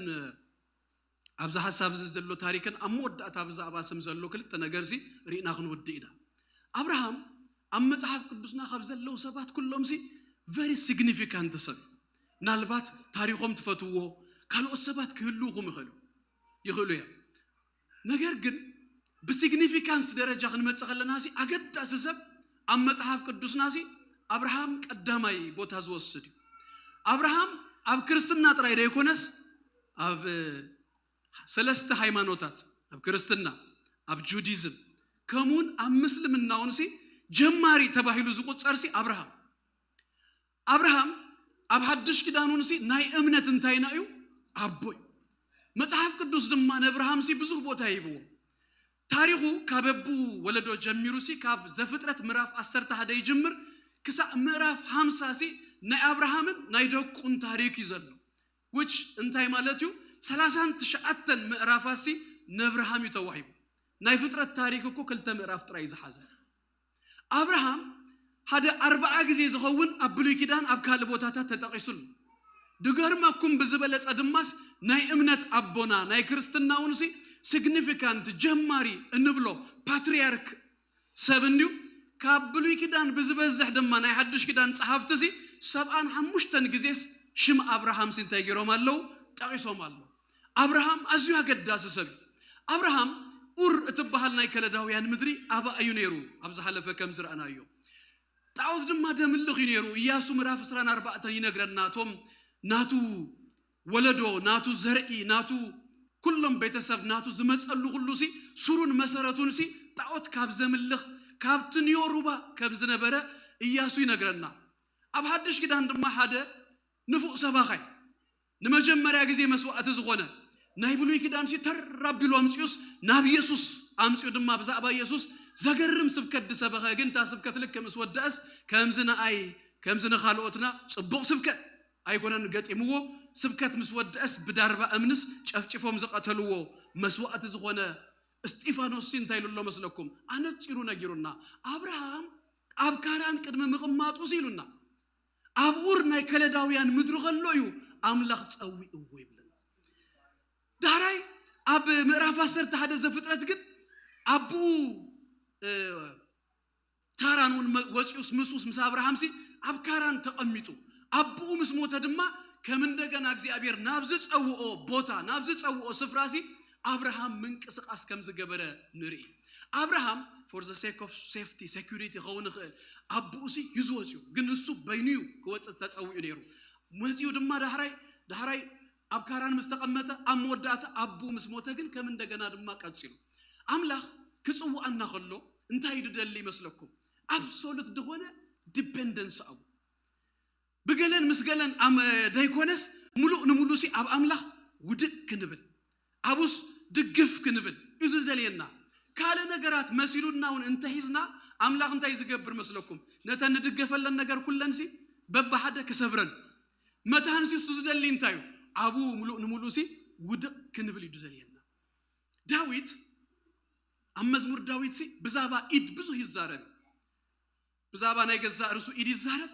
ኣብዚ ሓሳብ እዚ ዘሎ ታሪክን ኣብ መወዳእታ ብዛዕባ ስም ዘሎ ክልተ ነገር ሲ ርኢና ክንውድእ ኢና። ኣብርሃም ኣብ መጽሓፍ ቅዱስና ካብ ዘለዉ ሰባት ኩሎም ሲ ቨሪ ሲግኒፊካንት ሰብ እዩ። ምናልባት ታሪኾም ትፈትዎ ካልኦት ሰባት ክህልውኹም ይኽእሉ ይኽእሉ እዮም። ነገር ግን ብሲግኒፊካንስ ደረጃ ክንመጽእ ከለና ሲ ኣገዳሲ ሰብ ኣብ መጽሓፍ ቅዱስና ሲ ኣብርሃም ቀዳማይ ቦታ ዝወስድ እዩ። ኣብርሃም ኣብ ክርስትና ጥራይ ዘይኮነስ ኣብ ሰለስተ ሃይማኖታት ኣብ ክርስትና ኣብ ጁዲዝም ከምኡውን ኣብ ምስልምና እውን ሲ ጀማሪ ተባሂሉ ዝቁጸር ሲ ኣብርሃም ኣብርሃም ኣብ ሓድሽ ኪዳን እውን ሲ ናይ እምነት እንታይና እዩ ኣቦይ መጽሓፍ ቅዱስ ድማ ነብርሃም ሲ ብዙሕ ቦታ ይህብዎ ታሪኹ ካብ ኣቡ ወለዶ ጀሚሩ ሲ ካብ ዘፍጥረት ምዕራፍ ዓሰርተ ሓደ ይጅምር ክሳዕ ምዕራፍ ሓምሳ ሲ ናይ ኣብርሃምን ናይ ደቁን ታሪክ እዩ ዘሎ which እንታይ ማለት እዩ ሰላሳን ትሽዓተን ምዕራፋሲ ነብርሃም እዩ ተዋሂቡ ናይ ፍጥረት ታሪክ እኮ ክልተ ምዕራፍ ጥራይ ዝሓዘ ኣብርሃም ሓደ ኣርባዓ ግዜ ዝኸውን ኣብ ብሉይ ኪዳን ኣብ ካልእ ቦታታት ተጠቒሱሉ ድገርመኩም ብዝበለጸ ድማስ ናይ እምነት ኣቦና ናይ ክርስትና እውን ሲ ሲግኒፊካንት ጀማሪ እንብሎ ፓትርያርክ ሰብ እንድዩ ካብ ብሉይ ኪዳን ብዝበዝሕ ድማ ናይ ሓድሽ ኪዳን ጸሓፍቲ ሲ ሰብኣን ሓሙሽተን ግዜስ ሽም ኣብርሃም ሲ እንታይ ገይሮም ኣለዉ ጠቒሶም ኣለዉ ኣብርሃም ኣዝዩ ኣገዳሲ ሰብ እዩ ኣብርሃም ኡር እትበሃል ናይ ከለዳውያን ምድሪ ኣባእ እዩ ነይሩ ኣብ ዝሓለፈ ከም ዝረኣናዮ ጣዖት ድማ ደምልኽ እዩ ነይሩ እያሱ ምዕራፍ ዕስራን ኣርባዕተን ይነግረና እቶም ናቱ ወለዶ ናቱ ዘርኢ ናቱ ኩሎም ቤተሰብ ናቱ ዝመፀሉ ኩሉ ሲ ሱሩን መሰረቱን ሲ ጣዖት ካብ ዘምልኽ ካብ ትንዮ ሩባ ከም ዝነበረ እያሱ ይነግረና ኣብ ሓድሽ ኪዳን ድማ ሓደ ንፉእ ሰባኻይ ንመጀመርያ ግዜ መስዋዕቲ ዝኾነ ናይ ብሉይ ኪዳን ሲ ተር ኣቢሉ ኣምፅኡስ ናብ የሱስ ኣምፅኡ ድማ ብዛዕባ የሱስ ዘገርም ስብከት ዝሰበኸ ግን እታ ስብከት ልክ ምስ ወደአስ ከምዚ ንኣይ ከምዚ ንኻልኦትና ፅቡቕ ስብከት ኣይኮነን ገጢምዎ ስብከት ምስ ወደአስ ብዳርባ እምንስ ጨፍጭፎም ዝቐተልዎ መስዋዕቲ ዝኾነ እስጢፋኖስ ሲ እንታይ ኢሉ ኣሎ መስለኩም ኣነፂሩ ነጊሩና ኣብርሃም ኣብ ካራን ቅድሚ ምቕማጡ ሲ ኢሉና ኣብ ኡር ናይ ከለዳውያን ምድሪ ከሎ እዩ ኣምላኽ ጸዊእዎ ይብለና። ዳሕራይ ኣብ ምዕራፍ ዓሰርተ ሓደ ዘፍጥረት ግን ኣቦኡ ታራን እውን ወፂኡስ ምስኡስ ምስ ኣብርሃምሲ ኣብ ካራን ተቐሚጡ ኣቦኡ ምስ ሞተ ድማ ከም እንደገና እግዚኣብሔር ናብ ዝፀውኦ ቦታ ናብ ዝፀውኦ ስፍራሲ ኣብርሃም ምንቅስቃስ ከም ዝገበረ ንርኢ። ኣብርሃም for the sake of safety security ክኸውን ይኽእል ኣቦኡሲ ሂዙ ወፂኡ፣ ግን ንሱ በይኑ እዩ ክወፅእ ተፀዊኡ ነይሩ። መፂኡ ድማ ዳሕራይ ዳሕራይ ኣብ ካራን ምስ ተቐመጠ ኣብ መወዳእታ ኣቦኡ ምስ ሞተ ግን ከም እንደገና ድማ ቀፂሉ። ኣምላኽ ክፅውኣና ከሎ እንታይ እዩ ድደሊ ይመስለኩም? ኣብሶሉት ዝኾነ ዲፔንደንስ ኣብኡ ብገለን ምስ ገለን ደይኮነስ ምሉእ ንምሉእ ሲ ኣብ ኣምላኽ ውድቅ ክንብል ኣቡስ ድግፍ ክንብል እዩ ዝደልየና። ካልእ ነገራት መሲሉና እውን እንተሒዝና ኣምላኽ እንታይ ዝገብር መስለኩም? ነተን ንድገፈለን ነገር ኩለንሲ በብሓደ ክሰብረን መታንሲ እሱ ዝደሊ እንታይ እዩ? ኣብኡ ምሉእ ንምሉእ ሲ ውድቕ ክንብል እዩ ዝደልየና። ዳዊት ኣብ መዝሙር ዳዊት ሲ ብዛባ ኢድ ብዙሕ ይዛረብ። ብዛባ ናይ ገዛእ ርሱ ኢድ ይዛረብ፣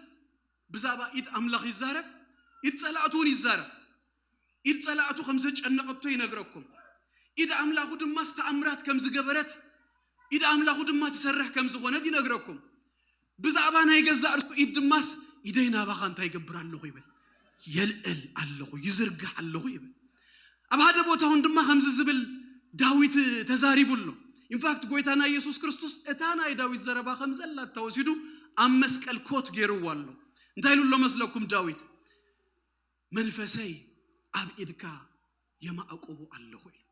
ብዛባ ኢድ ኣምላኽ ይዛረብ፣ ኢድ ጸላእቱ እውን ይዛረብ። ኢድ ጸላእቱ ከም ዘጨነቐቶ ይነግረኩም። ኢድ ኣምላኹ ድማ ዝተኣምራት ከም ዝገበረት፣ ኢድ ኣምላኹ ድማ ትሰርሕ ከም ዝኾነት ይነግረኩም። ብዛዕባ ናይ ገዛእ ርሱ ኢድ ድማስ ኢደይ ናባኻ እንታይ ይገብር ኣለኹ ይብል፣ የልዕል ኣለኹ፣ ይዝርግሕ ኣለኹ ይብል። ኣብ ሓደ ቦታ እውን ድማ ከምዚ ዝብል ዳዊት ተዛሪቡ ኣሎ። ኢንፋክት ጎይታና ኢየሱስ ክርስቶስ እታ ናይ ዳዊት ዘረባ ከም ዘላ ተወሲዱ ኣብ መስቀል ኮት ገይርዎ ኣሎ። እንታይ ኢሉ ኣሎ መስለኩም ዳዊት? መንፈሰይ ኣብ ኢድካ የማዕቁቡ ኣለኹ ኢሉ።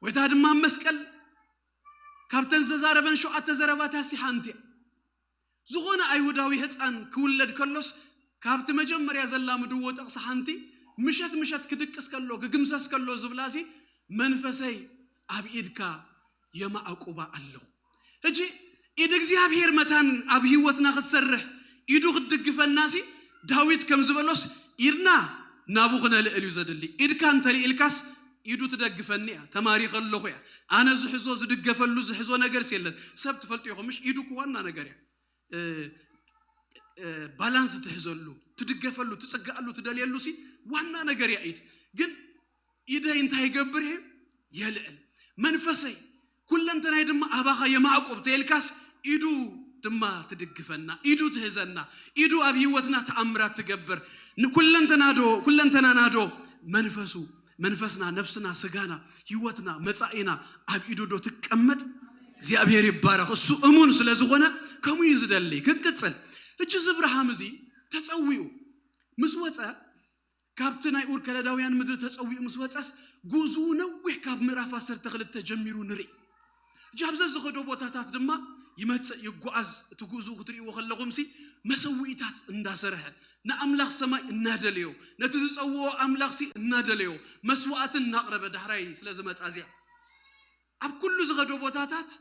ጎይታ ድማ ኣብ መስቀል ካብተን ዝተዛረበን ሸውዓተ ዘረባታት ሲ ሓንቲ እያ። ዝኾነ ኣይሁዳዊ ህፃን ክውለድ ከሎስ ካብቲ መጀመርያ ዘላምድዎ ጥቕሲ ሓንቲ ምሸት ምሸት ክድቅስ ከሎ ክግምሰስ ከሎ ዝብላሲ መንፈሰይ ኣብ ኢድካ የማዕቁባ ኣለኹ። ሕጂ ኢድ እግዚኣብሔር መታን ኣብ ህይወትና ክትሰርሕ ኢዱ ክትድግፈናሲ ዳዊት ከም ዝበሎስ ኢድና ናቡ ክነልእል እዩ ዘድሊ። ኢድካ እንተልኢልካስ ኢዱ ትደግፈኒ እያ። ተማሪኸ ኣለኹ እያ። ኣነ ዝሕዞ ዝድገፈሉ ዝሕዞ ነገርስ የለን። ሰብ ትፈልጡ ኢኹም ምሽ ኢዱ ክዋና ነገር እያ። ባላንስ ትሕዘሉ ትድገፈሉ ትፅገኣሉ ትደልየሉ ሲ ዋና ነገር እያ ኢድ። ግን ኢደይ እንታይ ይገብር እየ የልዕል መንፈሰይ ኩለንተናይ ድማ ኣባኻ የማዕቆብ ተየልካስ ኢዱ ድማ ትድግፈና ኢዱ ትህዘና ኢዱ ኣብ ህይወትና ተኣምራት ትገብር ንኩለንተናዶ ኩለንተናናዶ መንፈሱ መንፈስና ነፍስና ስጋና ህይወትና መጻኢና ኣብ ኢዱ ዶ ትቀመጥ እግዚኣብሔር ይባረኽ እሱ እሙን ስለ ዝኾነ ከምኡ እዩ ዝደሊ ክንቅጽል እቺ ዝብርሃም እዚ ተጸዊኡ ምስ ወፀ ካብቲ ናይ ኡር ከለዳውያን ምድሪ ተጸዊኡ ምስ ወጸስ ጉዕዝኡ ነዊሕ ካብ ምዕራፍ ዓሰርተ ክልተ ጀሚሩ ንርኢ። እጃ ኣብዘ ዝኸዶ ቦታታት ድማ ይመጽእ ይጓዓዝ። እቲ ጉዕዝኡ ክትርእይዎ ከለኹምሲ መሰውኢታት እንዳሰርሐ ንኣምላኽ ሰማይ እናደለዮ ነቲ ዝጸውኦ ኣምላኽሲ እናደለዮ መስዋዕትን እናቕረበ ዳሕራይ ስለ ዝመጻ እዚኣ ኣብ ኩሉ ዝኸዶ ቦታታት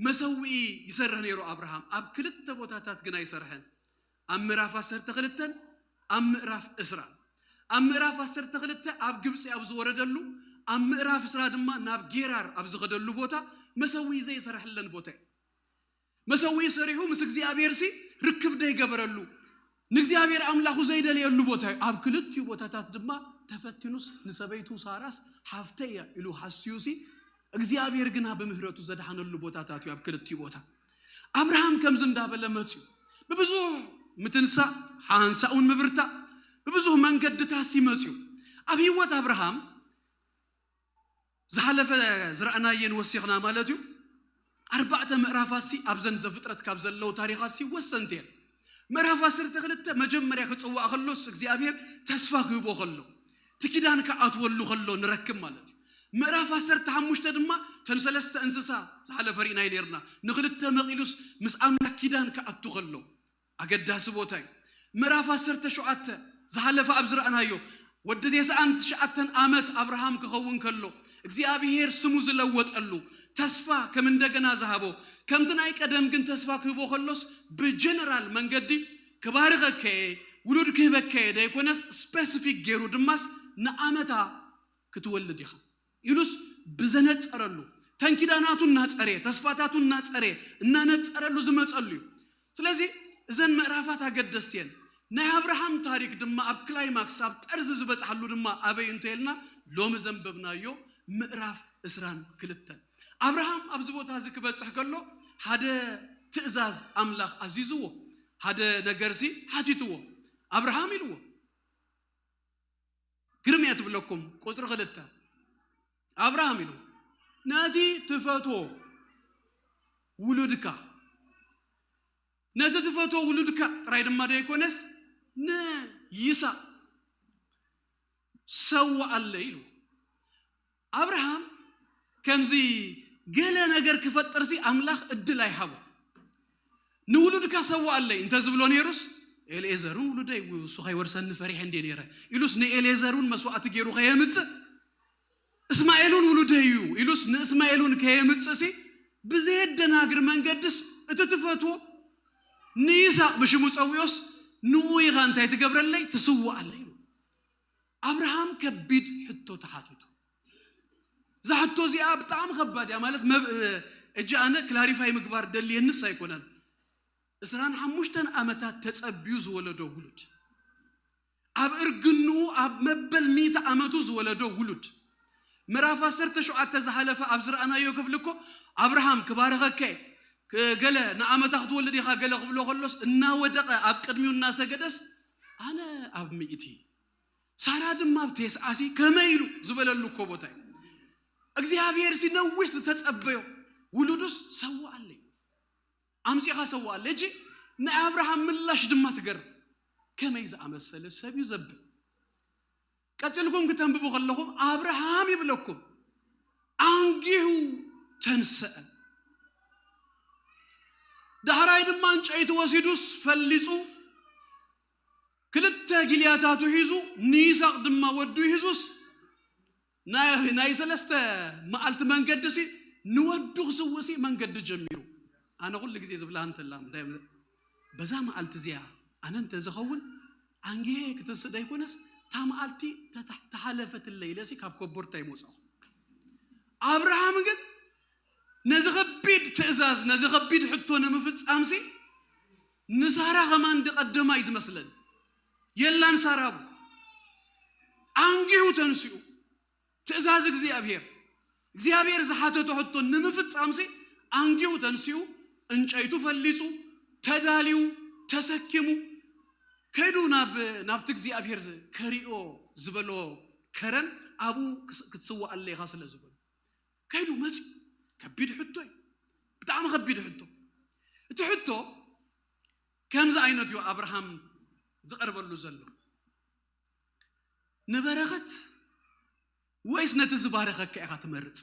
መሰውኢ ይሰርሕ ነይሩ ኣብርሃም ኣብ ክልተ ቦታታት ግን ኣይሰርሐን ኣብ ምዕራፍ ዓሰርተ ክልተን ኣብ ምዕራፍ እስራ ኣብ ምዕራፍ ዓሰርተ ክልተ ኣብ ግብፂ ኣብ ዝወረደሉ ኣብ ምዕራፍ እስራ ድማ ናብ ጌራር ኣብ ዝኸደሉ ቦታ መሰውኢ ዘይሰርሐለን ቦታ እዩ መሰውኢ ሰሪሑ ምስ እግዚኣብሔር ሲ ርክብ ዘይገበረሉ ንእግዚኣብሔር ኣምላኹ ዘይደለየሉ ቦታ እዩ ኣብ ክልቲኡ ቦታታት ድማ ተፈቲኑስ ንሰበይቱ ሳራስ ሓፍተይ እያ ኢሉ ሓስዩ ሲ እግዚኣብሔር ግና ብምህረቱ ዘድሓነሉ ቦታታት እዩ ኣብ ክልቲኡ ቦታ ኣብርሃም ከምዚ እንዳበለ መፅዩ ብብዙሕ ምትንሳእ ሓንሳእ እውን ምብርታእ ብብዙሕ መንገድታት ይመፅዩ ኣብ ህይወት ኣብርሃም ዝሓለፈ ዝረኣናየን ወሲኽና ማለት እዩ ኣርባዕተ ምዕራፋት ሲ ኣብዘን ዘፍጥረት ካብ ዘለዉ ታሪኻት ሲ ወሰንቲ እየን ምዕራፍ ዓሰርተ ክልተ መጀመርያ ክፅዋዕ ከሎስ እግዚኣብሔር ተስፋ ክህቦ ከሎ እቲ ኪዳን ክኣትወሉ ከሎ ንረክብ ማለት እዩ ምዕራፍ ዓሰርተ ሓሙሽተ ድማ ተን ሰለስተ እንስሳ ዝሓለፈ ርኢናይ ነርና ንክልተ መቒሉስ ምስ ኣምላክ ኪዳን ክኣቱ ከሎ ኣገዳሲ ቦታ እዩ ምዕራፍ ዓሰርተ ሸውዓተ ዝሓለፈ ኣብ ዝረኣናዮ ወዲ ተስዓን ትሽዓተን ዓመት ኣብርሃም ክኸውን ከሎ እግዚኣብሔር ስሙ ዝለወጠሉ ተስፋ ከም እንደገና ዝሃቦ ከምቲ ናይ ቀደም ግን ተስፋ ክህቦ ከሎስ ብጀነራል መንገዲ ክባርኸከ እየ ውሉድ ክህበከ እየ ደይኮነስ ስፔሲፊክ ገይሩ ድማስ ንዓመታ ክትወልድ ኢኻ ኢሉስ ብዘነጸረሉ ተንኪዳናቱ እናጸረየ ተስፋታቱ እናጸረየ እናነጸረሉ ዝመጸሉ እዩ ስለዚ እዘን ምዕራፋት ኣገደስቲ እየን ናይ ኣብርሃም ታሪክ ድማ ኣብ ክላይማክስ ኣብ ጠርዚ ዝበፅሓሉ ድማ ኣበይ እንተ ኢልና ሎሚ ዘንበብናዮ ምዕራፍ ዕስራን ክልተን ኣብርሃም ኣብዚ ቦታ እዚ ክበፅሕ ከሎ ሓደ ትእዛዝ ኣምላኽ ኣዚዝዎ ሓደ ነገርሲ ሓቲትዎ ኣብርሃም ኢልዎ ግርም እያ ትብለኩም ቁፅሪ ክልተ ኣብርሃም ኢሉ ነቲ ትፈትዎ ውሉድካ ነቲ ትፈትዎ ውሉድካ ጥራይ ድማ ዶ ኣይኮነስ ንይስሐቅ ሰውኣለይ ኢሉ ኣብርሃም ከምዚ ገለ ነገር ክፈጥርሲ ኣምላኽ እድል ኣይሃቦ ንውሉድካ ሰውኣለይ እንተ ዝብሎ ነይሩስ ኤልኤዘር እውን ውሉደይ እሱ ከይወርሰኒ ፈሪሐ እንዴ ነይረ ኢሉስ ንኤልኤዘር እውን መስዋዕቲ ገይሩ ከየምፅእ እስማኤል እውን ውሉደይ እዩ ኢሉስ ንእስማኤል እውን ከየምፅእሲ ብዘየደናግር መንገድስ እቲ ትፈትዎ ንይስሐቅ ብሽሙ ፀዊኦስ ንኡ ኢኻ እንታይ ትገብረለይ ትስውኣለይ ኣብርሃም ከቢድ ሕቶ ተሓቲቱ እዛ ሕቶ እዚኣ ብጣዕሚ ከባድ እያ ማለት እጂ ኣነ ክላሪፋይ ምግባር ደልየንስ ኣይኮነን ዕስራን ሓሙሽተን ዓመታት ተጸብዩ ዝወለዶ ውሉድ ኣብ እርግንኡ ኣብ መበል ሚእቲ ዓመቱ ዝወለዶ ውሉድ ምዕራፍ ዓሰርተ ሸውዓተ ዝሓለፈ ኣብ ዝረኣናዮ ክፍሊ እኮ ኣብርሃም ክባረኸከ ገለ ንኣመታ ክትወልድ ኢኻ ገለ ክብሎ ከሎስ እናወደቐ ኣብ ቅድሚኡ እናሰገደስ ኣነ ኣብ ሚእቲ ሳራ ድማ ኣብ ቴስዓሲ ከመይ ኢሉ ዝበለሉ እኮ ቦታ እዩ እግዚኣብሔር ሲ ነዊሕ ዝተጸበዮ ውሉዱስ ሰዋኣለይ ኣምጺኻ ሰዋኣለይ እጂ ናይ ኣብርሃም ምላሽ ድማ ትገርም ከመይ ዝኣመሰለ ሰብ እዩ ዘብል ቀጺልኩም ክተንብቡ ከለኹም ኣብርሃም ይብለኩም ኣንጊሁ ተንሰአ ዳሕራይ ድማ እንጨይቲ ወሲዱስ ፈሊጹ ክልተ ጊልያታቱ ሒዙ ንይስሐቅ ድማ ወዱ ሒዙስ ናይ ሰለስተ መዓልቲ መንገዲ ሲ ንወዱ ክስውእ ሲ መንገዲ ጀሚሩ ኣነ ኩሉ ግዜ ዝብላ እንተላ በዛ መዓልቲ እዚኣ ኣነ እንተ ዝኸውን ኣንጊሄ ክትስእ ደይኮነስ እታ መዓልቲ ተሓለፈትለ ኢለ ሲ ካብ ኮቦርታ ይመውፃኹ ኣብርሃም ግን ነዚ ከቢድ ትእዛዝ ነዚ ከቢድ ሕቶ ንምፍጻምሲ ንሳራ ከማን ድቀደማ እዩ ዝመስለኒ የላን ሳራ ኣንጊሁ ተንስኡ ትእዛዝ እግዚኣብሔር እግዚኣብሔር ዝሓተቶ ሕቶ ንምፍጻምሲ ኣንጊሁ ተንስኡ እንጨይቱ ፈሊጹ ተዳልዩ ተሰኪሙ ከይዱ ናብ ናብቲ እግዚኣብሔር ከሪኦ ዝበሎ ከረን ኣብኡ ክትስዋኣለ ኢኻ ስለ ዝበሎ ከይዱ መፅኡ ከቢድ ሕቶ እዩ ብጣዕሚ ከቢድ ሕቶ እቲ ሕቶ ከምዚ ዓይነት እዩ ኣብርሃም ዝቐርበሉ ዘሎ ንበረኸት ወይስ ነቲ ዝባረኸካ ኢኻ ትመርፅ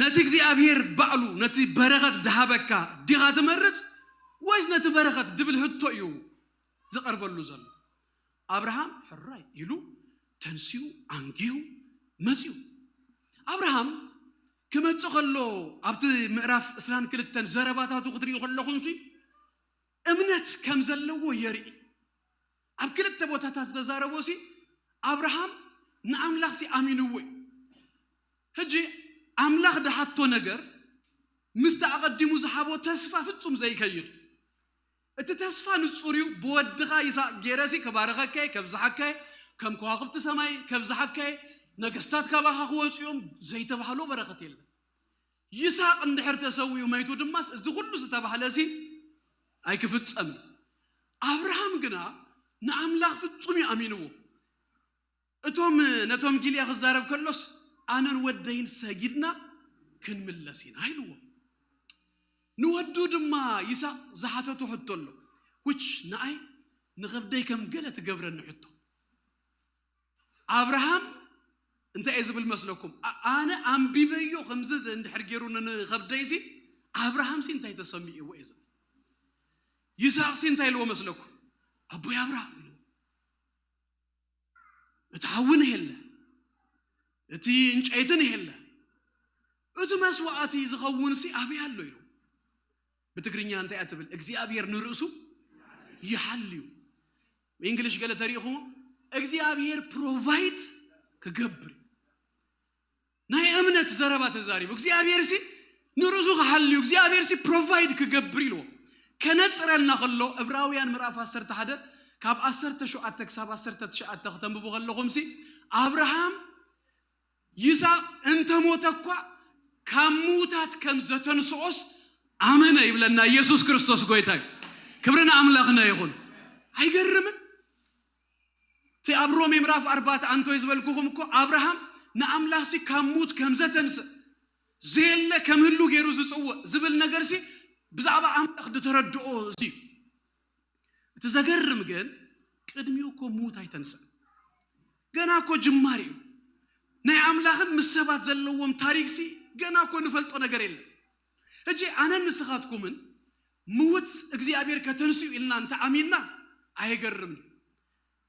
ነቲ እግዚኣብሔር ባዕሉ ነቲ በረኸት ድሃበካ ዲኻ ትመርፅ ወይስ ነቲ በረኸት ድብል ህቶ እዩ ዝቐርበሉ ዘሎ ኣብርሃም ሕራይ ኢሉ ተንስኡ ኣንጊሁ መፅኡ ኣብርሃም ክመፅእ ከሎ ኣብቲ ምዕራፍ ዕስራን ክልተን ዘረባታቱ ክትሪኡ ከለኹምሲ እምነት ከም ዘለዎ የርኢ ኣብ ክልተ ቦታታት ዝተዛረቦ ሲ ኣብርሃም ንኣምላኽ ሲ ኣሚንዎ እዩ ሕጂ ኣምላኽ ድሓቶ ነገር ምስቲ ኣቐዲሙ ዝሃቦ ተስፋ ፍጹም ዘይከይድ እቲ ተስፋ ንጹር እዩ ብወድኻ ይስሐቅ ገይረ ሲ ከባርኸካ እየ ከብዝሓካ እየ ከም ከዋኽብቲ ሰማይ ከብዝሓካ እየ ነገስታት ካባኻ ክወፁ እዮም ዘይተባህሎ በረኸት የለን ይስሐቅ እንድሕር ተሰዊኡ መይቱ ድማስ እዚ ኩሉ ዝተባህለ ሲ ኣይክፍጸምን ኣብርሃም ግና ንኣምላኽ ፍጹም እዩ ኣሚንዎ እቶም ነቶም ጊልያ ክዛረብ ከሎስ ኣነን ወደይን ሰጊድና ክንምለስ ኢና ኢልዎ ንወዱ ድማ ይስሐቅ ዝሓተቶ ሕቶ ኣሎ which ንኣይ ንኸብደይ ከም ገለ ትገብረኒ ሕቶ ኣብርሃም እንታይ እየ ዝብል መስለኩም ኣነ ኣንቢበዮ ከምዚ እንድሕር ገይሩ ንኸብደይሲ ኣብርሃምሲ እንታይ ተሰሚዕዎ እየ ዝብል ይስሐቅሲ እንታይ ኢልዎ መስለኩም ኣቦይ ኣብርሃም ኢልዎ እቲ ሓዊ ንሄለ እቲ እንጨይቲ ንሄለ እቲ መስዋዕቲ ዝኸውን ሲ ኣበይ ኣሎ ኢሉ ብትግርኛ እንታይ እያ ትብል እግዚኣብሔር ንርእሱ ይሓልዩ ብእንግሊሽ ገለ ተሪእኹሞ እግዚኣብሔር ፕሮቫይድ ክገብር ናይ እምነት ዘረባ ተዛሪቡ እግዚኣብሔር ሲ ንርእሱ ክሓልዩ እግዚኣብሔር ሲ ፕሮቫይድ ክገብር ኢልዎ ከነጽረልና ከሎ፣ ዕብራውያን ምዕራፍ ዓሰርተ ሓደ ካብ ዓሰርተ ሸውዓተ ክሳብ ዓሰርተ ትሽዓተ ክተንብቡ ከለኹምሲ፣ ኣብርሃም ይስሐቅ እንተሞተ እኳ ካብ ምዉታት ከም ዘተንስኦስ ኣመነ ይብለና። ኢየሱስ ክርስቶስ ጎይታ እዩ። ክብሪ ንኣምላኽና ይኹን። ኣይገርምን? እቲ ኣብ ሮሜ ምዕራፍ ኣርባዕተ ኣንቶይ ዝበልኩኹም እኮ ኣብርሃም ንኣምላኽሲ ካብ ሙት ከም ዘተንስእ ዘየለ ከም ህሉ ገይሩ ዝጽውዕ ዝብል ነገርሲ ብዛዕባ ኣምላኽ ዝተረድኦ እዚ እዩ። እቲ ዘገርም ግን ቅድሚኡ እኮ ሙት ኣይተንስእ። ገና እኮ ጅማሪ እዩ። ናይ ኣምላኽን ምስ ሰባት ዘለዎም ታሪክሲ ገና እኮ ንፈልጦ ነገር የለን። ሕጂ ኣነን ንስኻትኩምን ምውት እግዚኣብሔር ከተንስኡ ኢልና እንተ ኣሚንና ኣየገርምን እዩ።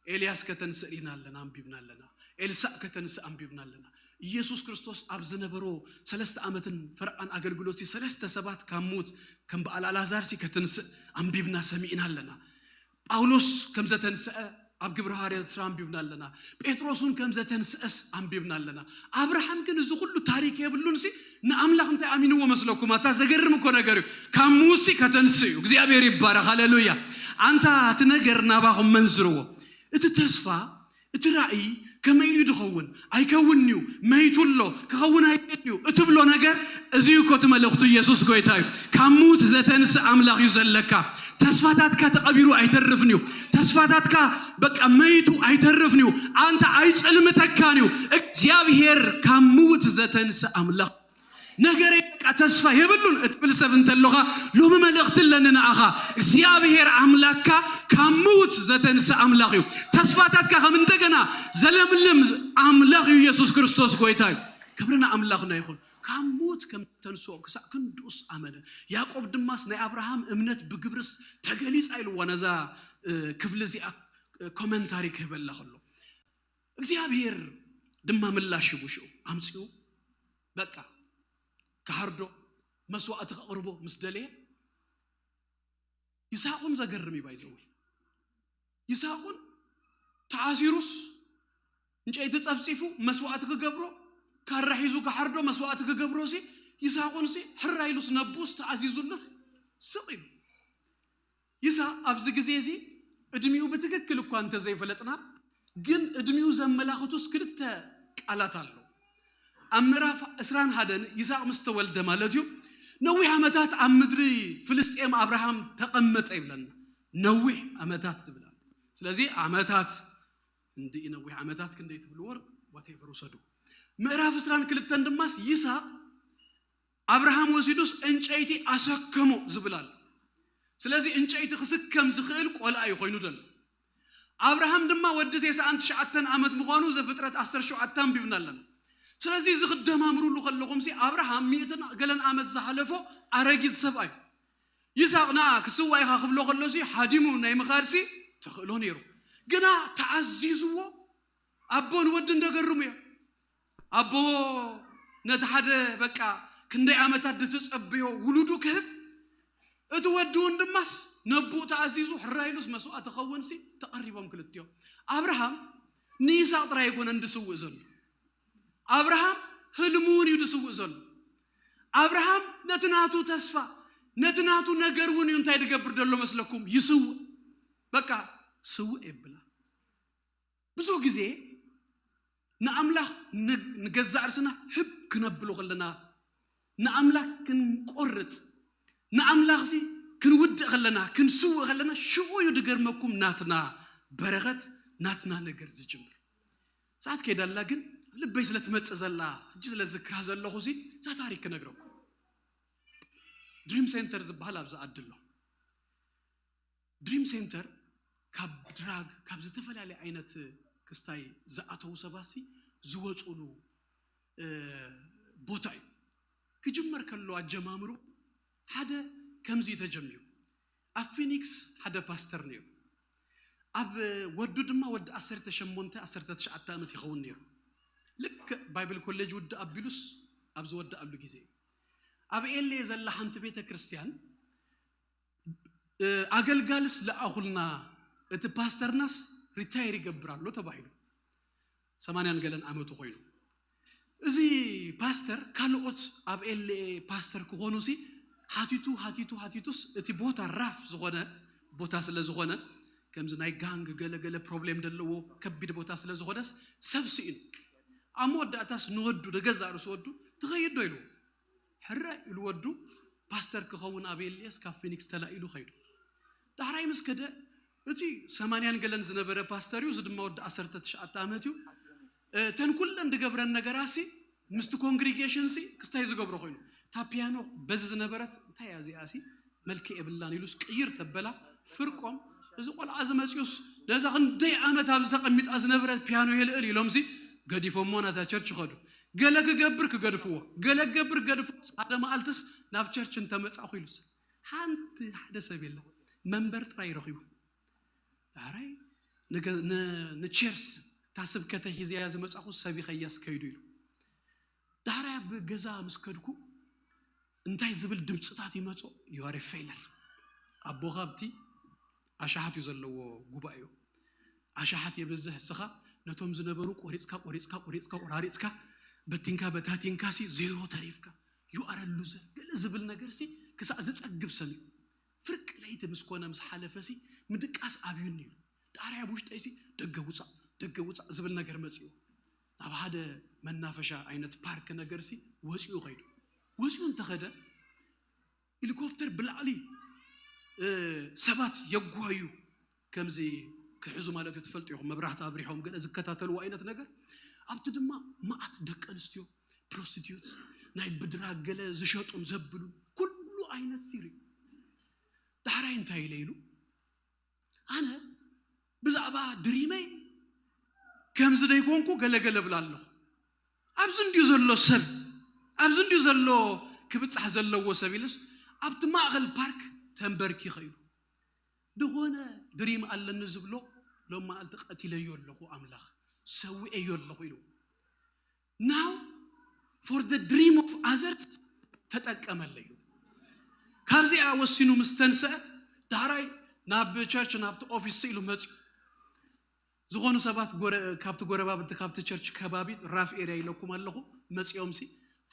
ኤልያስ ከተንስእ ሪና ኣለና፣ ኣንቢብና ኣለና። ኤልሳእ ከተንስእ ኣንቢብና ኣለና። ኢየሱስ ክርስቶስ ኣብ ዝነበሮ ሰለስተ ዓመትን ፈርቓን ኣገልግሎት ሰለስተ ሰባት ካብ ሙት ከም በዓል ኣልዓዛር ሲ ከተንስእ ኣንቢብና ሰሚዕና ኣለና። ጳውሎስ ከም ዘተንስአ ኣብ ግብረ ሃዋርያት ስራ ኣንቢብና ኣለና። ጴጥሮስ እውን ከም ዘተንስአስ ኣንቢብና ኣለና። ኣብርሃም ግን እዚ ኩሉ ታሪክ የብሉን ሲ ንኣምላኽ እንታይ ኣሚንዎ መስለኩም? ኣታ ዘገርም እኮ ነገር እዩ። ካብ ሙት ሲ ከተንስእ እዩ። እግዚኣብሔር ይባረክ። ሃሌሉያ። ኣንታ እቲ ነገር ናባኹም መንዝርዎ። እቲ ተስፋ፣ እቲ ራእይ ከመይ ኢሉ ድኸውን? ኣይከውንንዩ፣ መይቱ ኣሎ፣ ክኸውን ኣይደልዩ እትብሎ ነገር እዚ እዩ እኮ እቲ መልእኽቱ። ኢየሱስ ጎይታ እዩ። ካብ ሙት ዘተንስእ ኣምላኽ እዩ ዘለካ። ተስፋታትካ ተቐቢሩ ኣይተርፍንዩ። ተስፋታትካ በቃ መይቱ ኣይተርፍንዩ። ኣንታ ኣይጽልምተካንዩ። እግዚኣብሔር ካብ ሙት ዘተንስእ ኣምላኽ ነገረይ በቃ ተስፋ የብሉን እትብል ሰብ እንተሎኻ፣ ሎሚ መልእኽቲ ኣለኒ ንኣኻ። እግዚኣብሔር ኣምላክካ ካብ ምውት ዘተንስእ ኣምላኽ እዩ። ተስፋታትካ ከም እንደገና ዘለምልም ኣምላኽ እዩ። ኢየሱስ ክርስቶስ ጎይታ እዩ። ክብሪ ንኣምላኽና ይኹን። ካብ ሞት ከም ተንስኦ ክሳዕ ክንድኡስ ኣመነ። ያዕቆብ ድማስ ናይ ኣብርሃም እምነት ብግብርስ ተገሊጻ ኢልዋ ነዛ ክፍሊ እዚኣ ኮመንታሪ ክህበላ ከሎ እግዚኣብሔር ድማ ምላሽ ሂቡ ሽኡ ኣምጺኡ በቃ ክሓርዶ መስዋእቲ ከቕርቦ ምስ ደለየ ይስሐቁን ዘገርም እዩ ባይዘወይ ይስሐቁን ተኣሲሩስ እንጨይቲ ጸፍጺፉ መስዋእቲ ክገብሮ ካራ ሒዙ ክሓርዶ መስዋእቲ ክገብሮ ሲ ይስሐቁን ሲ ሕራ ኢሉስ ነብኡስ ተኣዚዙሉስ ስቕ ኢሉ ይስሐቅ ኣብዚ ግዜ እዚ እድሚኡ ብትክክል እኳ እንተዘይፈለጥና ግን እድሚኡ ዘመላኽቱስ ክልተ ቃላት ኣሎ ኣብ ምዕራፍ ዕስራን ሓደን ይስሐቅ ምስ ተወልደ ማለት እዩ ነዊሕ ዓመታት ኣብ ምድሪ ፍልስጤም ኣብርሃም ተቐመጠ ይብለና ነዊሕ ዓመታት ትብላል ስለዚ ዓመታት እንዲ ነዊሕ ዓመታት ክንደይ ትብልዎ whatever ውሰዱ ምዕራፍ ዕስራን ክልተን ድማስ ይስሐቅ ኣብርሃም ወሲዱስ ዕንጨይቲ ኣሰከሞ ዝብል ኣሎ ስለዚ ዕንጨይቲ ክስከም ዝኽእል ቆልዓ እዩ ኮይኑ ዘሎ ኣብርሃም ድማ ወዲ ተስዓን ትሽዓተን ዓመት ምዃኑ ዘፍጥረት ዓሰርተ ሸውዓተ ኣንቢብና ኣለና ስለዚ እዚ ክደማምሩሉ ከለኹምሲ ኣብርሃም ሚእትን ገለን ዓመት ዝሓለፎ ኣረጊት ሰብኣይ ይስሐቅ ንዓ ክስዋ ኢኻ ክብሎ ከሎሲ ሓዲሙ ናይ ምኻድሲ ተኽእሎ ነይሩ ግና ተዓዚዝዎ ኣቦ ንወዲ እንደገርሙ እዮም ኣቦ ነቲ ሓደ በቃ ክንደይ ዓመታት ዝተጸበዮ ውሉዱ ክህብ እቲ ወዲ እውን ድማስ ነብኡ ተኣዚዙ ሕራይሉስ መስዋእቲ ከውንሲ ተቐሪቦም ክልትዮ ኣብርሃም ንይስሐቅ ጥራይ ኣይኮነን ድስውእ ዘሎ ኣብርሃም ህልሙ እውን እዩ ድስውእ ዘሎ ኣብርሃም ነቲ ናቱ ተስፋ ነቲ ናቱ ነገር እውን እዩ እንታይ ድገብር ዘሎ መስለኩም ይስውእ በቃ ስውእ የብላ ብዙ ግዜ ንኣምላኽ ንገዛእ ርስና ህብ ክነብሎ ከለና ንኣምላኽ ክንቆርጽ ንኣምላኽሲ ክንውድእ ከለና ክንስውእ ከለና ሽኡ እዩ ድገርመኩም ናትና በረኸት ናትና ነገር ዝጅምር ሰዓት ከይዳላ ግን ልበይ ስለ ትመጽእ ዘላ ሕጂ ስለ ዝክራ ዘለኹ ሲ እዛ ታሪክ ክነግረኩም ድሪም ሴንተር ዝበሃል ኣብዚ ዓዲ ኣሎ ድሪም ሴንተር ካብ ድራግ ካብ ዝተፈላለየ ዓይነት ክስታይ ዝኣተዉ ሰባት ሲ ዝወፅሉ ቦታ እዩ ክጅመር ከሎ ኣጀማምሩ ሓደ ከምዚ ተጀሚሩ ኣብ ፊኒክስ ሓደ ፓስተር ነይሩ ኣብ ወዱ ድማ ወዲ ዓሰርተ ሸሞንተ ዓሰርተ ትሽዓተ ዓመት ይኸውን ነይሩ ልክ ባይብል ኮሌጅ ውድእ ኣቢሉስ ኣብ ዝወድኣሉ ግዜ ኣብ ኤሌ ዘላ ሓንቲ ቤተ ክርስቲያን ኣገልጋልስ ለኣኹልና እቲ ፓስተርናስ ሪታየር ይገብር ኣሎ ተባሂሉ ሰማንያን ገለን ዓመቱ ኮይኑ እዚ ፓስተር ካልኦት ኣብ ኤልኤ ፓስተር ክኾኑ ሲ ሓቲቱ ሓቲቱ ሓቲቱስ እቲ ቦታ ራፍ ዝኾነ ቦታ ስለ ዝኾነ፣ ከምዚ ናይ ጋንግ ገለገለ ፕሮብሌም ዘለዎ ከቢድ ቦታ ስለ ዝኾነስ ሰብ ስኢኑ። ኣብ መወዳእታስ ንወዱ፣ ንገዛእ ርእሱ ወዱ፣ "ትኸይድ ዶ?" ኢሉ። "ሕረ" ኢሉ ወዱ። ፓስተር ክኸውን ኣብ ኤልኤስ ካብ ፊኒክስ ተላኢሉ ኸይዱ። ዳሕራይ ምስ ከደ፣ እቲ ሰማንያን ገለን ዝነበረ ፓስተር እዩ፣ እዚ ድማ ወዲ ዓሰርተ ትሽዓተ ዓመት እዩ። እተን ኩለን ዝገብረን ነገራሲ ምስቲ ኮንግሪጌሽንሲ ክስታይ ዝገብሮ ኮይኑ፣ እታ ፒያኖ በዚ ዝነበረት፣ "እንታይ እያ እዚኣሲ? መልክዕ የብላን" ኢሉስ ቅይር ተበላ። ፍርቆም፣ "እዚ ቆልዓ እዚ መፂኡስ ነዛ ክንደይ ዓመት ኣብዚ ተቐሚጣ ዝነበረት ፒያኖ የልእል" ኢሎምሲ ገዲፎሞ ናታ ቸርች ኸዱ። ገለ ክገብር ክገድፍዎ፣ ገለ ክገብር ክገድፍዎ። ሓደ መዓልትስ ናብ ቸርች እንተመጻእኹ ኢሉስ ሓንቲ፣ ሓደ ሰብ የለን፣ መንበር ጥራይ ረኺቡ። ዳሕራይ ንገ-፣ ን-፣ ንቸርስ እታ ስብከተ ሒዘያ ዝመጻኹ ሰብ ይኸያስ ከይዱ ኢሉ። ዳሕራይ ኣብ ገዛ ምስ ከድኩ እንታይ ዝብል ድምፅታት ይመጾ? "You are a failure." ኣቦኻ ኣብቲ ኣሽሓት እዩ ዘለዎ ጉባኤኡ። ኣሽሓት የብዝሕ፣ እስኻ ነቶም ዝነበሩ ቆሪፅካ፣ ቆሪፅካ፣ ቆሪፅካ፣ ቆራሪፅካ፣ በቲንካ፣ በታቲንካ ሲ ዜሮ ተሪፍካ። "You are a loser" ገለ ዝብል ነገር ሲ ክሳዕ ዝጸግብ ሰሚዑ። ፍርቂ ለይቲ ምስ ኮነ ምስ ሓለፈ ሲ ምድቃስ ኣብዩኒ ኢሉ። ዳሕራይ ኣብ ውሽጠይ ሲ "ደገ ውጻእ፣ ደገ ውጻእ" ዝብል ነገር መጺኡ። ናብ ሓደ መናፈሻ ዓይነት ፓርክ ነገር ሲ ወጺኡ ኸይዱ። ወጺኡ እንተኸደ ሄሊኮፕተር ብላዕሊ፣ እ፣ ሰባት የጓዩ፣ ከምዚ ክሕዙ ማለት እዩ። ትፈልጡ ኢኹም፣ መብራህቲ ኣብሪሖም ገለ ዝከታተልዎ ዓይነት ነገር። ኣብቲ ድማ መዓት ደቂ ኣንስትዮ፣ ፕሮስቲትዩት፣ ናይ ብድራግ ገለ ዝሸጡን ዘብሉን፣ ኩሉ ዓይነት ሲሪ። ዳሕራይ እንታይ ኢለ ኢሉ፣ ኣነ ብዛዕባ ድሪመይ ከምዚ ደይኮንኩ ገለገለ እብላ ኣለኹ። ኣብዚ እንድዩ ዘሎ ሰብ፣ ኣብዚ እንድዩ ዘሎ ክብጻሕ ዘለዎ ሰብ ኢሉስ፣ ኣብቲ ማእኸል ፓርክ ተንበርኪኸ ኢሉ። ዝኾነ ድሪም ኣለኒ ዝብሎ ሎም መዓልቲ ቀቲለዮ ኣለኹ ኣምላኽ፣ ሰዊኤዮ ኣለኹ ኢሉ። Now for the dream of others ተጠቀመለይ ኢሉ። ካብዚኣ ወሲኑ ምስ ተንስአ፣ ዳሕራይ ናብ ቸርች፣ ናብቲ ኦፊስ ኢሉ መጺኡ። ዝኾኑ ሰባት ጎረ-፣ ካብቲ ጎረባብቲ፣ ካብቲ ቸርች ከባቢ፣ ራፍ ኤርያ ኢለኩም ኣለኹ፣ መጺኦም ሲ፣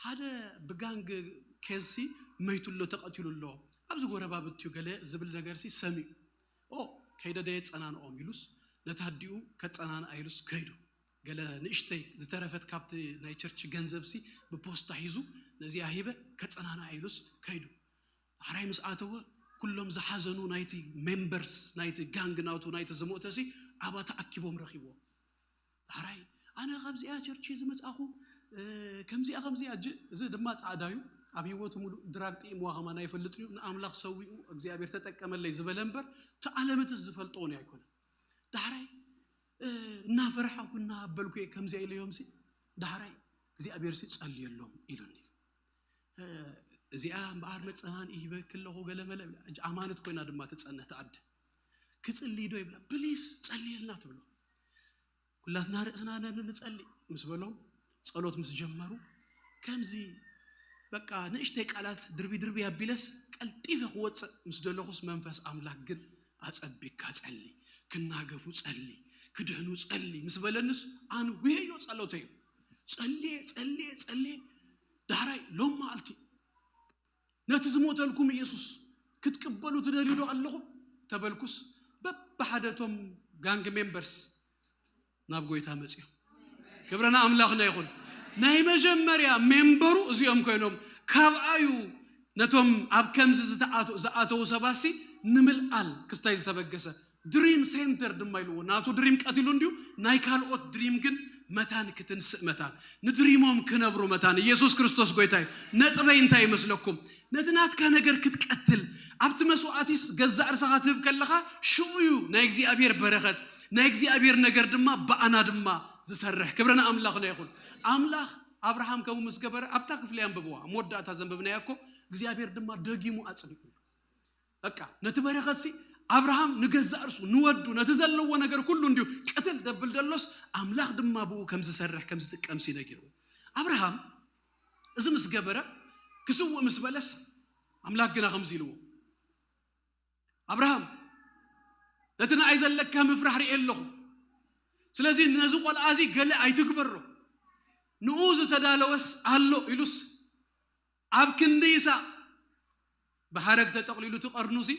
"ሓደ ብጋንግ ኬዝ ሲ መይቱ ኣሎ፣ ተቐቲሉ ኣሎ፣ ኣብዚ ጎረባብቲ እዩ" ገለ ዝብል ነገር ሲ ሰሚዑ። "ኦ፣ ከይደ ደ የጸናንኦም" ኢሉስ፣ ነታ ኣዲኡ ከጸናንኣ ኢሉስ ከይዱ። ገለ ንእሽተይ ዝተረፈት ካብቲ ናይ ቸርች ገንዘብ ሲ ብፖስታ ሒዙ፣ "ነዚኣ ሂበ ከጸናንኣ" ኢሉስ ከይዱ። ዳሕራይ ምስ ኣተወ፣ ኩሎም ዝሓዘኑ ናይቲ ሜምበርስ ናይቲ ጋንግ ናቱ፣ ናይቲ ዝሞተ ሲ ኣብኣ ተኣኪቦም ረኺብዎም። ዳሕራይ፣ "ኣነ ካብዚኣ ቸርች ዝመጻኹ፣ እ፣ ከምዚኣ ከምዚኣ ጅ-" እዚ ድማ ጻዕዳ እዩ። ኣብ ህይወቱ ሙሉእ ድራግ ጥዒምዋ ከማን ኣይፈልጥን እዩ። ንኣምላኽ ሰዊኡ እግዚኣብሔር ተጠቀመለይ ዝበለ እምበር፣ እቲ ዓለምትስ ዝፈልጦ እውን ኣይኮነን። ዳሕራይ፣ እ፣ እናፈርሓኩ እናሃበልኩ እየ ከምዚኣ ኢለዮም ሲ፣ ዳሕራይ እግዚኣብሔር ሲ ጸልየሎም ኢሉኒ። እ፣ "እዚኣ እምበኣር መጸናንኢ ሂበኪ ኣለኹ" ገለ መለ፣ ሕጂ ኣማነት ኮይና ድማ ትጸንሕ ትኣደ። "ክጽልይ ዶ?" ይብላ። "ፕሊስ ጸልየልና" ትብሎ። ኩላትና ርእስና ነ-፣ ንጸሊ ምስ በሎም፣ ጸሎት ምስ ጀመሩ፣ ከምዚ በቃ ንእሽተይ ቃላት ድርቢ ድርቢ ኣቢለስ ቀልጢፈ ክወጽእ ምስ ደለኹስ፣ መንፈስ ኣምላኽ ግን "ኣጸቢቅካ ጸሊ፣ ክናገፉ ጸሊ፣ ክድሕኑ ጸሊ" ምስ በለንስ፣ ኣንዊሀዮ ጸሎተይ። ጸልየ፣ ጸልየ፣ ጸልየ፣ ዳሕራይ ሎም መዓልቲ ነቲ ዝሞተልኩም ኢየሱስ ክትቅበሉ ትደልዩ ዶ ኣለኹም ተበልኩስ፣ በብሓደ እቶም ጋንግ ሜምበርስ ናብ ጎይታ መጺኦም። ክብሪ ንኣምላኽና ይኹን። ናይ መጀመርያ ሜምበሩ እዚኦም ኮይኖም፣ ካብኣዩ ነቶም ኣብ ከምዚ ዝተኣቱ-፣ ዝኣተዉ ሰባሲ ንምልኣል ክስታይ ዝተበገሰ ድሪም ሴንተር ድማ ኢልዎ። ናቱ ድሪም ቀቲሉ እንድዩ፣ ናይ ካልኦት ድሪም ግን መታን ክትንስእ መታን፣ ንድሪሞም ክነብሩ መታን። ኢየሱስ ክርስቶስ ጎይታ እዩ። ነጥበይ እንታይ ይመስለኩም? ነቲ ናትካ ነገር ክትቀትል፣ ኣብቲ መስዋዕቲስ ገዛእ ርእስኻ ትህብ ከለኻ፣ ሽኡ እዩ ናይ እግዚኣብሔር በረኸት፣ ናይ እግዚኣብሔር ነገር ድማ ብኣና ድማ ዝሰርሕ። ክብሪ ንኣምላኽና ይኹን። ኣምላኽ ኣብርሃም ከምኡ ምስ ገበረ፣ ኣብታ ክፍሊ ኣንብብዋ፣ ኣብ መወዳእታ ዘንበብናያ እኮ፣ እግዚኣብሔር ድማ ደጊሙ ኣጽኒዑ። በቃ፣ ነቲ በረኸትሲ ኣብርሃም ንገዛእ ርእሱ፣ ንወዱ፣ ነቲ ዘለዎ ነገር ኩሉ እንድዩ ቅትል ደብል ደሎስ፣ ኣምላኽ ድማ ብኡ ከም ዝሰርሕ፣ ከም ዝጥቀምሲ ነጊርዎ። ኣብርሃም እዚ ምስ ገበረ፣ ክስውእ ምስ በለስ፣ ኣምላኽ ግና ከምዚ ኢልዎ፣ "ኣብርሃም፣ ነቲ ንኣይ ዘለካ ምፍራሕ ርእየ ኣለኹ። ስለዚ ነዚ ቆልዓ እዚ ገለ ኣይትግበሮ። ንኡ ዝተዳለወስ ኣሎ" ኢሉስ፣ ኣብ ክንዲ ይስሐቅ፣ ብሓረግ ተጠቕሊሉ እቲ ቀርኑሲ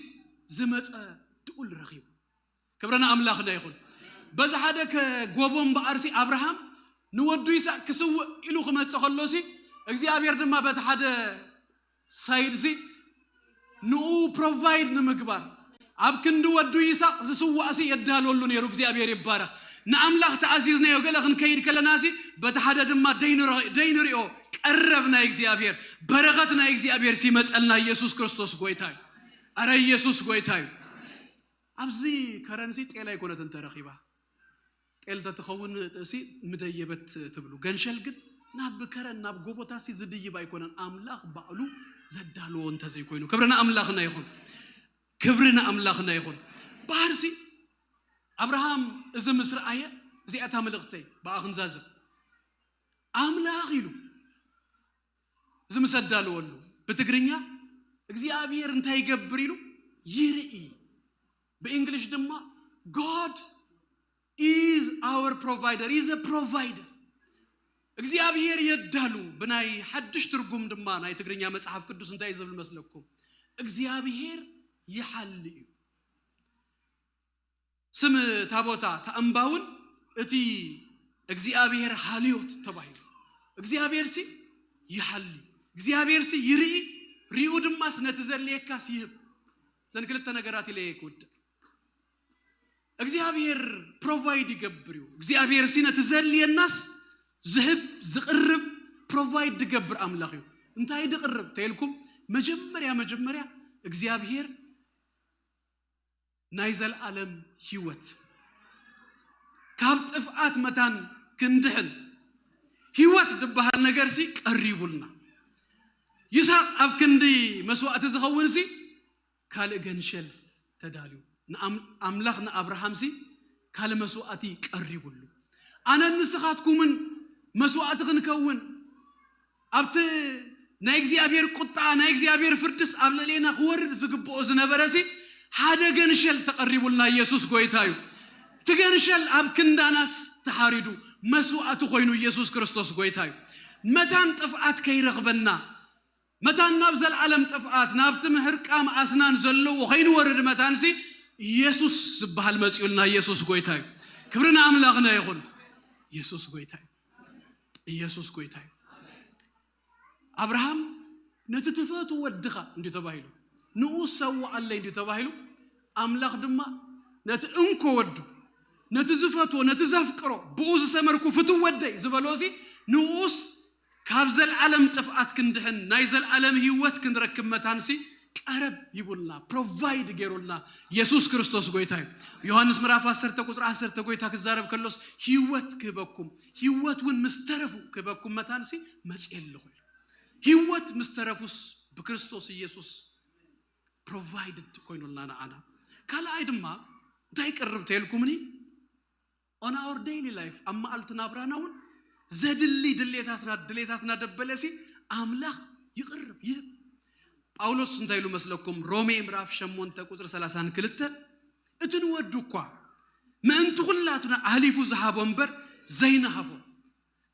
ዝመፀ ድኡል ረኺቡ። ክብረና ኣምላኽና ይኹን። በዚ ሓደ ከጎቦም በኣርሲ ኣብርሃም ንወዱ ይስሐቅ ክስውእ ኢሉ ክመጽእ ከሎሲ እግዚኣብሔር ድማ በቲ ሓደ ሳይድሲ ንኡ ፕሮቫይድ ንምግባር ኣብ ክንዲ ወዱ ይስሐቅ ዝስዋእሲ የዳለወሉ ነይሩ። እግዚኣብሔር ይባረኽ። ንኣምላኽ ተኣዚዝናዮ ገለ ክንከይድ ከለናሲ በቲ ሓደ ድማ ደይንሪኦ ቀረብ ናይ እግዚኣብሔር በረኸት ናይ እግዚኣብሔር ሲመጸልና ኢየሱስ ክርስቶስ ጎይታ እዩ። ኣረ ኢየሱስ ጎይታ እዩ። ኣብዚ ከረንሲ ጤል ኣይኮነትን ተረኺባ። ጤል ተትኸውን እሲ ምደየበት ትብሉ። ገንሸል ግን ናብ ከረን ናብ ጎቦታሲ ዝድይብ ኣይኮነን። ኣምላኽ ባዕሉ ዘዳልዎ እንተዘይኮይኑ ክብሪ ንኣምላኽና ይኹን። ክብሪ ንኣምላኽና ይኹን። ባህርሲ ኣብርሃም እዚ ምስ ረኣየ እዚኣታ መልእኽተይ ብኣ ክንዛዝም ኣምላኽ ኢሉ እዚ ምስ ኣዳለወሉ ብትግርኛ እግዚኣብሔር እንታይ ይገብር ኢሉ ይርኢ። ብእንግሊሽ ድማ God is our provider is a provider። እግዚኣብሔር የዳሉ። ብናይ ሓድሽ ትርጉም ድማ ናይ ትግርኛ መጽሓፍ ቅዱስ እንታይ እዩ ዝብል መስለኩም? እግዚኣብሔር ይሓሊ እዩ። ስም እታ ቦታ እታ እምባ እውን እቲ እግዚኣብሔር ሓልዮት ተባሂሉ። እግዚኣብሔር ሲ ይሓሊ። እግዚኣብሔር ሲ ይርኢ። ሪኡ ድማስ ነቲ ዘድልየካስ ይህብ። ዘን ክልተ ነገራት ኢለ እየ ክውድእ። እግዚኣብሔር ፕሮቫይድ ይገብር እዩ። እግዚኣብሔር ሲ ነቲ ዘድልየናስ ዝህብ ዝቕርብ ፕሮቫይድ ዝገብር ኣምላኽ እዩ። እንታይ ድቕርብ ተይልኩም መጀመርያ መጀመርያ እግዚኣብሔር ናይ ዘልዓለም ህይወት ካብ ጥፍኣት መታን ክንድሕን ህይወት ዝበሃል ነገርሲ ቀሪቡልና። ይስሐቅ ኣብ ክንዲ መስዋእቲ ዝኸውንሲ ካልእ ገንሸል ተዳልዩ ንኣም- ኣምላኽ ንኣብርሃምሲ ካልእ መስዋእቲ ቀሪቡሉ። ኣነን ንስኻትኩምን መስዋእቲ ክንከውን ኣብቲ ናይ እግዚኣብሔር ቁጣ ናይ እግዚኣብሔር ፍርድስ ኣብ ልዕሌና ክወርድ ዝግብኦ ዝነበረሲ ሓደ ገንሸል ተቐሪቡልና ኢየሱስ ጎይታ እዩ። እቲ ገንሸል ኣብ ክንዳናስ ተሓሪዱ መስዋእቲ ኮይኑ ኢየሱስ ክርስቶስ ጎይታ እዩ። መታን ጥፍኣት ከይረኽበና መታን ናብ ዘልዓለም ጥፍኣት ናብቲ ምሕርቃም ኣስናን ዘለዎ ከይንወርድ መታንሲ ኢየሱስ ዝበሃል መፂኡልና። ኢየሱስ ጎይታ እዩ። ክብሪ ንኣምላኽና ይኹን። ኢየሱስ ጎይታ እዩ። ኢየሱስ ጎይታ እዩ። ኣብርሃም ነቲ ትፈቱ ወድኻ እንዲዩ ተባሂሉ ንኡ ሰውኣለይ እንዲዩ ተባሂሉ ኣምላኽ ድማ ነቲ እንኮ ወዱ ነቲ ዝፈትዎ ነቲ ዘፍቅሮ ብኡ ዝሰመርኩ ፍትው ወደይ ዝበሎሲ ንኡስ ካብ ዘልዓለም ጥፍኣት ክንድሕን ናይ ዘልዓለም ህይወት ክንረክብ መታንሲ ቀረብ ይቡልና ፕሮቫይድ ገይሩልና። ኢየሱስ ክርስቶስ ጎይታ እዩ። ዮሃንስ ምዕራፍ ዓሰርተ ቁፅሪ ዓሰርተ ጎይታ ክዛረብ ከሎስ ህይወት ክህበኩም ህይወት እውን ምስ ተረፉ ክህበኩም መታንሲ መፅኤ ኣለኹ ኢሉ። ህይወት ምስ ተረፉስ ብክርስቶስ ኢየሱስ ፕሮቫይድድ ኮይኑልና ንዓና። ካልኣይ ድማ እንታይ ይቅርብ ተይልኩምኒ on our daily life ኣብ መዓልቲ ናብራና እውን ዘድሊ ድሌታትና ድሌታትና ደበለሲ ኣምላኽ ይቅርብ ይህብ። ጳውሎስ እንታይ ኢሉ መስለኩም? ሮሜ ምዕራፍ ሸሞንተ ቁፅሪ ሰላሳን ክልተ እቲ ንወዱ እኳ ምእንቲ ኩላትና ኣህሊፉ ዝሃቦ እምበር ዘይንሃቦ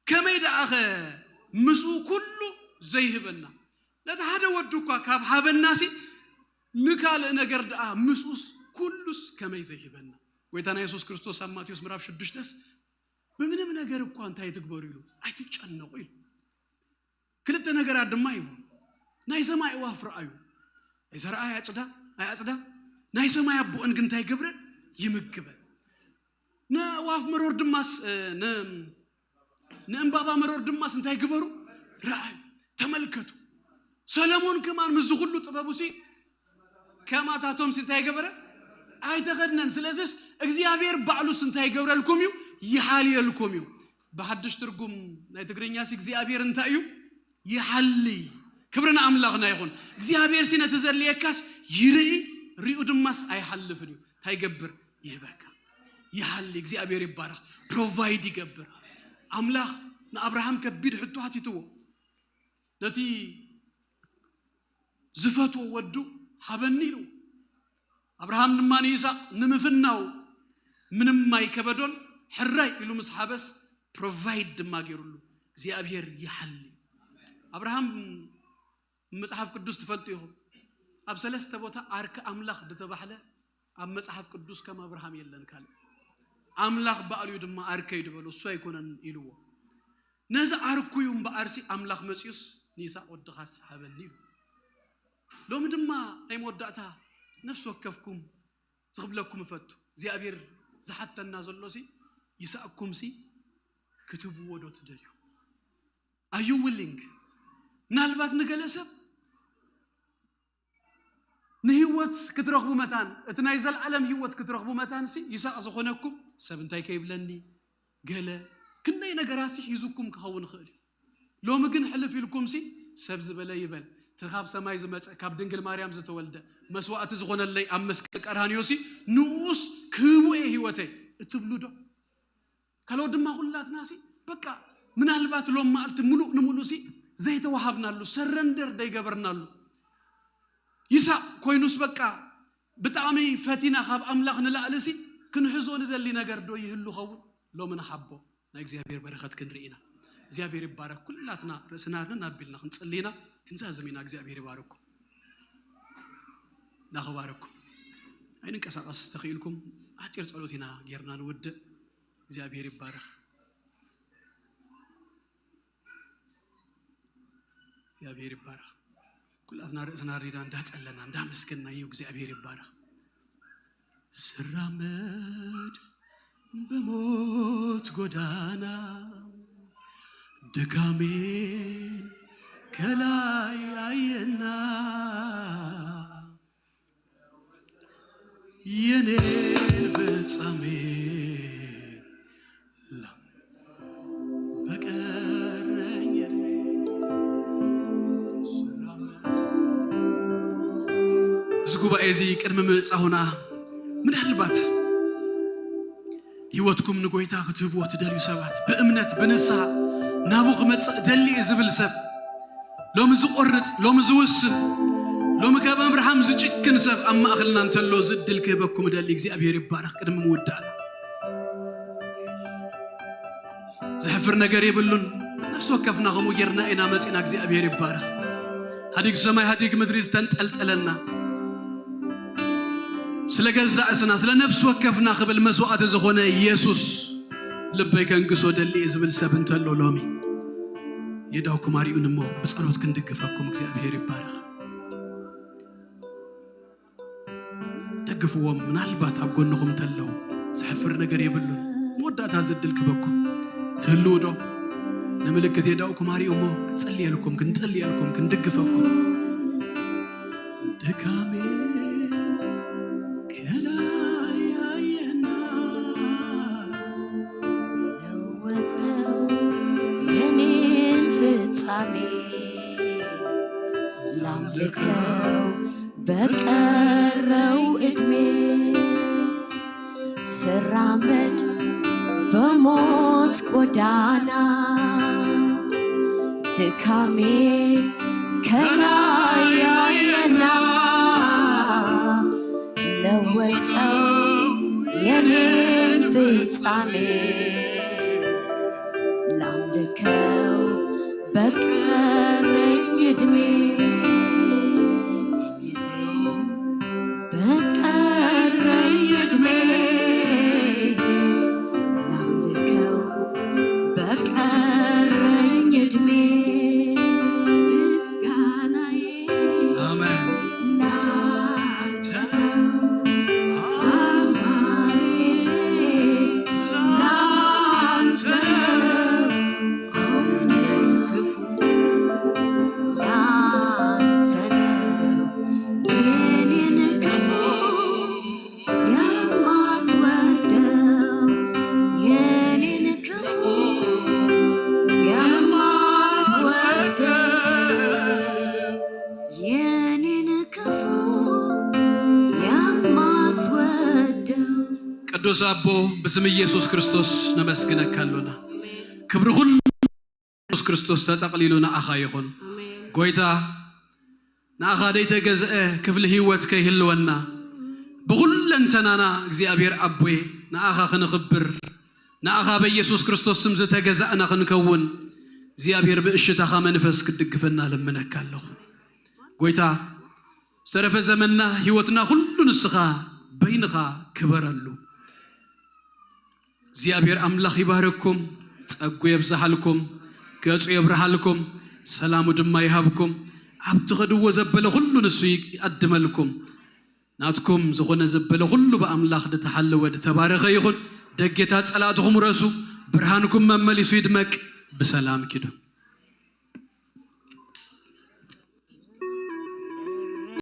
ከመይ ደኣኸ ምስኡ ኩሉ ዘይህበና? ነቲ ሓደ ወዱ እኳ ካብ ሃበናሲ ንካልእ ነገር ደኣ ምስኡስ ኩሉስ ከመይ ዘይህበና? ጎይታና የሱስ ክርስቶስ ኣብ ማቴዎስ ምዕራፍ ሽዱሽተስ ብምንም ነገር እኳ እንታይ ትግበሩ ኢሉ ኣይትጨነቁ ኢሉ። ክልተ ነገራት ድማ ይቡ ናይ ሰማይ እዋፍ ረኣዩ። ኣይዘርኣ ኣይኣፅዳ ኣይኣፅዳ ናይ ሰማይ ኣቦአን ግን እንታይ ገብረ ይምግበ። ንእዋፍ መሮር ድማስ ንእምባባ መሮር ድማስ እንታይ ግበሩ ረኣዩ ተመልከቱ። ሰለሞን ከማን ምስዚ ኩሉ ጥበቡ ሲ ከማታቶም ሲ እንታይ ገበረ ኣይተኸድነን። ስለዚስ እግዚኣብሔር ባዕሉስ እንታይ ይገብረልኩም እዩ ይሓልየልኩም እዩ። ብሓድሽ ትርጉም ናይ ትግርኛ ሲ እግዚኣብሔር እንታይ እዩ ይሓሊ። ክብሪ ንኣምላኽና ይኹን። እግዚኣብሔር ሲ ነቲ ዘድልየካስ ይርኢ ሪኡ ድማስ ኣይሓልፍን እዩ እንታይ ይገብር ይህበካ። ይሃሊ እግዚኣብሔር ይባረኽ። ፕሮቫይድ ይገብር ኣምላኽ። ንኣብርሃም ከቢድ ሕቶ ሃቲትዎ ነቲ ዝፈትዎ ወዱ ሃበኒ ኢሉ። ኣብርሃም ድማ ንይስቅ ንምፍናው ምንም ኣይከበዶን። ሕራይ ኢሉ ምስ ሓበስ ፕሮቫይድ ድማ ገይሩሉ እግዚኣብሔር ይሓሊ። ኣብርሃም መጽሓፍ ቅዱስ ትፈልጡ ኢኹም። ኣብ ሰለስተ ቦታ ዓርኪ ኣምላኽ ዝተባህለ ኣብ መጽሓፍ ቅዱስ ከም ኣብርሃም የለን ካልእ። ኣምላኽ ባዕሉ እዩ ድማ ዓርከይ ዝበሎ፣ እሱ ኣይኮነን ኢልዎ። ነዚ ዓርኩ እዩ እምበኣርሲ ኣምላኽ መጺኡስ ንይስሐቅ ወድኻስ ሃበኒ ኢሉ። ሎሚ ድማ ናይ መወዳእታ ነፍሲ ወከፍኩም ዝኽብለኩም እፈቱ። እግዚኣብሔር ዝሓተና ዘሎሲ ይስሐቅኩምሲ ክትህብዎ ዶ ትደልዩ? Are you willing? ምናልባት ንገለ ሰብ ንህይወት ክትረኽቡ መታን፣ እቲ ናይ ዘለዓለም ህይወት ክትረኽቡ መታንሲ ይስሐቅ ዝኾነኩም ሰብ እንታይ ከይብለኒ ገለ ክንደይ ነገራሲ ሒዙኩም ክኸውን ይኽእል እዩ። ሎሚ ግን ሕልፍ ኢልኩምሲ ሰብ ዝበለ ይበል፣ እቲ ካብ ሰማይ ዝመጸ ካብ ድንግል ማርያም ዝተወልደ መስዋእቲ ዝኾነለይ ኣብ መስቀል ቀራንዮሲ ንኡስ ክህቡ እየ ህይወተይ እትብሉ ዶ? ካልኦት ድማ ኩላትናሲ በቃ ምናልባት ሎም መዓልቲ ምሉእ ንምሉእሲ ዘይተዋሃብናሉ፣ ሰረንደር ዘይገበርናሉ። ይስሐቅ ኮይኑስ በቃ ብጣዕሚ ፈቲና ካብ ኣምላኽ ንላዕሊሲ ክንሕዞ ንደሊ ነገር ዶ ይህሉ ኸውን? ሎሚ ንሓቦ ናይ እግዚኣብሔር በረኸት ክንርኢ ኢና። እግዚኣብሔር ይባረክ። ኩላትና ርእስና ንናብ ኢልና ክንጽሊ ኢና፣ ክንዛዝም ኢና። እግዚኣብሔር ይባረኩም። ናኽባረኩም ኣይንንቀሳቐስ ተኽኢልኩም ሓፂር ጸሎት ኢና ጌርና ንውድእ። እግዚኣብሔር ይባረኽ። እግዚኣብሔር ይባረኽ። ኩላትና ርእስና ሪዳ እንዳጸለና እንዳመስገንና እዩ። እግዚኣብሔር ይባረኽ። ስራመድ በሞት ጎዳና ድካሜን ከላይ አየና የኔን ፍጻሜ ላም በቀረኝ እድሜ ስራመድ። እዚ ጉባኤ እዚ ቅድሚ ምእጻሁና ምናልባት ህይወትኩም ንጎይታ ክትህብዎ ትደልዩ ሰባት ብእምነት ብንስሓ ናቡ ክመጽእ ደሊ እየ ዝብል ሰብ ሎሚ ዝቆርጽ ሎሚ ዝውስን ሎሚ ካብ ኣብርሃም ዝጭክን ሰብ ኣብ ማእኸልና እንተሎ ዝድል ክህበኩም ደሊ እግዚኣብሔር ይባረኽ። ቅድሚ ምውዳእና ዘሕፍር ነገር የብሉን። ነፍሲ ወከፍና ከምኡ ጌርና ኢና መጺና። እግዚኣብሔር ይባረኽ። ሃዲግ ሰማይ ሃዲግ ምድሪ ዝተንጠልጠለና ስለ ገዛእ ስና ስለ ነፍሲ ወከፍና ክብል መስዋዕቲ ዝኾነ ኢየሱስ ልበይ ከንግሶ ደሊ እየ ዝብል ሰብ እንተሎ ሎሚ የዳውኩም ኣርዩን እሞ ብጸሎት ክንድግፈኩም እግዚኣብሔር ይባረኽ። ደግፍዎም። ምናልባት ኣብ ጎንኹም ተለው ዘሕፍር ነገር የብሉን። መወዳእታ ዝድል ክበኩም ትህልው ዶ? ንምልክት የዳውኩም ኣርዩ እሞ ክንጸልየልኩም ክንጸልየልኩም ክንድግፈኩም ድካሜ ከላይ አየና ለወጠው የኔን ፍጻሜ ላምልከው በቀረው እድሜ ስራመድ በሞት ጎዳና ድካሜ ከላይ አየና ለወጠው የኔን ፍጻሜ ላምልከው በቀረኝ እድሜ በቀረኝ እድሜ ላምልከው በቀረኝ እድሜ ምስጋናዬ አሜን። ላንተ ነው ሰማዬ ላንተ ነው አሁን ክፉ ላንተ ነው የኔን ክፉ የማትወደው የኔን ክፉ የማትወደው የኔን ክፉ የማትወደው ቅዱስ አቦ ብስም ኢየሱስ ክርስቶስ ነመስግነካ ኣሎና። ክብሪ ኩሉ ኢየሱስ ክርስቶስ ተጠቕሊሉ ንኣኻ ይኹን። ኣሜን። ጎይታ ንኣኻ ደይተገዝአ ክፍሊ ህይወት ከይህልወና ብኹለንተናና እግዚኣብሔር ኣቦይ ንኣኻ ክንኽብር ንኣኻ በኢየሱስ ክርስቶስ ስም ዝተገዛእና ክንከውን እግዚኣብሔር ብእሽታኻ መንፈስ ክትድግፈና ልምነካ ኣለኹ። ጎይታ ተረፈ ዘመንና ህይወትና ኩሉ ንስኻ በይንኻ ክበረሉ። እግዚኣብሔር ኣምላኽ ይባርኩም፣ ጸጉ የብዝሓልኩም፣ ገጹ የብርሃልኩም፣ ሰላሙ ድማ ይሃብኩም። ኣብ ትኸድዎ ዘበለ ኩሉ ንሱ ይኣድመልኩም። ናትኩም ዝኾነ ዘበለ ኩሉ ብኣምላኽ ዝተሓለወ ዝተባረኸ ይኹን። ደጌታት ጸላእትኹም ረሱ፣ ብርሃንኩም መመሊሱ ይድመቅ። ብሰላም ኪዱ።